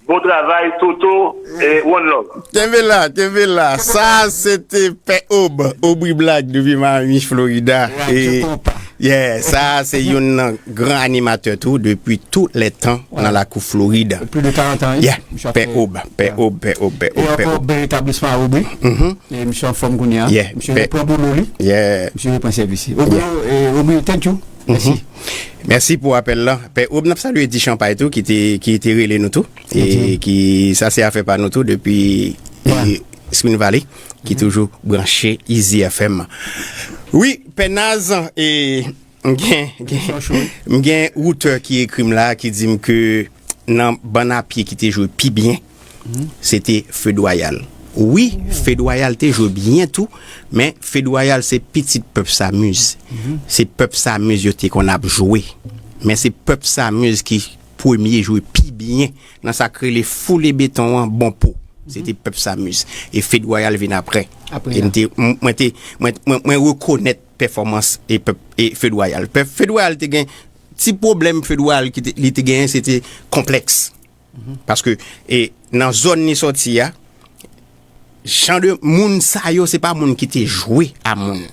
bon travay, Toto, e one love. Kenbe la, kenbe la. Sa, se te Pè Ob, Obri Blag, depi Miami, Florida. Radyo E, Konpa. Yeah, sa, se youn nan gran animatè tou, depi tout lè tan, nan lakou Florid. Plis de karant an, wi. Yeah, Pè Ob, Pè Ob, Pè Ob, Pè Ob, Pè Ob. E ankò, bèl etablisman a Obri. Mhm. E misye anfòm kounye a. Yeah, misye repran boulou li. Yeah. Misye repran sèvis li. Obri, e, Obri, thank you. Mèsi. Mhm. Mèsi pou apèl la. Pè Ob, n ap salye Ti Chanpay tou, ki te, ki te rele nou tou. E ki, sa se afè pa nou tou, depi, e, Spring Valley, ki toujou branche Easy F M. Wi, Pè Naz, e, m gen, gen, m gen woutè ki ekri m la, ki di m ke nan bann a pye ki te jwe pi byen, se te Fedwayal. Wi, Fedwayal te jwe byen tou, men Fedwayal se pitit pèp Samiz. Se pèp Samiz yo te konn ap jwe. Men se pèp Samiz ki premye jwe pi byen nan sa k rele foule beton an, bon po. Se te pèp Samiz. E Fedwayal vin apre. Apre. E m te, m, mwen te, mwen, mwen, mwen rekonèt pèfòmans e pèp, e Fedwayal. Pèp Fedwayal te gen ti pwoblèm Fedwayal ki te, li te genyen, se te konplèks. Paske, e, nan zòn li sòti a, jan de moun sa yo, se pa moun ki te jwe a moun.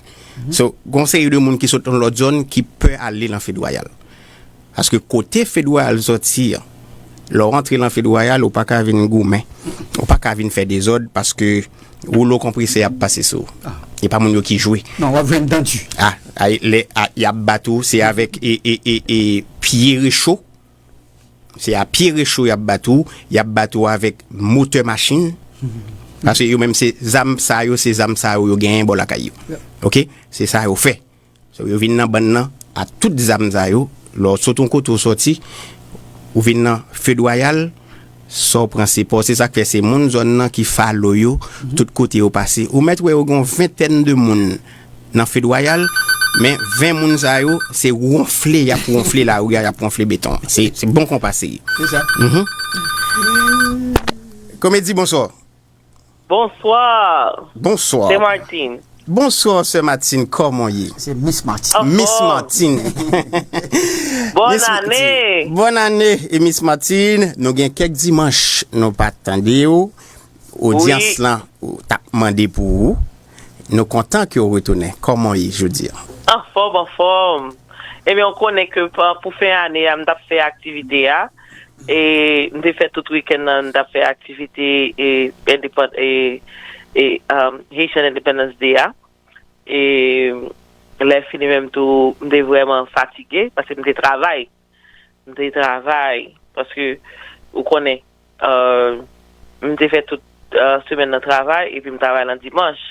So, gon seri de moun ki sot nan lòt zòn ki pè ale nan Fedwayal. Paske kote Fedwayal sòti a, Lè w antre nan Fedwayal, ou pa ka vin goumen. Ou pa ka vin fè dezòd paske woulo konpresè ap pase sou ou. E pa moun yo ki jwe. Non, w ap jwenn dan di. A, a, lè, a, y ap bat ou, se avèk e, e, e, e, pye recho. Se a pye recho y ap bat ou, y ap bat ou avèk motè machin. Paske yo menm se zam sa yo, se zam sa yo yo genyen bò lakay yo. Oke? Se sa yo fè. So, yo vin nan bann nan a tout zam sa yo. Lè w sot yon kote w sòti, ou vin nan Fedwayal, sa w pran se pa w. Se sa k fè se moun zòn nan ki follow yo, tout kote yo pase. Ou mèt wè yo gen yon ventèn de moun nan Fedwayal, men ven moun sa yo, se wonfle y ap wonfle lari a, y ap wonfle beton. Se, se bon konpa se ye. Se sa. Komedi, bonswa. Bonswa. Bonswa. Se Martine. Bonswa, sè Martine, kòman w ye? Se Miss Martine. Anfòm. Miss Martine. Bòn ane. Bòn ane, e Miss Martine, nou gen kèk dimanch nou pa tande w. Odyans lan, ou t ap mande pou ou. Nou kontan ke w retounen. Kòman w ye jodi a? Anfòm, anfòm. Ebyen, ou konnen ke pa, pou fen ane a, m t ap fè aktivite a. E m te fè tout wikenn nan, m t ap fè aktivite e, endepand-, e, e, um, Haitian Independence Day a. E lè fini menm tou, m te vrèman fatige paske m te travay. M te travay paske, ou konnen, euh, m te fè tout, euh, semèn nan travay, epi m travay nan dimanch.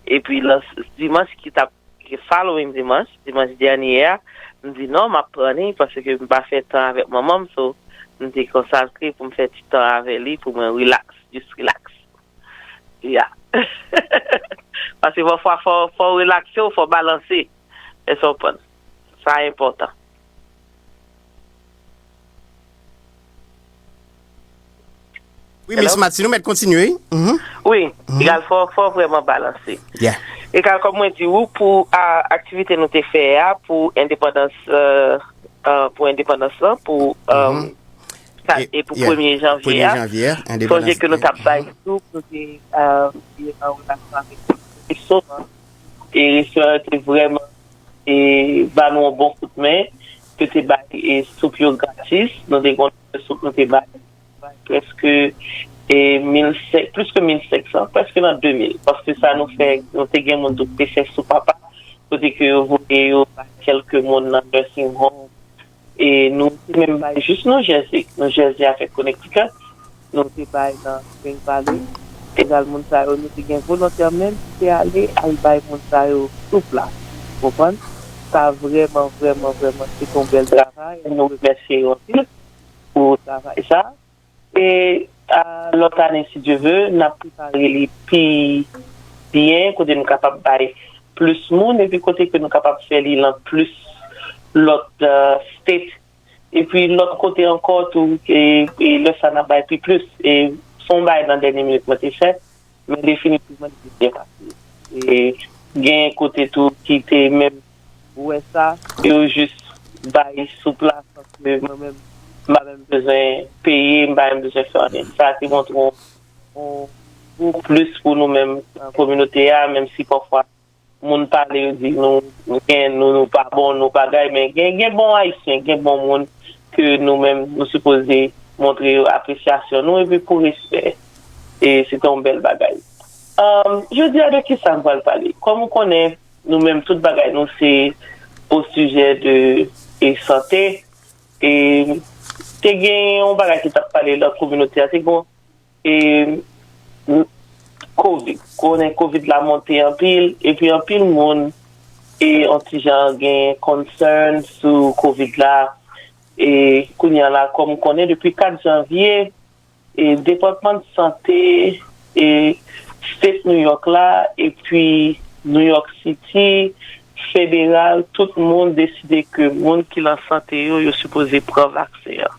Epi nan s-, dimanch ki t ap, ki following dimanch, dimanch dènye a, m di non, m ap pran li paske m pa fè tan avèk manman m, so m te konsakre pou m fè ti tan avè li, pou mwen relax, just relax. Yeah. Paske pafwa fò, fò w relakse w, fò w balanse. Èske w konprann? Sa enpòtan. Wi, Miss Martine, ou mèt kontinye, wi. Mhm. Wi, egal fò, fò w vrèman balanse. Yeah. Egal, kòm mwen di w, pou a, aktivite nou te fè a, pou endepandans, euh, euh, pou endepandans lan, pou, euh, sa, e pou premye janvye a, sonje ke nou t ap bay tou, nou te, euh, ye an relasyon avèk resto an. E resto an te vrèman, e, ba nou yon bon kout men, yo te bay, e, soup yo gratis, nou te gen yon soup nou te bay, bay prèske, e, mil senk, plis ke mil senk san, prèske nan de mil, paske sa nou fè, nou te gen moun tou te fè soup apa, kote ke yo voye yo bay kèlke moun nan nursing home, e nou te menm bay jis New Jersey, New Jersey avèk Connecticut. Nou te bay nan Spring Valley. Egal moun sa yo, nou te gen volontè menm ki te ale al bay moun sa yo soup la. Ou konprann? Sa vrèman, vrèman, vrèman, se te yon bèl travay. Nou remèsye yo anpil pou travay sa. E, a, lòt ane, si Dye ve, n ap prepare li pi byen, kote nou kapab bay plis moun, epi kote ke nou kapab fè li nan plis lòt, a, state. Epi lòt kote ankò tou, e, e lè sa n ap bay pi plis. E se yon bagay nan dènye minit mwen te fè. Men definitivman, li te byen pase. E gen kote tou ki te menm wè sa, yo jis bay soup la, paske mwen menm, m pa menm bezwen peye, m pa menm bezwen fè anyen. Sa te montre yon, yon gwo plis pou nou menm, nan kominote a, menm si pafwa moun pale, yo di nou, nou gen, nou, nou pa bon, nou bagay, men gen, gen bon Ayisyen, gen bon moun ke nou menm, nou sipoze montre yo apresyasyon nou, epi pou respè. E se te yon bèl bagay. Um, jodi a, de ki sa m pral pale? Kòm ou konnen, nou menm, tout bagay nou se o sijè de, e, sante. E te gen yon bagay ki t ap pale nan kominote a, te gen, e, m, Covid. Konnen Covid la monte anpil, epi anpil moun, e, yon ti jan gen concern sou Covid la. E kounye a la, kòm ou konnen, depi kat janvye, e, Depatman de Sante, e, State New York la, epi New York City, federal, tout moun deside ke moun ki nan sante yo, yo sipoze pran vaksen an.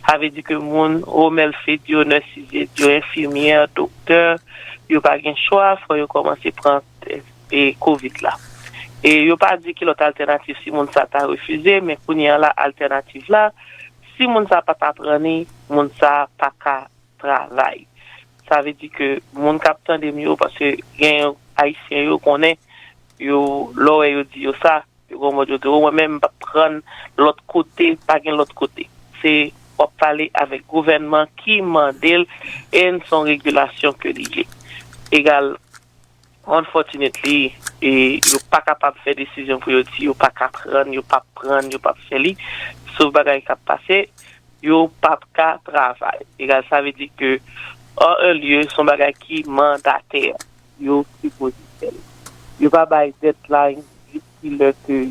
Sa vle di ke moun, home health aide yo, nurses aide yo, enfimyè, doktè, yo pa gen chwa, fò yo kòmanse pran tès, e, Covid la. E yo pa di ki lòt altènatif si moun sa ta refize, men kounye a la, altènatif la, si moun sa pa ta pran li, moun sa pa ka travay. Sa vle di ke moun k ap tande m yo, paske gen Ayisyen yo konnen, yo, lè w wè yo di yo sa, yo gon mòd yo di, "O, mwen menm, m p ap pran lòt kote, pa gen lòt kote." Se w ap pale avèk gouvènman ki mande l, e se yon regilasyon ke li ye. Egal, unfortunately, e yo pa kapab fè desizyon pou yo di yo pa ka prann, yo p ap prann, yo p ap fè li, sof bagay k ap pase, yo p ap ka travay. Egal, sa vle di ke, an un lye, se yon bagay ki mandatè. Yo sipoze fè l. Yo pa bay deadline jis ki lè ke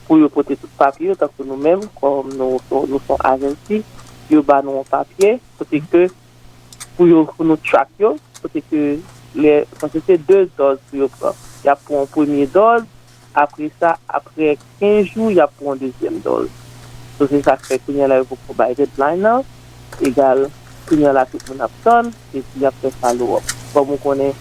pou yo pote tout papye yo, tankou nou menm, kòm nou, nou, nou se yon ajansi, yo ba nou yon papye, kote ke pou yo, pou nou track yo, kote ke lè, paske se de dòz pou yo pran. Y ap pran yon premye dòz, apre sa, apre kenz jou, y ap pran yon dezyèm dòz. So, se sa k fè kounye a la yo poko bay deadline nan, egal, kounye a la tout moun ap tann, epi y ap fè follow up. Kòm ou konnen,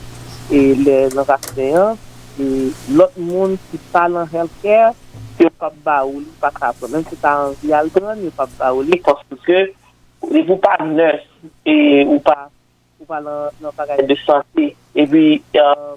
e lè nan vaksen an, e lòt moun ki pa nan healthcare, yo p ap ba ou li, pa ka pran. Menm si w ta anvi al pran, yo p ap ba ou li, paske depi w pa nurse, e ou pa, ou pa nan, nan bagay de sante. Epi, euh,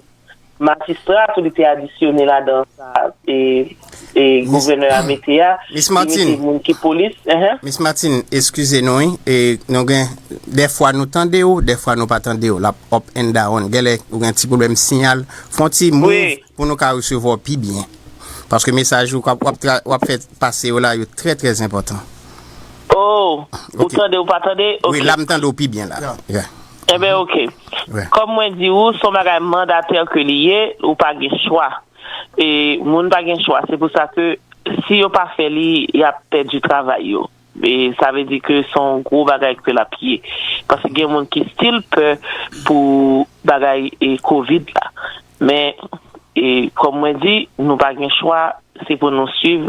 majistra tou, li te adisyone ladan sa, e, e gouvènè a mete a, Miss li mete Martine. Moun ki polis, ehe. Miss Martine, eskize nou, wi. E nou gen, dèfwa nou tande w, dèfwa nou pa tande w. L ap up and down. Genlè, ou gen ti pwoblèm siyal. Fè yon ti move pou nou ka resevwa w pi byen. Paske mesaj ou k ap, w ap tra-, w ap fè pase yo la, yo trè, trè enpòtan. Oh, ou tande, ou pa tande? Wi, la m tande w pi byen la. Yeah. Enben, oke. Kòm mwen di ou, se yon bagay mandatè ke li ye, ou pa gen chwa. E moun pa gen chwa. Se pou sa ke si yo pa fè li, y ap pèdi travay yo. E sa vle di ke se yon gwo bagay ke l ap ye. Paske gen moun ki still pè pou bagay e kovid la. Men, e kòm mwen di, nou pa gen chwa, se pou nou swiv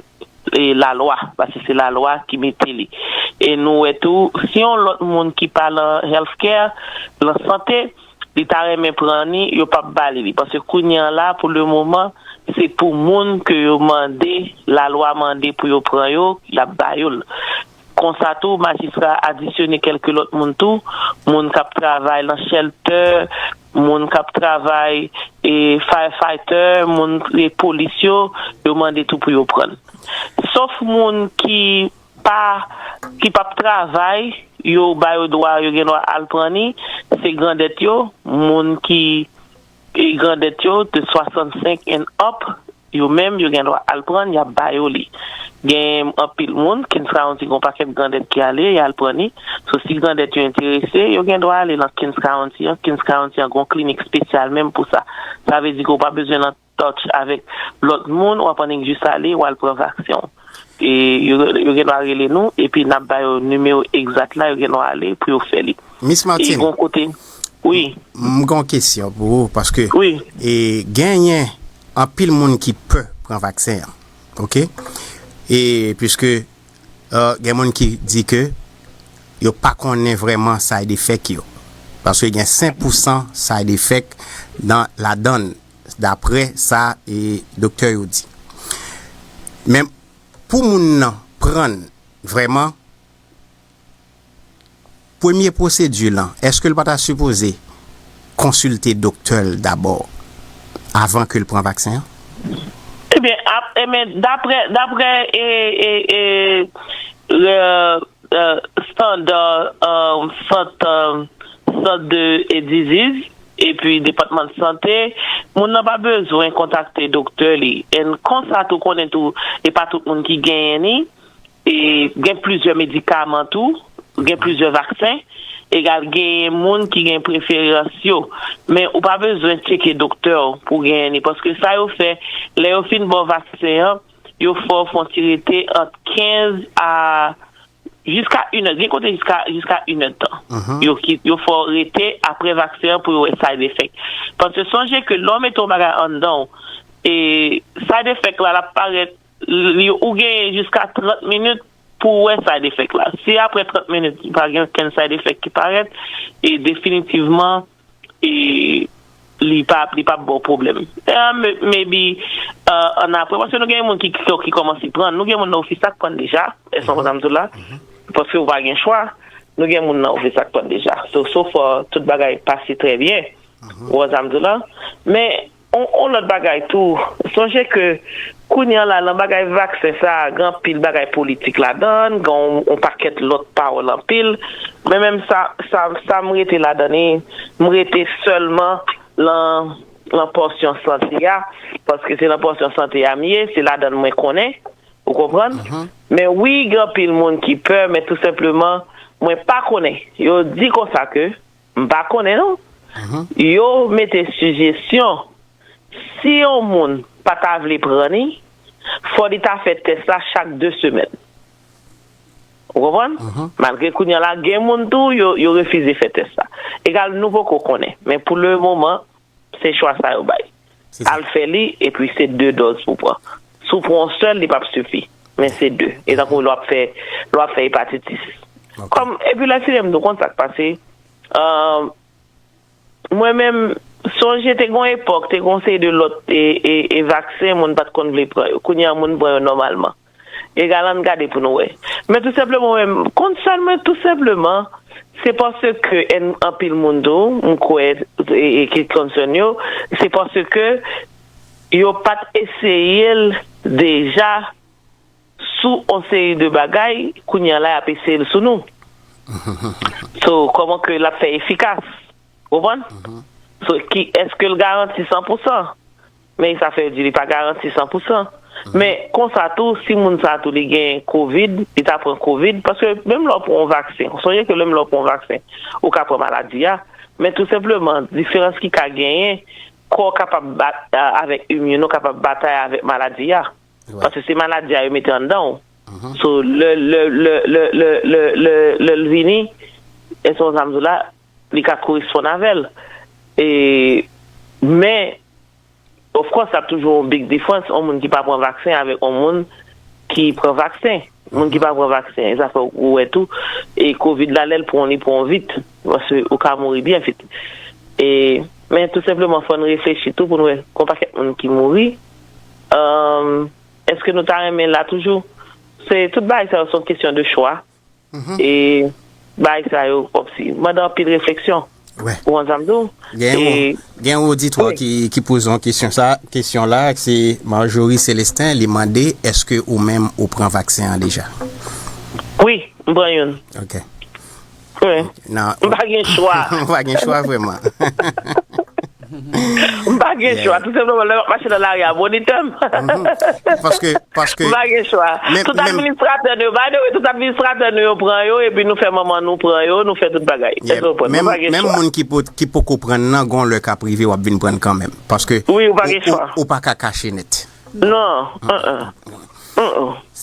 e lalwa, paske se lalwa ki mete li. E nou wè tou, si yon lòt moun ki pa lan healthcare, lan sante, li ta renmen pran li, yo p ap ba li li. Paske kounye a la, pou le moman, se pou moun ke yo mande, lalwa mande pou yo pran yo, y ap ba yo l. Konsa tou, majistra adisyone kèlke lòt moun tou, moun k ap travay lan shelter, moun k ap travay e firefighter, moun e polis yo, yo mande tou pou yo pran l. Sof moun ki pa, ki p ap travay, yo ba yo dwa, yo gen dwa al pran li, se grandèt yo, moun ki e grandèt yo, de swasann senk and up, yo menm, yo gen dwa al pran, y ap ba yo li. Gen anpil moun, Kings County gen yon pakèt grandèt ki ale, y al pran li. So, si grandèt yo enterese, yo gen dwa ale nan Kings County an. Kings County an gen yon klinik espesyal menm pou sa. Sa vle di ke w pa bezwen nan touch avèk lòt moun, w ap annik jis ale, w al pran vaksen w. E yo, yo gen dwa rele nou, epi n ap ba yo nimewo egzak la, yo gen dwa ale pou yo fè li. Miss Martine. E gon kote, wi. M gen yon kesyon pou ou, paske e, genyen anpil moun ki pè pran vaksen an. Oke? E, piske, e, gen moun ki di ke yo pa konnen vrèman side effect yo. Paske gen senk pousan side effect nan, ladan l, daprè sa e doktè yo di. Men pou moun nan pran l vrèman, premye pwosedi lan, èske l pa ta sipoze konsilte doktè l dabò avan ke l pran vaksen an? Ebyen, ap, ebyen, daprè, daprè e, e, e, e, e, estanda, e, sant, e, sant de e diziz, epi depatman de sante, moun nan pa bezwen kontakte doktè li. E konsa tou konnen tou, e pa tout moun ki genyen li. E gen plizyè medikaman tou, gen plizyè vaksen. Egal, genyen moun ki gen preferans yo. Men ou pa bezwen tcheke doktè w pou genyen li. Paske sa yo fè, lè yo fin ba w vaksen an, yo fè w fè yon ti rete ant kenz a jiska inè, gen kote jiska, jiska inèdtan. Yo ki, yo fè w rete apre vaksen an pou yo wè side effect. Paske sonje ke lè w mete yon bagay anndan w, e side effect la, l ap parèt, li, ou genyen jiska trant minit pou w wè side effect la. Si apre trant minit, pa gen okenn side effect ki parèt, e definitivman, e li pa, li p ap ba w pwoblèm. E, m-, maybe, e, annapre, paske nou gen moun ki, ki, ki kòmanse pran, nou gen moun nan ofis la k pran deja, èske w konprann sa m di w la? Paske ou pa gen chwa, nou gen moun nan ofis la k pran deja. So, so far, tout bagay pase trè byen. Ou wè sa m di w la? Men, on, on lòt bagay tou, sonje ke Kounye a la, nan bagay vaksen sa a, gen anpil bagay politik ladan l, gen yon, yon pakèt lòt pawòl anpil. Men menm sa, sa, sa m rete ladan li, m rete sèlman lan, lan pòsyon sante a, paske se lan pòsyon sante a m ye, se ladan l mwen konnen, ou konprann? Men wi, gen anpil moun ki pè, men tou senpleman, mwen pa konnen. Yo di konsa ke, m pa konnen non. Yo mete sijesyon, si yon moun pa ta vle pran li, fò li ta fè tès la chak de semèn. Ou konprann? Malgre kounye a la, gen moun tou, yo, yo refize fè tès la. Egal, nou poko konnen. Men pou le moman, se chwa sa yo bay. Al fè li, epi se de dòz pou pran. Si w pran yon sèl, li p ap sifi. Men se de. E tankou lè w ap fè, lè w ap fè epatitis. Kòm, epi lè fini m tou konn sa k pase. Mwen menm, sonje te gen yon epòk, te gen yon seri de lòt e, e, e vaksen, moun pa t konn vle pran yo. Kounye a, moun pran yo nòmalman. Egal, ann gade pou nou wè. Men tou senpleman, mwen menm, konsèn mwen, tou senpleman, se paske en, anpil moun tou, m kwè, e, e ki konsèn yo, se paske yo pa t eseye l deja sou yon seri de bagay, kounye a la, y ap eseye l sou nou. So, kòman ke l ap fè efikas? Ou konprann? So, ki, èske l garanti san pou san? Men sa fè yo di li pa garanti san pou san. Men konsa tou, si moun sa tou li gen kovid, li ta pran kovid, paske menm lè w pran yon vaksen, sonje ke menm lè w pran yon vaksen, ou ka pran maladi a, men tou senpleman, diferans ki ka genyen, kò w kapab bat, a, avèk imyoun ou kapab batay avèk maladi a. Paske se maladi a yo mete anndan w. So, lè, lè, lè, lè, lè, lè, lè, lè l vini, e se yon zam la, li ka koresponn avè l. E, men, of course, l ap toujou yon big difference, yon moun ki pa pran vaksen avèk yon moun ki pran vaksen. Moun ki pa pran vaksen, e sa fè ou wè tou, e kovid la, lè l pran w, li pran w vit. Paske ou ka mouri byen vit. E, men tou senpleman, fò n reflechi tou pou n wè, gon pakèt moun ki mouri. Èske nou ta renmen la toujou? Se, tout bagay sa yo, se yon kesyon de chwa. E bagay sa yo, kòmsi, mande anpil refleksyon. Ou konn sa m di w? Gen yon, gen yon oditwa ki, ki poze yon kesyon sa, kesyon la, se Marjorie Célestin, li mande, èske ou menm ou pran vaksen an deja? Wi, m pran youn. Ok. Wi. M pa gen chwa. M pa gen chwa vrèman. M pa gen chwa. Tou senpleman, lè m ap mache nan lari a, bonitè m. Paske, paske... M pa gen chwa. Tout administratè nou yo, by the way, tout administratè nou yo pran yo, epi nou fè manman nou pran yo, nou fè tout bagay. Èske w konprann? M pa gen chwa. Menm moun ki po-, ki poko pran nan, gon lè k ap rive, w ap vin pran kanmenm. Paske ou, ou, ou pa ka kache nèt. Non.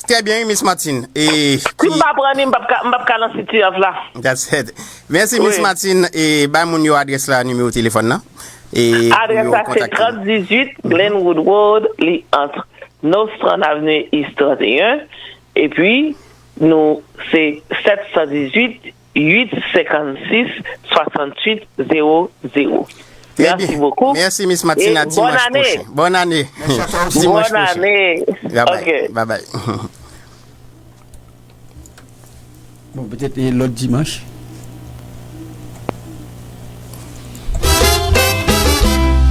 Trè byen, wi, Miss Martine. E si m pa pran li, m p ap ka, m p ap ka nan City of la. That's it. Mèsi, Miss Martine. E bay moun yo adrès la, nimewo telefòn nan. E pou yo kontakte nou. Adrès la, se trant dizuit Glenwood Road, li ant Nostrand Avenue East trant e en. Epi, nou, se sèt san dizuit uit senkannsis swasanntuit zewo zewo. Merci beaucoup. Merci, Miss Martine. E à dimanche prochain. Bonne année. Dimanche prochain. Bye bye. Bye bye. Bon, petèt, e, lòt dimanch.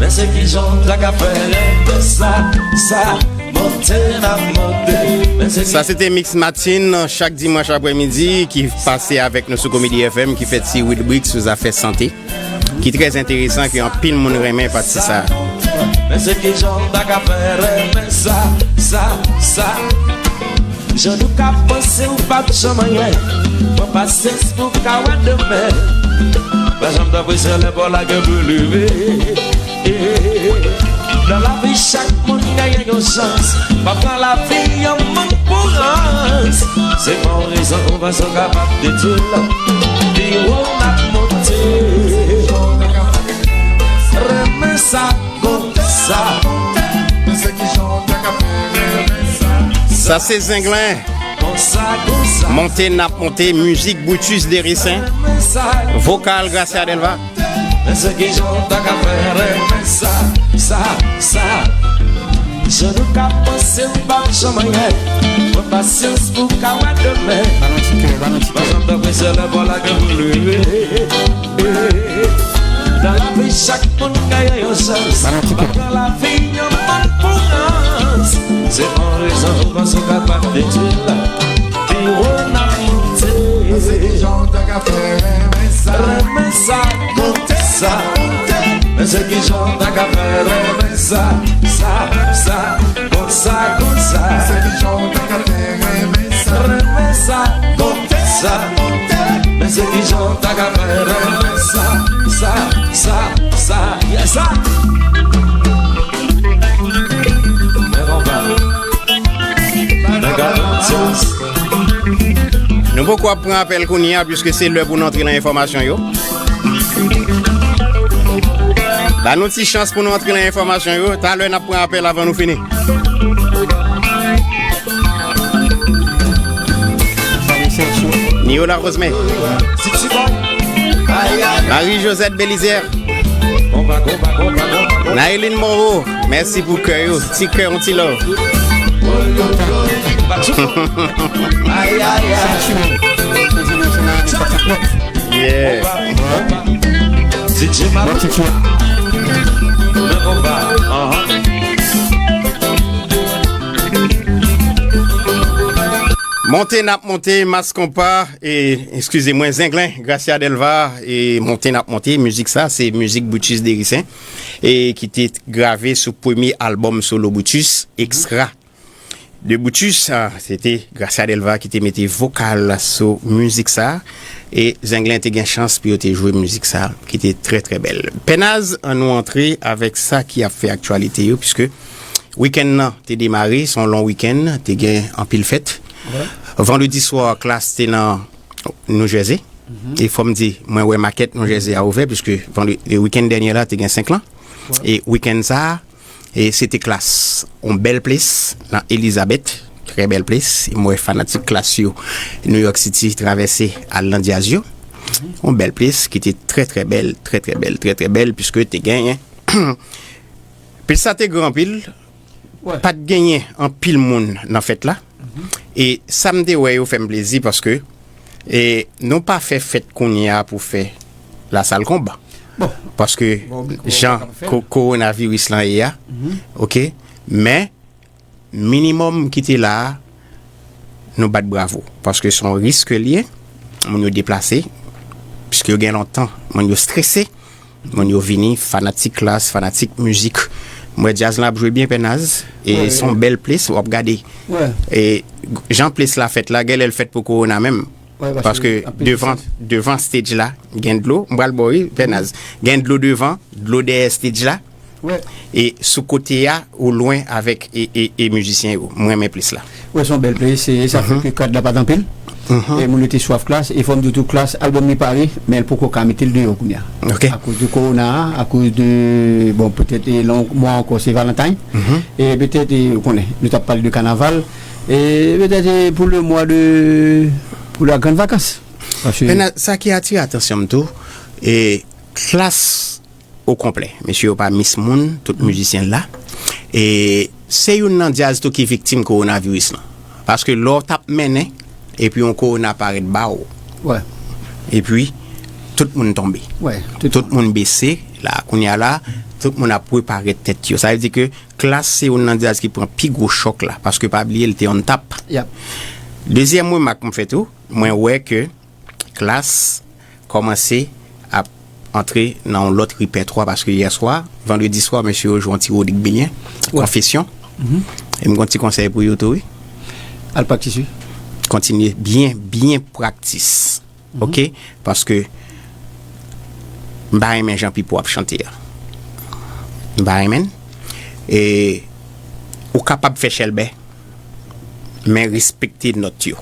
Men se kijan w ta ka fè renmen sa, sa, monte n ap monte. Men se... Sa se te Mix Matin, chak dimanch aprèmidi, ki pase avèk nou sou Komedi F M, ki fè ti ribrik sou zafè sante, ki trè enteresan, ke anpil moun renmen pati sa. Men se kijan w ta ka fè renmen sa, sa, sa. Jan nou ka panse ou p ap janm anyen. Pran pasyans pou w ka wè demen. Pa janm tanpri se lè bò la gen pou leve. Nan lavi chak moun genyen yon chans. Pa pran lavi an mank pou rans. Se pa yon rezon yon fason kapab detwi l. Pi wo n ap monte. Renmen sa. Konsa. Sa se Zenglen. Monte n ap monte, mizik Brutus Desressins. Vokal Gracia Delva. Men se kijan w ta ka fè renmen sa, sa, sa. Jan nou ka panse ou p ap janm anyen. Pran pasyans pou w ka wè demen. Ba nou ti kè, ba nou ti kè. Pa janm tanpri se lè bò la gen pou leve. Nan lavi chak moun genyen yon chans. Pa pran lavi yon moun pou rans. Se Pi wo n ap monte. Renmen sa, kontan sa. Men se kijan w ta ka fè renmen sa, sa, sa, konsa, konsa. Renmen sa, kontan sa. Men se kijan w ta ka fè renmen sa, sa, sa, sa. Yes, sa. Men konpa. Men gade yon ti. Nou poko ap pran apèl kounye a, piske se lè pou nou antre nan enfòmasyon yo. Ba nou ti chans pou nou antre nan enfòmasyon yo. Talè n ap pran apèl avan nou fini. Niola Rosemary. Marie Josette Belizaire. Naïline Moreau, mèsi pou kè yo. Ti kè, yon ti love. Yeah. Monte n ap monte, Mass Konpa, e, eskize mwen, Zenglen, Gracia Delva, e Monte n ap monte, mizik sa, se mizik Brutus Dericen, e ki te grave sou premye albòm solo Brutus, Extra de Brutus, a, se te Gracia Delva ki te mete vokal sou mizik sa, e Zenglen te gen chans pou yo te jwe mizik sa, ki te trè, trè bèl. Pè Naz, ann nou antre avèk sa ki ap fè aktyalite yo, piske wikenn nan te demare, se yon long wikenn, te gen anpil fèt. Wi. Vandredi swa, Klass te nan New Jersey. Mhm. E fò m di, mwen wè makèt New Jersey a ouvè, piske vandre-, e wikenn dènye la, te gen senk lan. Wi. E wikenn sa a, e se te Klass. Yon bèl ples nan Elizabeth. Trè bèl ples. E mwen wè fanatik Klass yo, New York City, travèse al nan djaz yo. Mhm. Yon bèl ples ki te trè, trè bèl, trè, trè bèl, trè, trè bèl, piske te genyen Pil sa te gran anpil, wi. Pa t genyen anpil moun nan fèt la. Mhm. E sa m te wè yo fè m plezi paske, e, nou pa fè fèt kounye a pou fè lasal konba. Bon. Paske bon, jan ko-, kowonaviris lan ye a, mhm, oke, men minimòm ki te la a, nou bat bravo. Paske se yon risk li ye, moun yo deplase, piske yo gen lontan, moun yo strese, moun yo vini, fanatik Klass, fanatik mizik. M wè djaz lan ap jwe byen, Pè Naz, e wi, se yon bèl ples, w ap gade. Wi. E jan ples la fèt la, genlè l fèt pou kowona menm. Wi, paske paske anpil devan, sens. Devan stage la, gen dlo, m pral ba w wi, Pè Naz. Gen dlo devan, dlo dèyè stage la. Wi. E sou kote a, ou lwen avèk e, e, e mizisyen yo. M renmen plis la. Wi, se yon bèl plis. E sa fè ke kad la pa t anpil. Mhm. E moun yo te swaf Klass. E fò m di w tou, Klass, albòm li pare, men l poko ka mete l deyò kounye a. Ok. Akoz de kowona a, akoz de, bon, petèt, e lon mwa ankò, se Valentine. Mhm. E petèt, e, ou konnen, nou t ap pale de kanaval. E petèt, e pou le mwa de, pou la grann vakans. Paske men sa ki atire atansyon m tou, e Klass o konplè. Mesye yo pa mis moun, tout mizisyen la. E se youn nan djaz tou ki viktim kowonaviris lan. Paske lè w t ap mennen, epi yon kowona parèt ba w. Wi. Epi, tout moun tonbe. Wi, tout moun. Tout moun bese, la, kounye a la, tout moun ap reparèt tèt yo. Sa vle di ke Klass se youn nan djaz ki pran pi gwo chòk la, paske pa bliye l te on top. Yep. Dezyèm remak m fè tou, mwen wè ke Klass kòmanse ap antre nan yon lòt repètwa, paske yè swa, vandredi swa, mesye yo jwe yon ti Rodrig Benyen, wi, Konfesyon. Mhm. E m gen yon ti konsèy pou yo tou, wi. Al praktis, wi. Kontinye byen, byen praktis. Mhm. Oke? Paske m pa renmen jan Pipo ap chante a. M pa renmen l. E ou kapab fè chèlbè, men respekte nòt yo.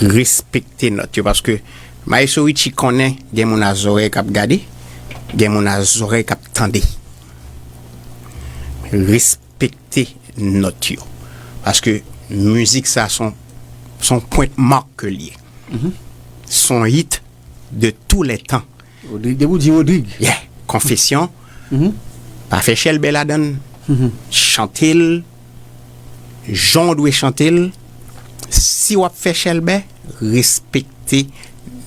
Respekte nòt yo, paske Maestro Richie konnen gen moun a zòrèy k ap gade, gen moun a zòrèy k ap tande. Respekte nòt yo. Paske mizik sa se yon, se yon pwent mak ke l ye. Mhm. Se yon hit de tous les temps. Rodrig, depi w di Rodrig. Yeah. Konfesyon. Mhm. Pa fè chèlbè ladan l. Mhm. Chante l jan w dwe chante l. Si w ap fè chèlbè, respekte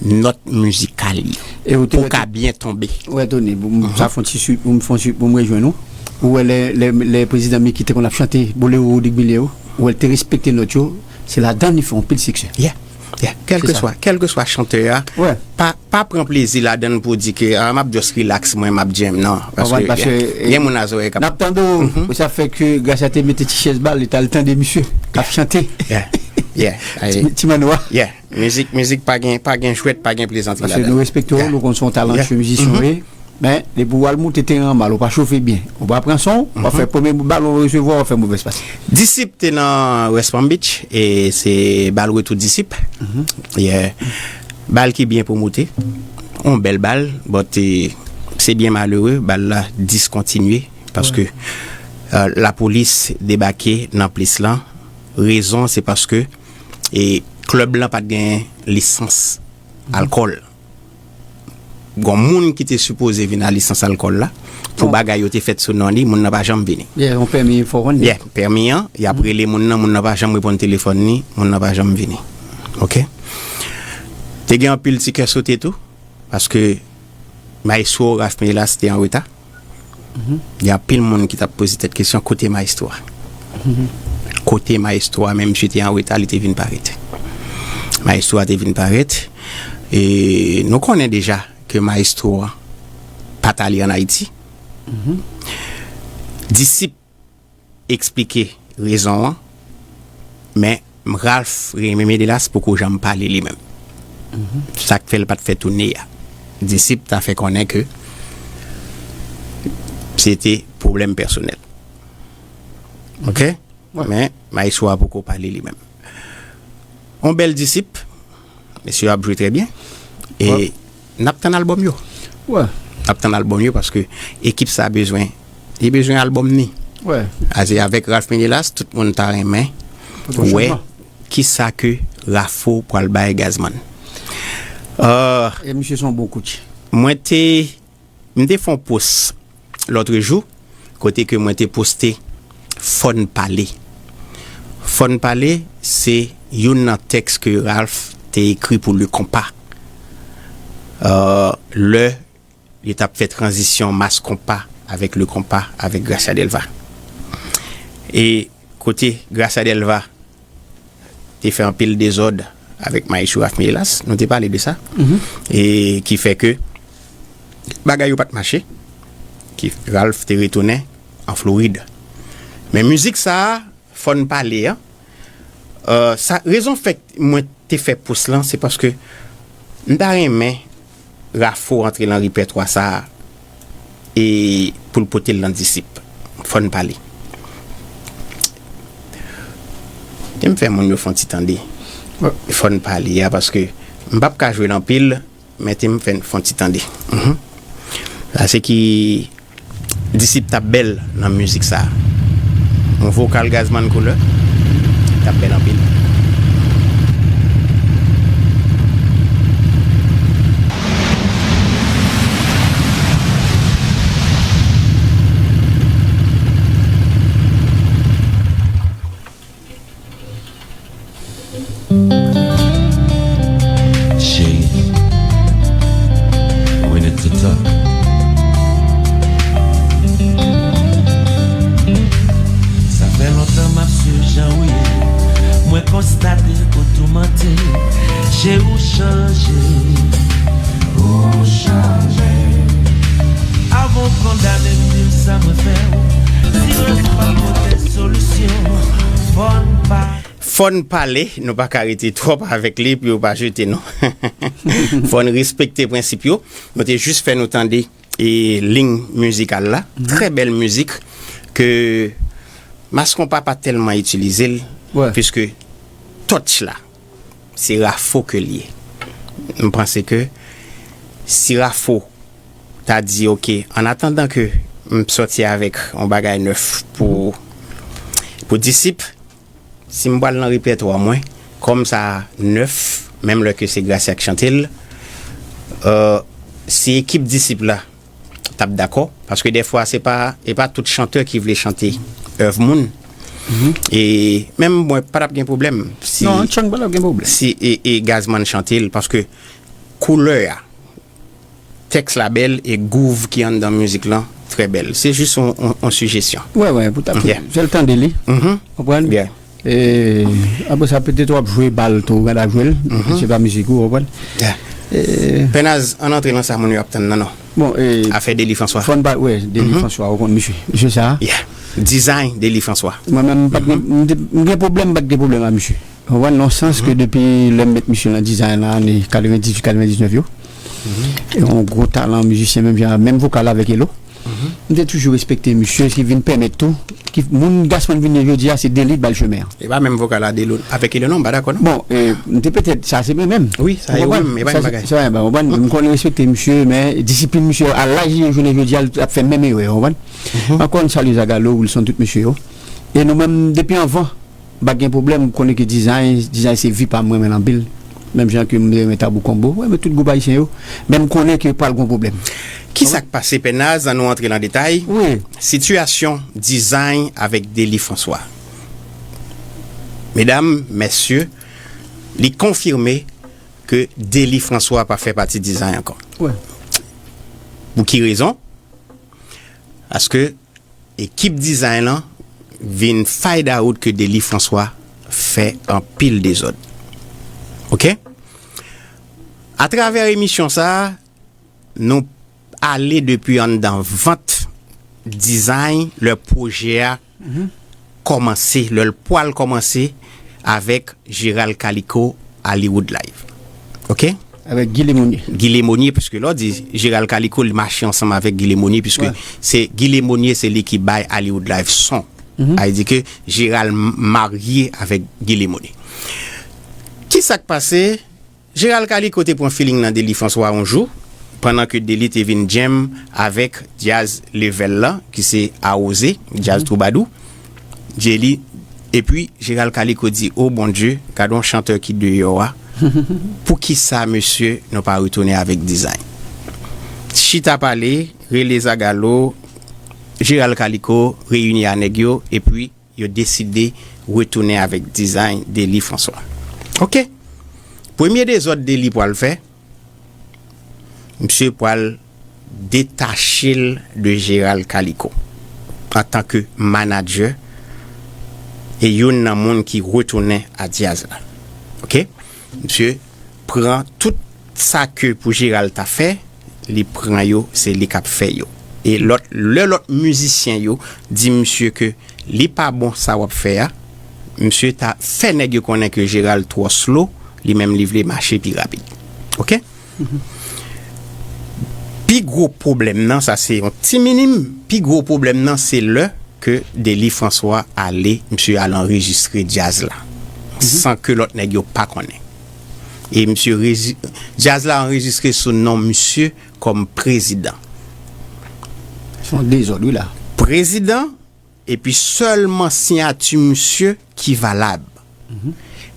nòt mizikal yo. E ou te pou w ka byen tonbe. Wè, Tony, pou m, mhm, sa fè yon ti swi-, pou m fè yon swi-, pou m rejwenn ou. Ou wè lè, lè, lè prezidan Mickey te konn ap chante bolero Rodrigue Millet yo, ou wè l te respekte nòt yo, se ladan l li fè anpil siksè. Yeah, yeah. Kèlkeswa, kèlkeswa chantè a, pa, pa pran plezi ladan l pou di ke ah, m ap just relax, mwen m ap jam. Non, paske gen moun a zòrèy k ap. N ap tande w, sa fè ke Gracia te mete ti chèz ba l, li t al tande misye k ap chante. Yeah, yeah. Ti manno a. Yeah. Mizik, mizik pa gen, pa gen jwèt, pa gen plezantri ladan. Paske nou respekte w, nou konn se yon talanchye mizisyen w ye. Men, depi w al moute teren an mal, ou pa chofe byen, ou pa pran son, w ap fè premye balon ou resevwa, w ap fè movèz pas. Disip te nan West Palm Beach, e se bal retou Disip. Yeah. Bal ki byen pwomote. Yon bèl bal, but, e, se byen malere, bal la diskontinye, paske, e, lapolis debake nan plis lan. Rezon, se paske, e, klèb lan pa t gen lisans alkòl. Gon moun ki te sipoze vin a lisans alkòl la, pou bagay yo te fèt sou non li, moun nan pa janm vini. Yeah, yon pèmi, fò konn li. Yeah, pèmi an, y ap rele moun nan, moun nan pa janm reponn telefòn li, moun nan pa janm vini. Oke? Te gen anpil ti kè sote tou, paske Maestro Ralph Mélas te an reta. Gen anpil moun ki t ap poze tèt kesyon, kote Maestro a? Kote Maestro a? Men misye te an reta, li te vin parèt. Maestro a te vin parèt. E nou konnen deja ke Maestro a pa t ale ann Ayiti. Disip eksplike rezon an, men Ralph Mélas poko janm pale li menm. Sa k fè l pa t fè toune a. Disip ta fè konnen ke se te pwoblèm pèsonèl. Oke? Men Maestro a poko pale li menm. On bèl Disip, mesye yo ap jwe trè byen. E n ap tann albòm yo. N ap tann albòm yo paske ekip sa bezwen, li bezwen albòm ni. Ase avèk Ralph Mélas, tout moun ta renmen wè kisa ke Rafo pral bay Gazman. E misye se yon bon coach. Mwen te M te fè yon post lòt jou, kote ke mwen te poste Fò n pale. Fò n pale, se youn nan tèks ke Ralph te ekri pou Le Compas. Euh, lè li t ap fè tranzisyon Mass Compas avèk Le Compas avèk Gracia Delva. E kote Gracia Delva te fè anpil dezòd avèk Maestro Ralph Mélas, nou te pale de sa, e ki fè ke bagay yo pa t mache, ki Ralph te retounen an Florid. Men mizik sa a, Fò n pale a, euh, sa, rezon fèk mwen te fè post lan, se paske m ta renmen Rafo antre nan repètwa sa a e pou l pote l nan Disip. Fò n pale. Te m fè moun yo fè yon ti tande. Fò n pale a, paske m p ap ka jwe l anpil, men te m fè, fè yon ti tande. Mhm. Sa se ki Disip t ap bèl nan mizik sa a. Yon vokal Gazman Couleur t ap bèl anpil. Cheri, we need to talk. Sa fè lontan m ap swiv jan ou ye. Mwen konstate ou toumante. Cheri, ou chanje. Ou chanje. Avan w kondane m, di m sa mwen fè w. Silans pa pote solisyon. Fò n pa Fò n pale, nou pa ka rete twòp avèk li, pou yo pa jete nou. Fò n respekte prensip yo. Nou te jis fè nou tande e liy mizikal la. Mhm. Trè bèl mizik ke Mass Compas pa tèlman itilize l, piske touch la, se Rafo ke l ye. M panse ke si Rafo ta di, "Ok, an atandan ke m sòti avèk yon bagay nèf pou, pou Disip, si m pral nan repètwa mwen, kòm sa nèf, menm lè ke se Gracia k chante l, euh, si ekip Disip la t ap dakò, paske dèfwa se pa, e pa tout chantè ki vle chante èv moun. Mhm. E menm mwen pa t ap gen pwoblèm si, non, Chang pa t ap gen pwoblèm. Si e, e Gazman chante l, paske koulè a, tèks la bèl e gouv ki anndan mizik lan, trè bèl. Se jis yon, yon, yon sijesyon. Wè, wè, pou ta Yeah. fè l tande li. Mhm. Konprann? Yeah. E, apre sa, petèt w ap jwe bal tou, w gad ap jwe l. Mhm. Se pa mizik ou, konprann? Yeah. E, Pènaz, ann antre nan sa moun yo ap tann nan, non. Bon, e, Afè Deli François. Fò n pa, wè, Deli Mhm. François, ou konn misye. Misye sa. Yeah. Design Deli François. Mwen menm, m pa t gen, m te- m gen pwoblèm, m pa t gen pwoblèm ak misye. Ou konprann? Nan sans ke depi lè m met misye nan design nan ane katrevendizuit, katrevendiznèf yo. E yon gwo talan mizisyen, menm jan, menm vokal avèk Elo. M te toujou respekte misye, ki vin pèmèt tou. Ki, moun Gasman vin ye jodi a, se Deli k ba l chemen an. E pa menm vokal a Delo, avèk Elo non, m pa dakò non. Bon, e, m te petèt, sa se mwen menm. Wi, sa Ou yo konprann? menm, e pa Sa menm se- bagay. sa, e, ben, ou konprann? M konnen respekte misye, men disiplin misye a laj li ye jounen jodi a, l ap fè menm erè, ou konprann? Ankò, n salye Zagalo, Wilson, tout mesye yo. E nou menm, depi anvan, m pa t gen pwoblèm, m konnen ke design, design se vi pa m, mwen renmen l anpil. Menm jan ke m renmen Tabou Combo, mwen renmen tout gwoup ayisyen yo, men m konnen ke pral gon pwoblèm. Ki sa k pase, Pènaz, ann nou antre nan detay? Wi. Sitiyasyon design avèk Deli François. Medam, mesye, li konfime ke Deli François pa fè pati design ankò. Wi. Pou ki rezon? Paske ekip design lan vin find out ke Deli François fè anpil dezòd. Oke? Atravè emisyon sa a, nou ale depi anndan vant design lè pwojè a kòmanse, lè l pwal kòmanse avèk Gérald Calico Hollywood Live. Oke? Avèk Guy Lemonnier. Guy Lemonnier, piske lè w di Gérald Calico, li mache ansanm avèk Guy Lemonnier, piske Wè. se Guy Lemonnier, se li ki bay Hollywood Live son. Sa vle di ke Gérald m- marye avèk Guy Lemonnier. Ki sa k pase? Gérald Calico te pran feeling nan Deli François yon jou, pandan ke Deli te vin jam avèk djaz Level la, ki se Awoze, djaz twoubadou. Deli, epi Gérald Calico di, "O Bondye, gade yon chantè ki deyò a. Poukisa, mesye, nou pa retounen avèk design?" Chita pale, rele Zagalo, Gérald Calico reyini a nèg yo, epi yo deside retounen avèk design Deli François. Oke. Premye dezòd Deli pwal fè, misye pwal detache l de Gérald Calico antanke manadjè e youn nan moun ki retounen a djaz la. Oke? Misye pran tout sa ke pou Gérald ta fè, li pran yo, se li k ap fè yo. E lòt, lè lòt mizisyen yo di misye ke li pa bon sa w ap fè a, misye ta fè nèg yo konnen ke Gérald twò slow, li menm li vle mache pi rapid. Oke? Pi gwo pwoblèm nan, sa se yon ti minim, pi gwo pwoblèm nan se lè ke Deli François ale, misye al anrejistre djaz la, san ke lòt nèg yo pa konnen. E misye rezi- djaz la anrejistre sou non misye kòm prezidan. Se yon dezòd, wi la. Prezidan, epi sèlman siyati misye ki valab.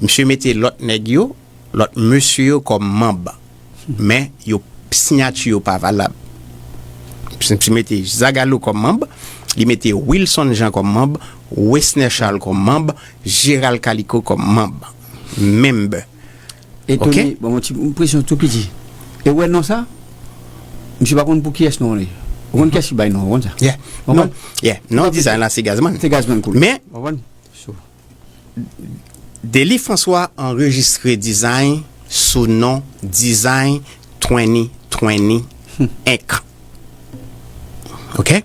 Misye mete lòt nèg yo, lòt mesye yo kòm manm. Men yo siyati yo pa valab. Misye mete Zagalo kòm manm, li mete Wilson Jean kòm manm, Wesner Charles kòm manm, Gérald Calico kòm manm. Member. E Tony, bon, yon ti presyon tou piti. E wè non sa? Misye pa konn pou kiyès non li. Ou konn kiyès ki bay non, ou konn sa? Yeah. Non, yeah. Non, design la se Gazman. Se Gazman kou. Men, Deli François anrejistre design sou non Design twenty twenty Inc. Oke?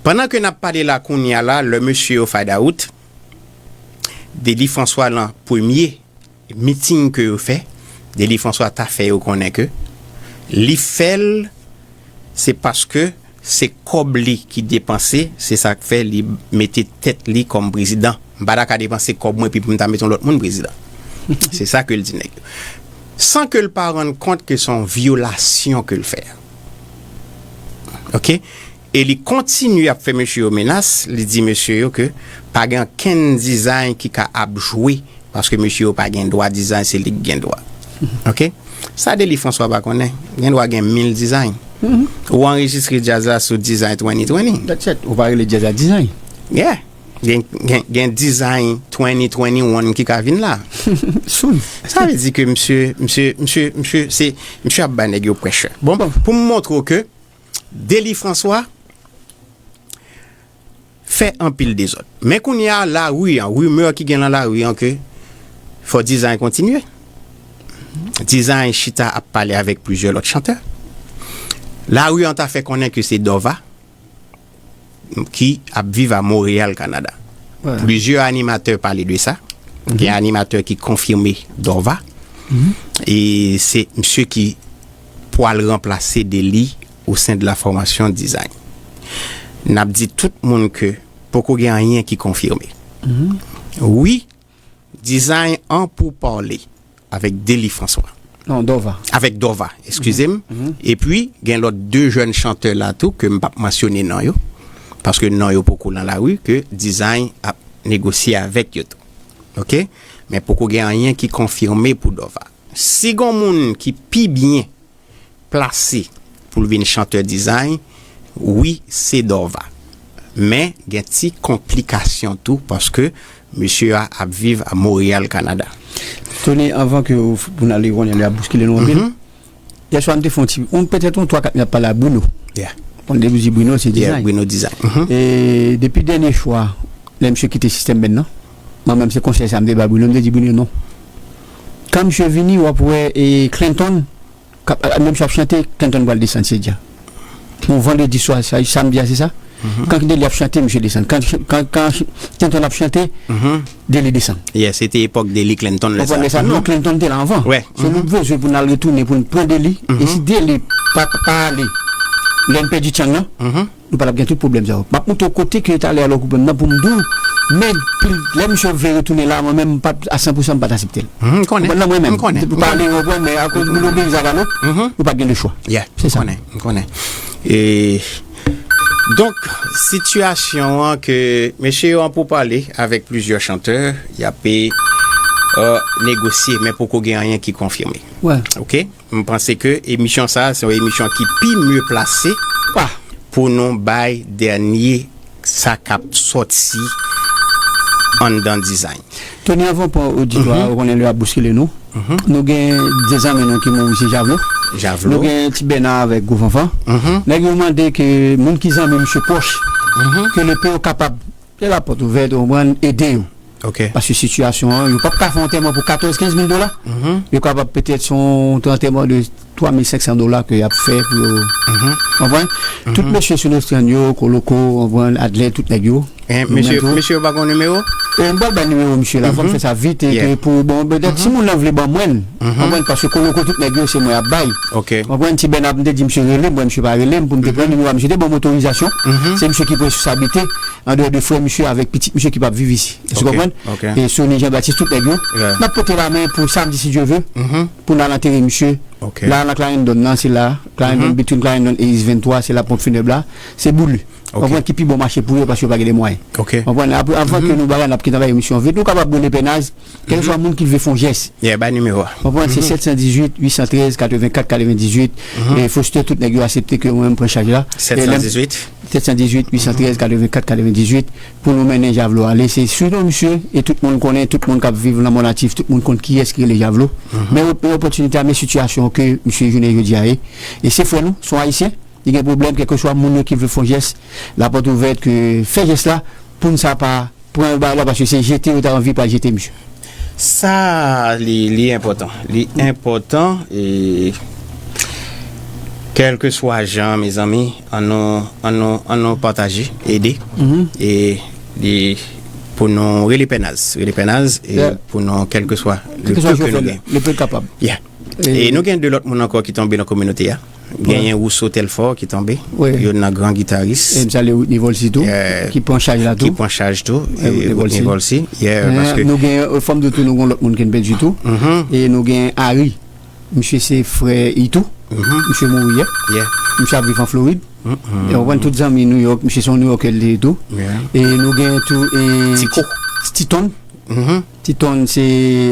Pandan ke n ap pale la kounye a la, lè mesye yo find out, Deli François lan premye miting ke yo fè, Deli François ta fè yo konnen ke li fè l, se paske se kòb li ki depanse, se sa k fè li mete tèt li kòm prezidan. M pa ta ka depanse kòb mwen epi pou m ta mete yon lòt moun prezidan. Se sa ke l di nèg yo. San ke l pa rann kont ke se yon vyolasyon ke l fè. Oke? E li kontinye ap fè mesye yo menas, li di mesye yo ke pa gen okenn design ki ka ap jwe, paske mesye yo pa gen dwa design, se li ki gen dwa. Oke? Sa Deli François pa konnen, gen dwa gen mil design. Ou anrejistre djaz la sou Design twenty twenty. That's it. Ou pa rele djaz la design. Yeah. Gen, gen, gen Design twenty twenty-one ki ka vin la. Soon. Sa vle di ke misye, misye, misye, misye, se, misye ap bay nèg yo pressure. Bon, pou m montre w ke Deli François, fè anpil dezòd. Men kounye a, lari an, rimè ki gen nan lari an ke fò Dizany kontinye. Dizany chita ap pale avèk plizyè lòt chantè. Lari an ta fè konnen ke se Dòva ki ap viv a Monreyal, Kanada. Plizyè animatè pale de sa. Gen animatè ki konfime Dòva. E se misye ki pwal ranplase Deli o sen de la fòmasyon Dizany. N ap di tout moun ke poko gen anyen ki konfime. Wi, Dizany an pou pale avèk Deli Franswa. Non, Dòva. Avèk Dòva, eskize m. Epi, gen lòt de jèn chantè la tou ke m p ap mansyone non yo, paske non yo poko nan lari, ke Dizany ap negosye avèk yo tou. Oke? Men poko gen anyen ki konfime pou Dòva. Si gon moun ki pi byen plase pou l vin chantè Dizany, wi, se Dòva. Men gen ti konplikasyon tou, paske mesye a ap viv a Monreyal, Kanada. Tony, anvan ke w, pou n ale, konnen lè ap bouskile nou anpil. Yèswa, m te fè yon ti, yon, petèt yon twa kat minit ap pale a Bruno. Bon, depi di Bruno, se Dizany. Bruno Dizany. E depi dènye fwa, lè misye kite sistèm band nan, mwen menm se konsèy sa m te ba Bruno, m te di Bruno non. Kan misye vini, w ap wè, e Clinton, k ap, menm si w ap chante, Clinton pral desann, se dja. Yon vandredi swa, sa, samdi a, se sa? Kan Deli ap chante, misye desann. Kan, kan, kan Clinton ap chante, Deli desann. Yeah, se te epòk Deli Clinton lè sa. Konprann lè sa? Non, Clinton te la anvan. So, nou bezwen pou n al retounen, pou n pran Deli. E si Deli pa, pa ale, lè n pèdi Chang nan, nou pa t ap gen tout pwoblèm sa yo. M ap montre w kote ke talè a lè w koupe m nan pou m di w, men, lè misye vle retounen la, mwen menm, m pa t, a san pou san, m pa t aksepte l. Konprann nan mwen menm. M pa ale, w konprann, men akoz moun yo gen zagalo, nou pa t gen lechwa. Se sa. M konnen, m konnen. E, donk, sitiyasyon an ke mesye yo an pou pale avèk plizyè chantè, y ap, e, negosye, men poko gen anyen ki konfime. Oke? M panse ke emisyon sa a, se yon emisyon ki pi mye plase pou nou bay dènye sa k ap sòti anndan Dizany. Tony, anvan pran oditwa a, ou konnen lè ap bouskile nou. Nou gen de zanmi nou ki mouri, se Javlo. Nou gen Ti Bèna avèk Gwo Fanfan. Nèg yo mande ke moun ki zanmi misye pwòch, ke lepe yo kapab, se lapòt ouvèt, ou konprann, ede yo. Paske sitiyasyon an, yo p ap ka fè yon antèman pou katòz, kenz mil dola. Yo kapab petèt se yon antèman de twa mil senk san dola ke y ap fè pou yo. Konprann? Tout mesye sou Notstrand yo, Koloko, konprann, Adlè, tout nèg yo. Mesye, mesye yo pa gen nimewo? E, m pral bay nimewo misye la, fò m fè sa vit, e ke pou, bon, petèt si moun nan vle ban mwen l, konprann, paske Koloko tout nèg yo, se mwen y ap bay. Konprann, Ti Bèna, m te di misye rele m, bon, misye pa rele m, pou m te pran nimewo a, misye te ban m otorizasyon. Se misye ki pran responsablite andeyò de frè misye avèk pitit misye ki p ap viv isi. Èske w konprann? E Sony Jean Baptiste, tout nèg yo. N ap pote lamen pou samdi, si Dye vle, pou n al antere misye. La, nan Clarendon nan, se la. Clarendon, between Clarendon e East venntwa, se la ponp finèb la. Se Boulou. Konprann, ki pi bon mache pou yo paske yo pa gen de mwayen. Konprann, apre, anvan ke nou bagay, n ap kite anba emisyon vit. Nou kapab rele Pènaz, kèlkeswa moun ki vle fè yon jès. Bay nimewo a. Konprann, se sèt san dizuit, uit san trèz, katrevenkat, katrevendizuit. E Foster, tout nèg yo aksepte ke mwen menm pran chaj la. Sèt san dizuit. Sèt san dizuit, uit san trèz, katrevenkat, katrevendizuit, pou nou mennen Javlo ale. Se sou non misye, e tout moun konnen, tout moun k ap viv nan mond aktif, tout moun konn kiyès ki rele Javlo. Men op-, men opòtinite a, men sitiyasyon ke misye jounen jodi a ye. E se frè nou, se yon Ayisyen, li gen pwoblèm, kèlkeswa moun yo ki vle fè yon jès, lapòt ouvèt, ke fè jès la, pou n sa pa pran bagay la, paske se jete yo ta anvi pral jete misye. Sa, li, li enpòtan. Li enpòtan, e kèlkeswa jan, mezanmi, ann nou, ann nou, ann nou pataje, ede. E, e pou nou rele Pènaz. Rele Pènaz, e pou nou, kèlkeswa le peu ke nou gen. Le peu kapab. E nou gen de lòt moun ankò ki tonbe nan kominote a. Genyen Rousseau Telfort ki tonbe. Youn nan gran gitaris. E m salye Whitney Volcy tou, ki pran chaj la tou. Ki pran chaj tou. E Whitney Volcy. Nou gen, e, fò m di w tou, nou gen lòt moun ki n pèdi tou. E nou gen Harry. Misye se frè Itou. Misye mouri yè. Misye ap viv an Florid. E w konprann, tout zanmi New York, misye se yon New Yorker li ye tou. E nou gen tou, e, Ti Ton. Ti Ton, se,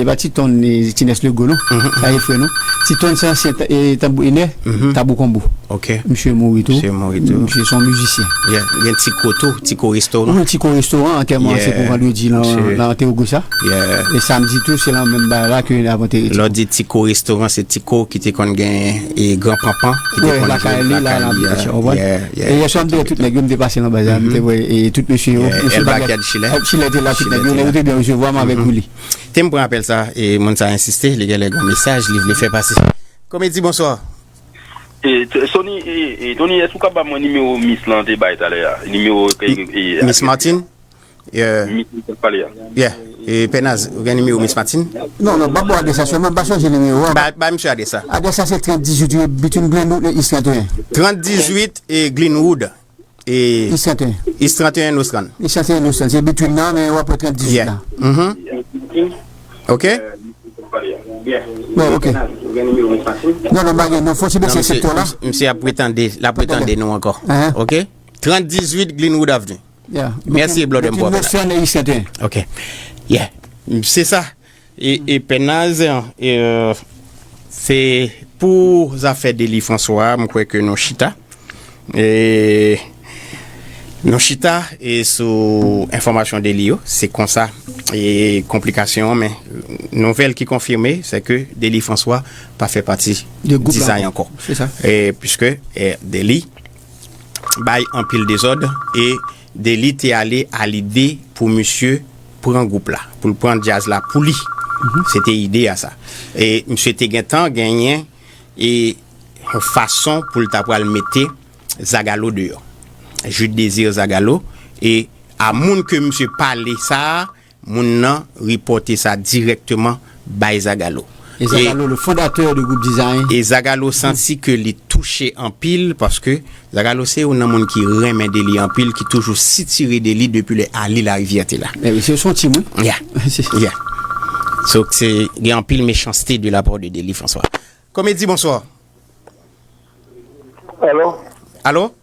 e pa Ti Ton, e, Ti Nès Legault, non. Sa e frè nou. Ti Ton se ansyen ta-, e, tanbou enè, Tabou Konbo. Ok. Misye mouri tou. Misye mouri tou. Misye se yon mizisyen. Yeah. Gen Tiko tou, Tiko restoran. Wi, Tiko restoran, antèman se pou vandredi nan, nan Théo Goussa. Yeah. E samdi tou, se nan menm bagay la ke n ap antere Tiko. Lè w di Tiko restoran, se Tiko ki te konn gen e gran panpan, ki te konn lakay li la, lakay li, yeah. Yeah, yeah. E yè swa m te wè tout nèg yo, m te pase nan baz la, m te wè e tout mesye yo, mesye Elba Bagyèt Chilè. Chilè te la, tout nèg yo, nèg yo te byen resevwa m avèk Willy. Te m pran apèl sa, e moun sa ensiste, li genlè gen yon mesaj, li vle fè pase. Komedi, bonswa. E, t- Sony, e, e, Tony, èske w ka ban mwen nimewo Miss lan te bay talè a? Nimewo ke, e, Miss Martin? Yeah. Miss Martin pale a. Yeah. E Pènaz, ou gen nimewo Miss Martin? Non, non, pa ba adrès la sèlman, m pa sonje nimewo a. Ba, ba misye adrès la. Adrès la se trant dizuit, wi, between Glenwood e East trant e en. Trant dizuit e Glenwood. E East trant e en. East trant e en West Grand. East trant e en West Grand, se between nan, men w ap wè trant dizuit la. Yeah. Mhm. Ok. Bon, ok. Non, non, pa gen, non, fò ti bese sektè la. Misye ap retande, l ap retande nou ankò. Ok? Trant dizuit Glenwood Avenue. Yeah. Mèsi, Blood and Pop. West Grand e East trant e en. Ok. Yeah. Se sa. E, e Pènaz, e, se pou zafè Dely François, m kwè ke nou chita. E, nou chita e sou enfòmasyon Dely yo, se konsa e konplikasyon an, men nouvèl ki konfime, se ke Dely François pa fè pati Dizay ankò. Se sa. E, piske, e, Dely bay anpil dezòd e Dely te ale a lide pou misye pran gwoup la, pou l pran djaz la pou li. Se te ide a sa. E misye te gentan genyen e yon fason pou l ta pral mete Zagalo deyò. Jude Désir Zagalo, e a moun ke misye pale sa a, moun nan ripòte sa dirèkteman bay Zagalo. E Zagalo, le fondateur de groupe Design. E Zagalo santi ke li touche anpil paske Zagalo se youn nan moun ki renmen Dely anpil, ki toujou sitire Dely depi lè Ali Larivière te la. Men wi, se son team, wi. Yeah. Yeah. So, se, gen anpil mechanste de la part de Dely François. Komedi, bonswa. Alo? Alo?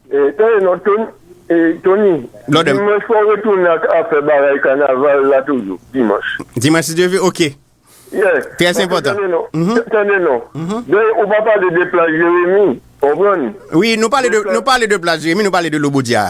E, tande non, Tony, e, Tony, Lòdèm. Dimanch fò w retounen ak afè bagay kanaval la toujou, dimanch. Dimanch, si Dye vle, ok. Yeah. Trè enpòtan. Tande non, tande non. Men ou pa pale de plas Jeremi, konprann? Wi, nou pale de, nou pale de plas Jeremi, nou pale de Lobodia.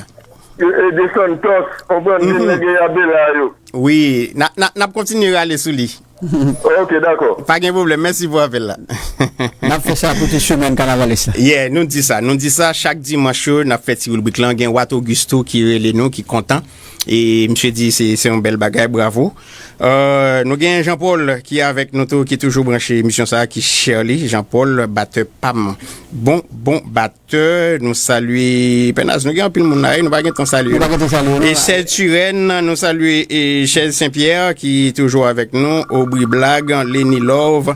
E, e de Santos, konprann, de nèg Abela yo. Wi, n a, n a, n ap kontinye rale sou li. Ok, dakò. Pa gen pwoblèm, mèsi pou apèl la. N ap fè sa pou tout semèn kanavalis la. Yeah, nou di sa, nou di sa chak dimanch yo, n ap fè ti ribrik lan. Gen Wat Augusto ki rele nou, ki kontan. E misye di se, se yon bèl bagay, bravo. Euh, nou gen Jean Paul ki avèk nou tou, ki toujou branche emisyon sa a, ki chè li. Jean Paul, batè pa m. Bon, bon, bat- tè, nou salye Pènaz, nou gen anpil moun la, e nou pa gen tan salye. Nou pa gen tan salye, non. E Sèl Tirèn, nou salye, e Chèz Senpyè ki toujou avèk nou, Obri Blag, Leni Love,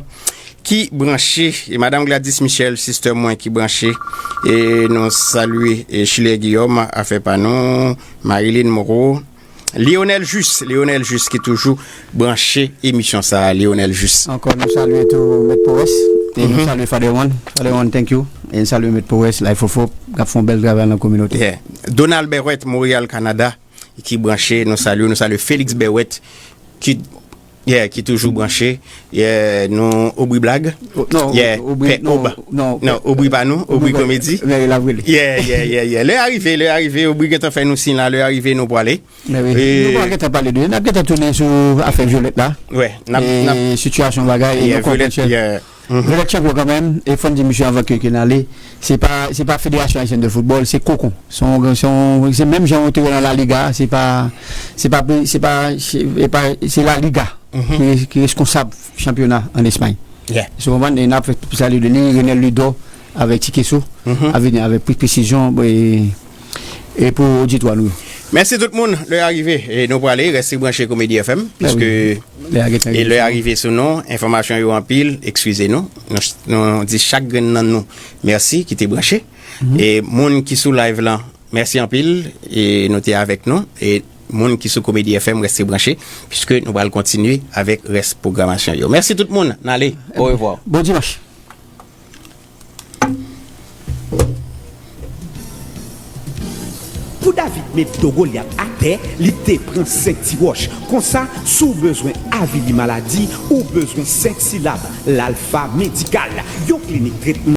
ki branche, e Madam Gladys Michel, sister mwen ki branche, e nou salye, e Chilè Guillaume, afè pa nou, Marilyn Moreau, Lionel Jus, Lionel Jus ki toujou branche emisyon sa a, Lionel Jus. Ankò, nou salye tou Mèt Powès, e nou salye Father One. Father One, thank you. E nou salye Mèt Powès, Life of Hope, k ap fè yon bèl travay nan kominote. Yeah. Donald Berwet, Montréal, Canada, ki branche, nou salye, nou salye Félix Berwet, ki, yeah, ki toujou branche. Yeah, nou Obri Blag. Oh, non, yeah, Obri, non, Ob. Non, non, Obri pa nou, Obri Komedi. Yeah, yeah, yeah, yeah. Lè a rive, lè a rive, Obri gentan fè nou siy la, lè a rive, nou pwale. Men wi. E nou pa gentan pale de, n ap gentan tounen sou afè Violette la. Wè, n ap, e n ap sitiyasyon bagay, e nou konprann Violette, yeah. Violette chanpyon kanmenm, e fò n di misye anvan ke, ke n ale, se pa, se pa Fédération Haïtienne de Football, se Kokon. Se yon, se yon, se menm jan ou te wè nan La Liga, se pa, se pa, se pa, se, e pa, se La Liga ki, ki reskonsab chanpyona an Espay. Yeah. Ou konprann? E n ap fè salye de li, Renel Ludor avèk Ti Keso, a vini avèk plis presizyon, e, e pou oditwa nou yo. Mèsi tout moun, lè a rive, e nou prale, rete branche Komedi F M, piske lè a gentan rive sou nou, enfòmasyon yo anpil, eskize nou. Nou, nou di chak grenn nan nou mèsi ki te branche. E moun ki sou live lan, mèsi anpil, e nou te avèk nou. E moun ki sou Komedi F M, rete branche, piske nou pral kontinye avèk rès pwogramasyon yo. Mèsi tout moun, n ale, orevwa. Bon dimanch. Pou David met do Golyat atè, li te pran senk ti wòch. Konsa, si w bezwen avili maladi, ou bezwen senk silab, Lalfa Medikal, yon klinik tretman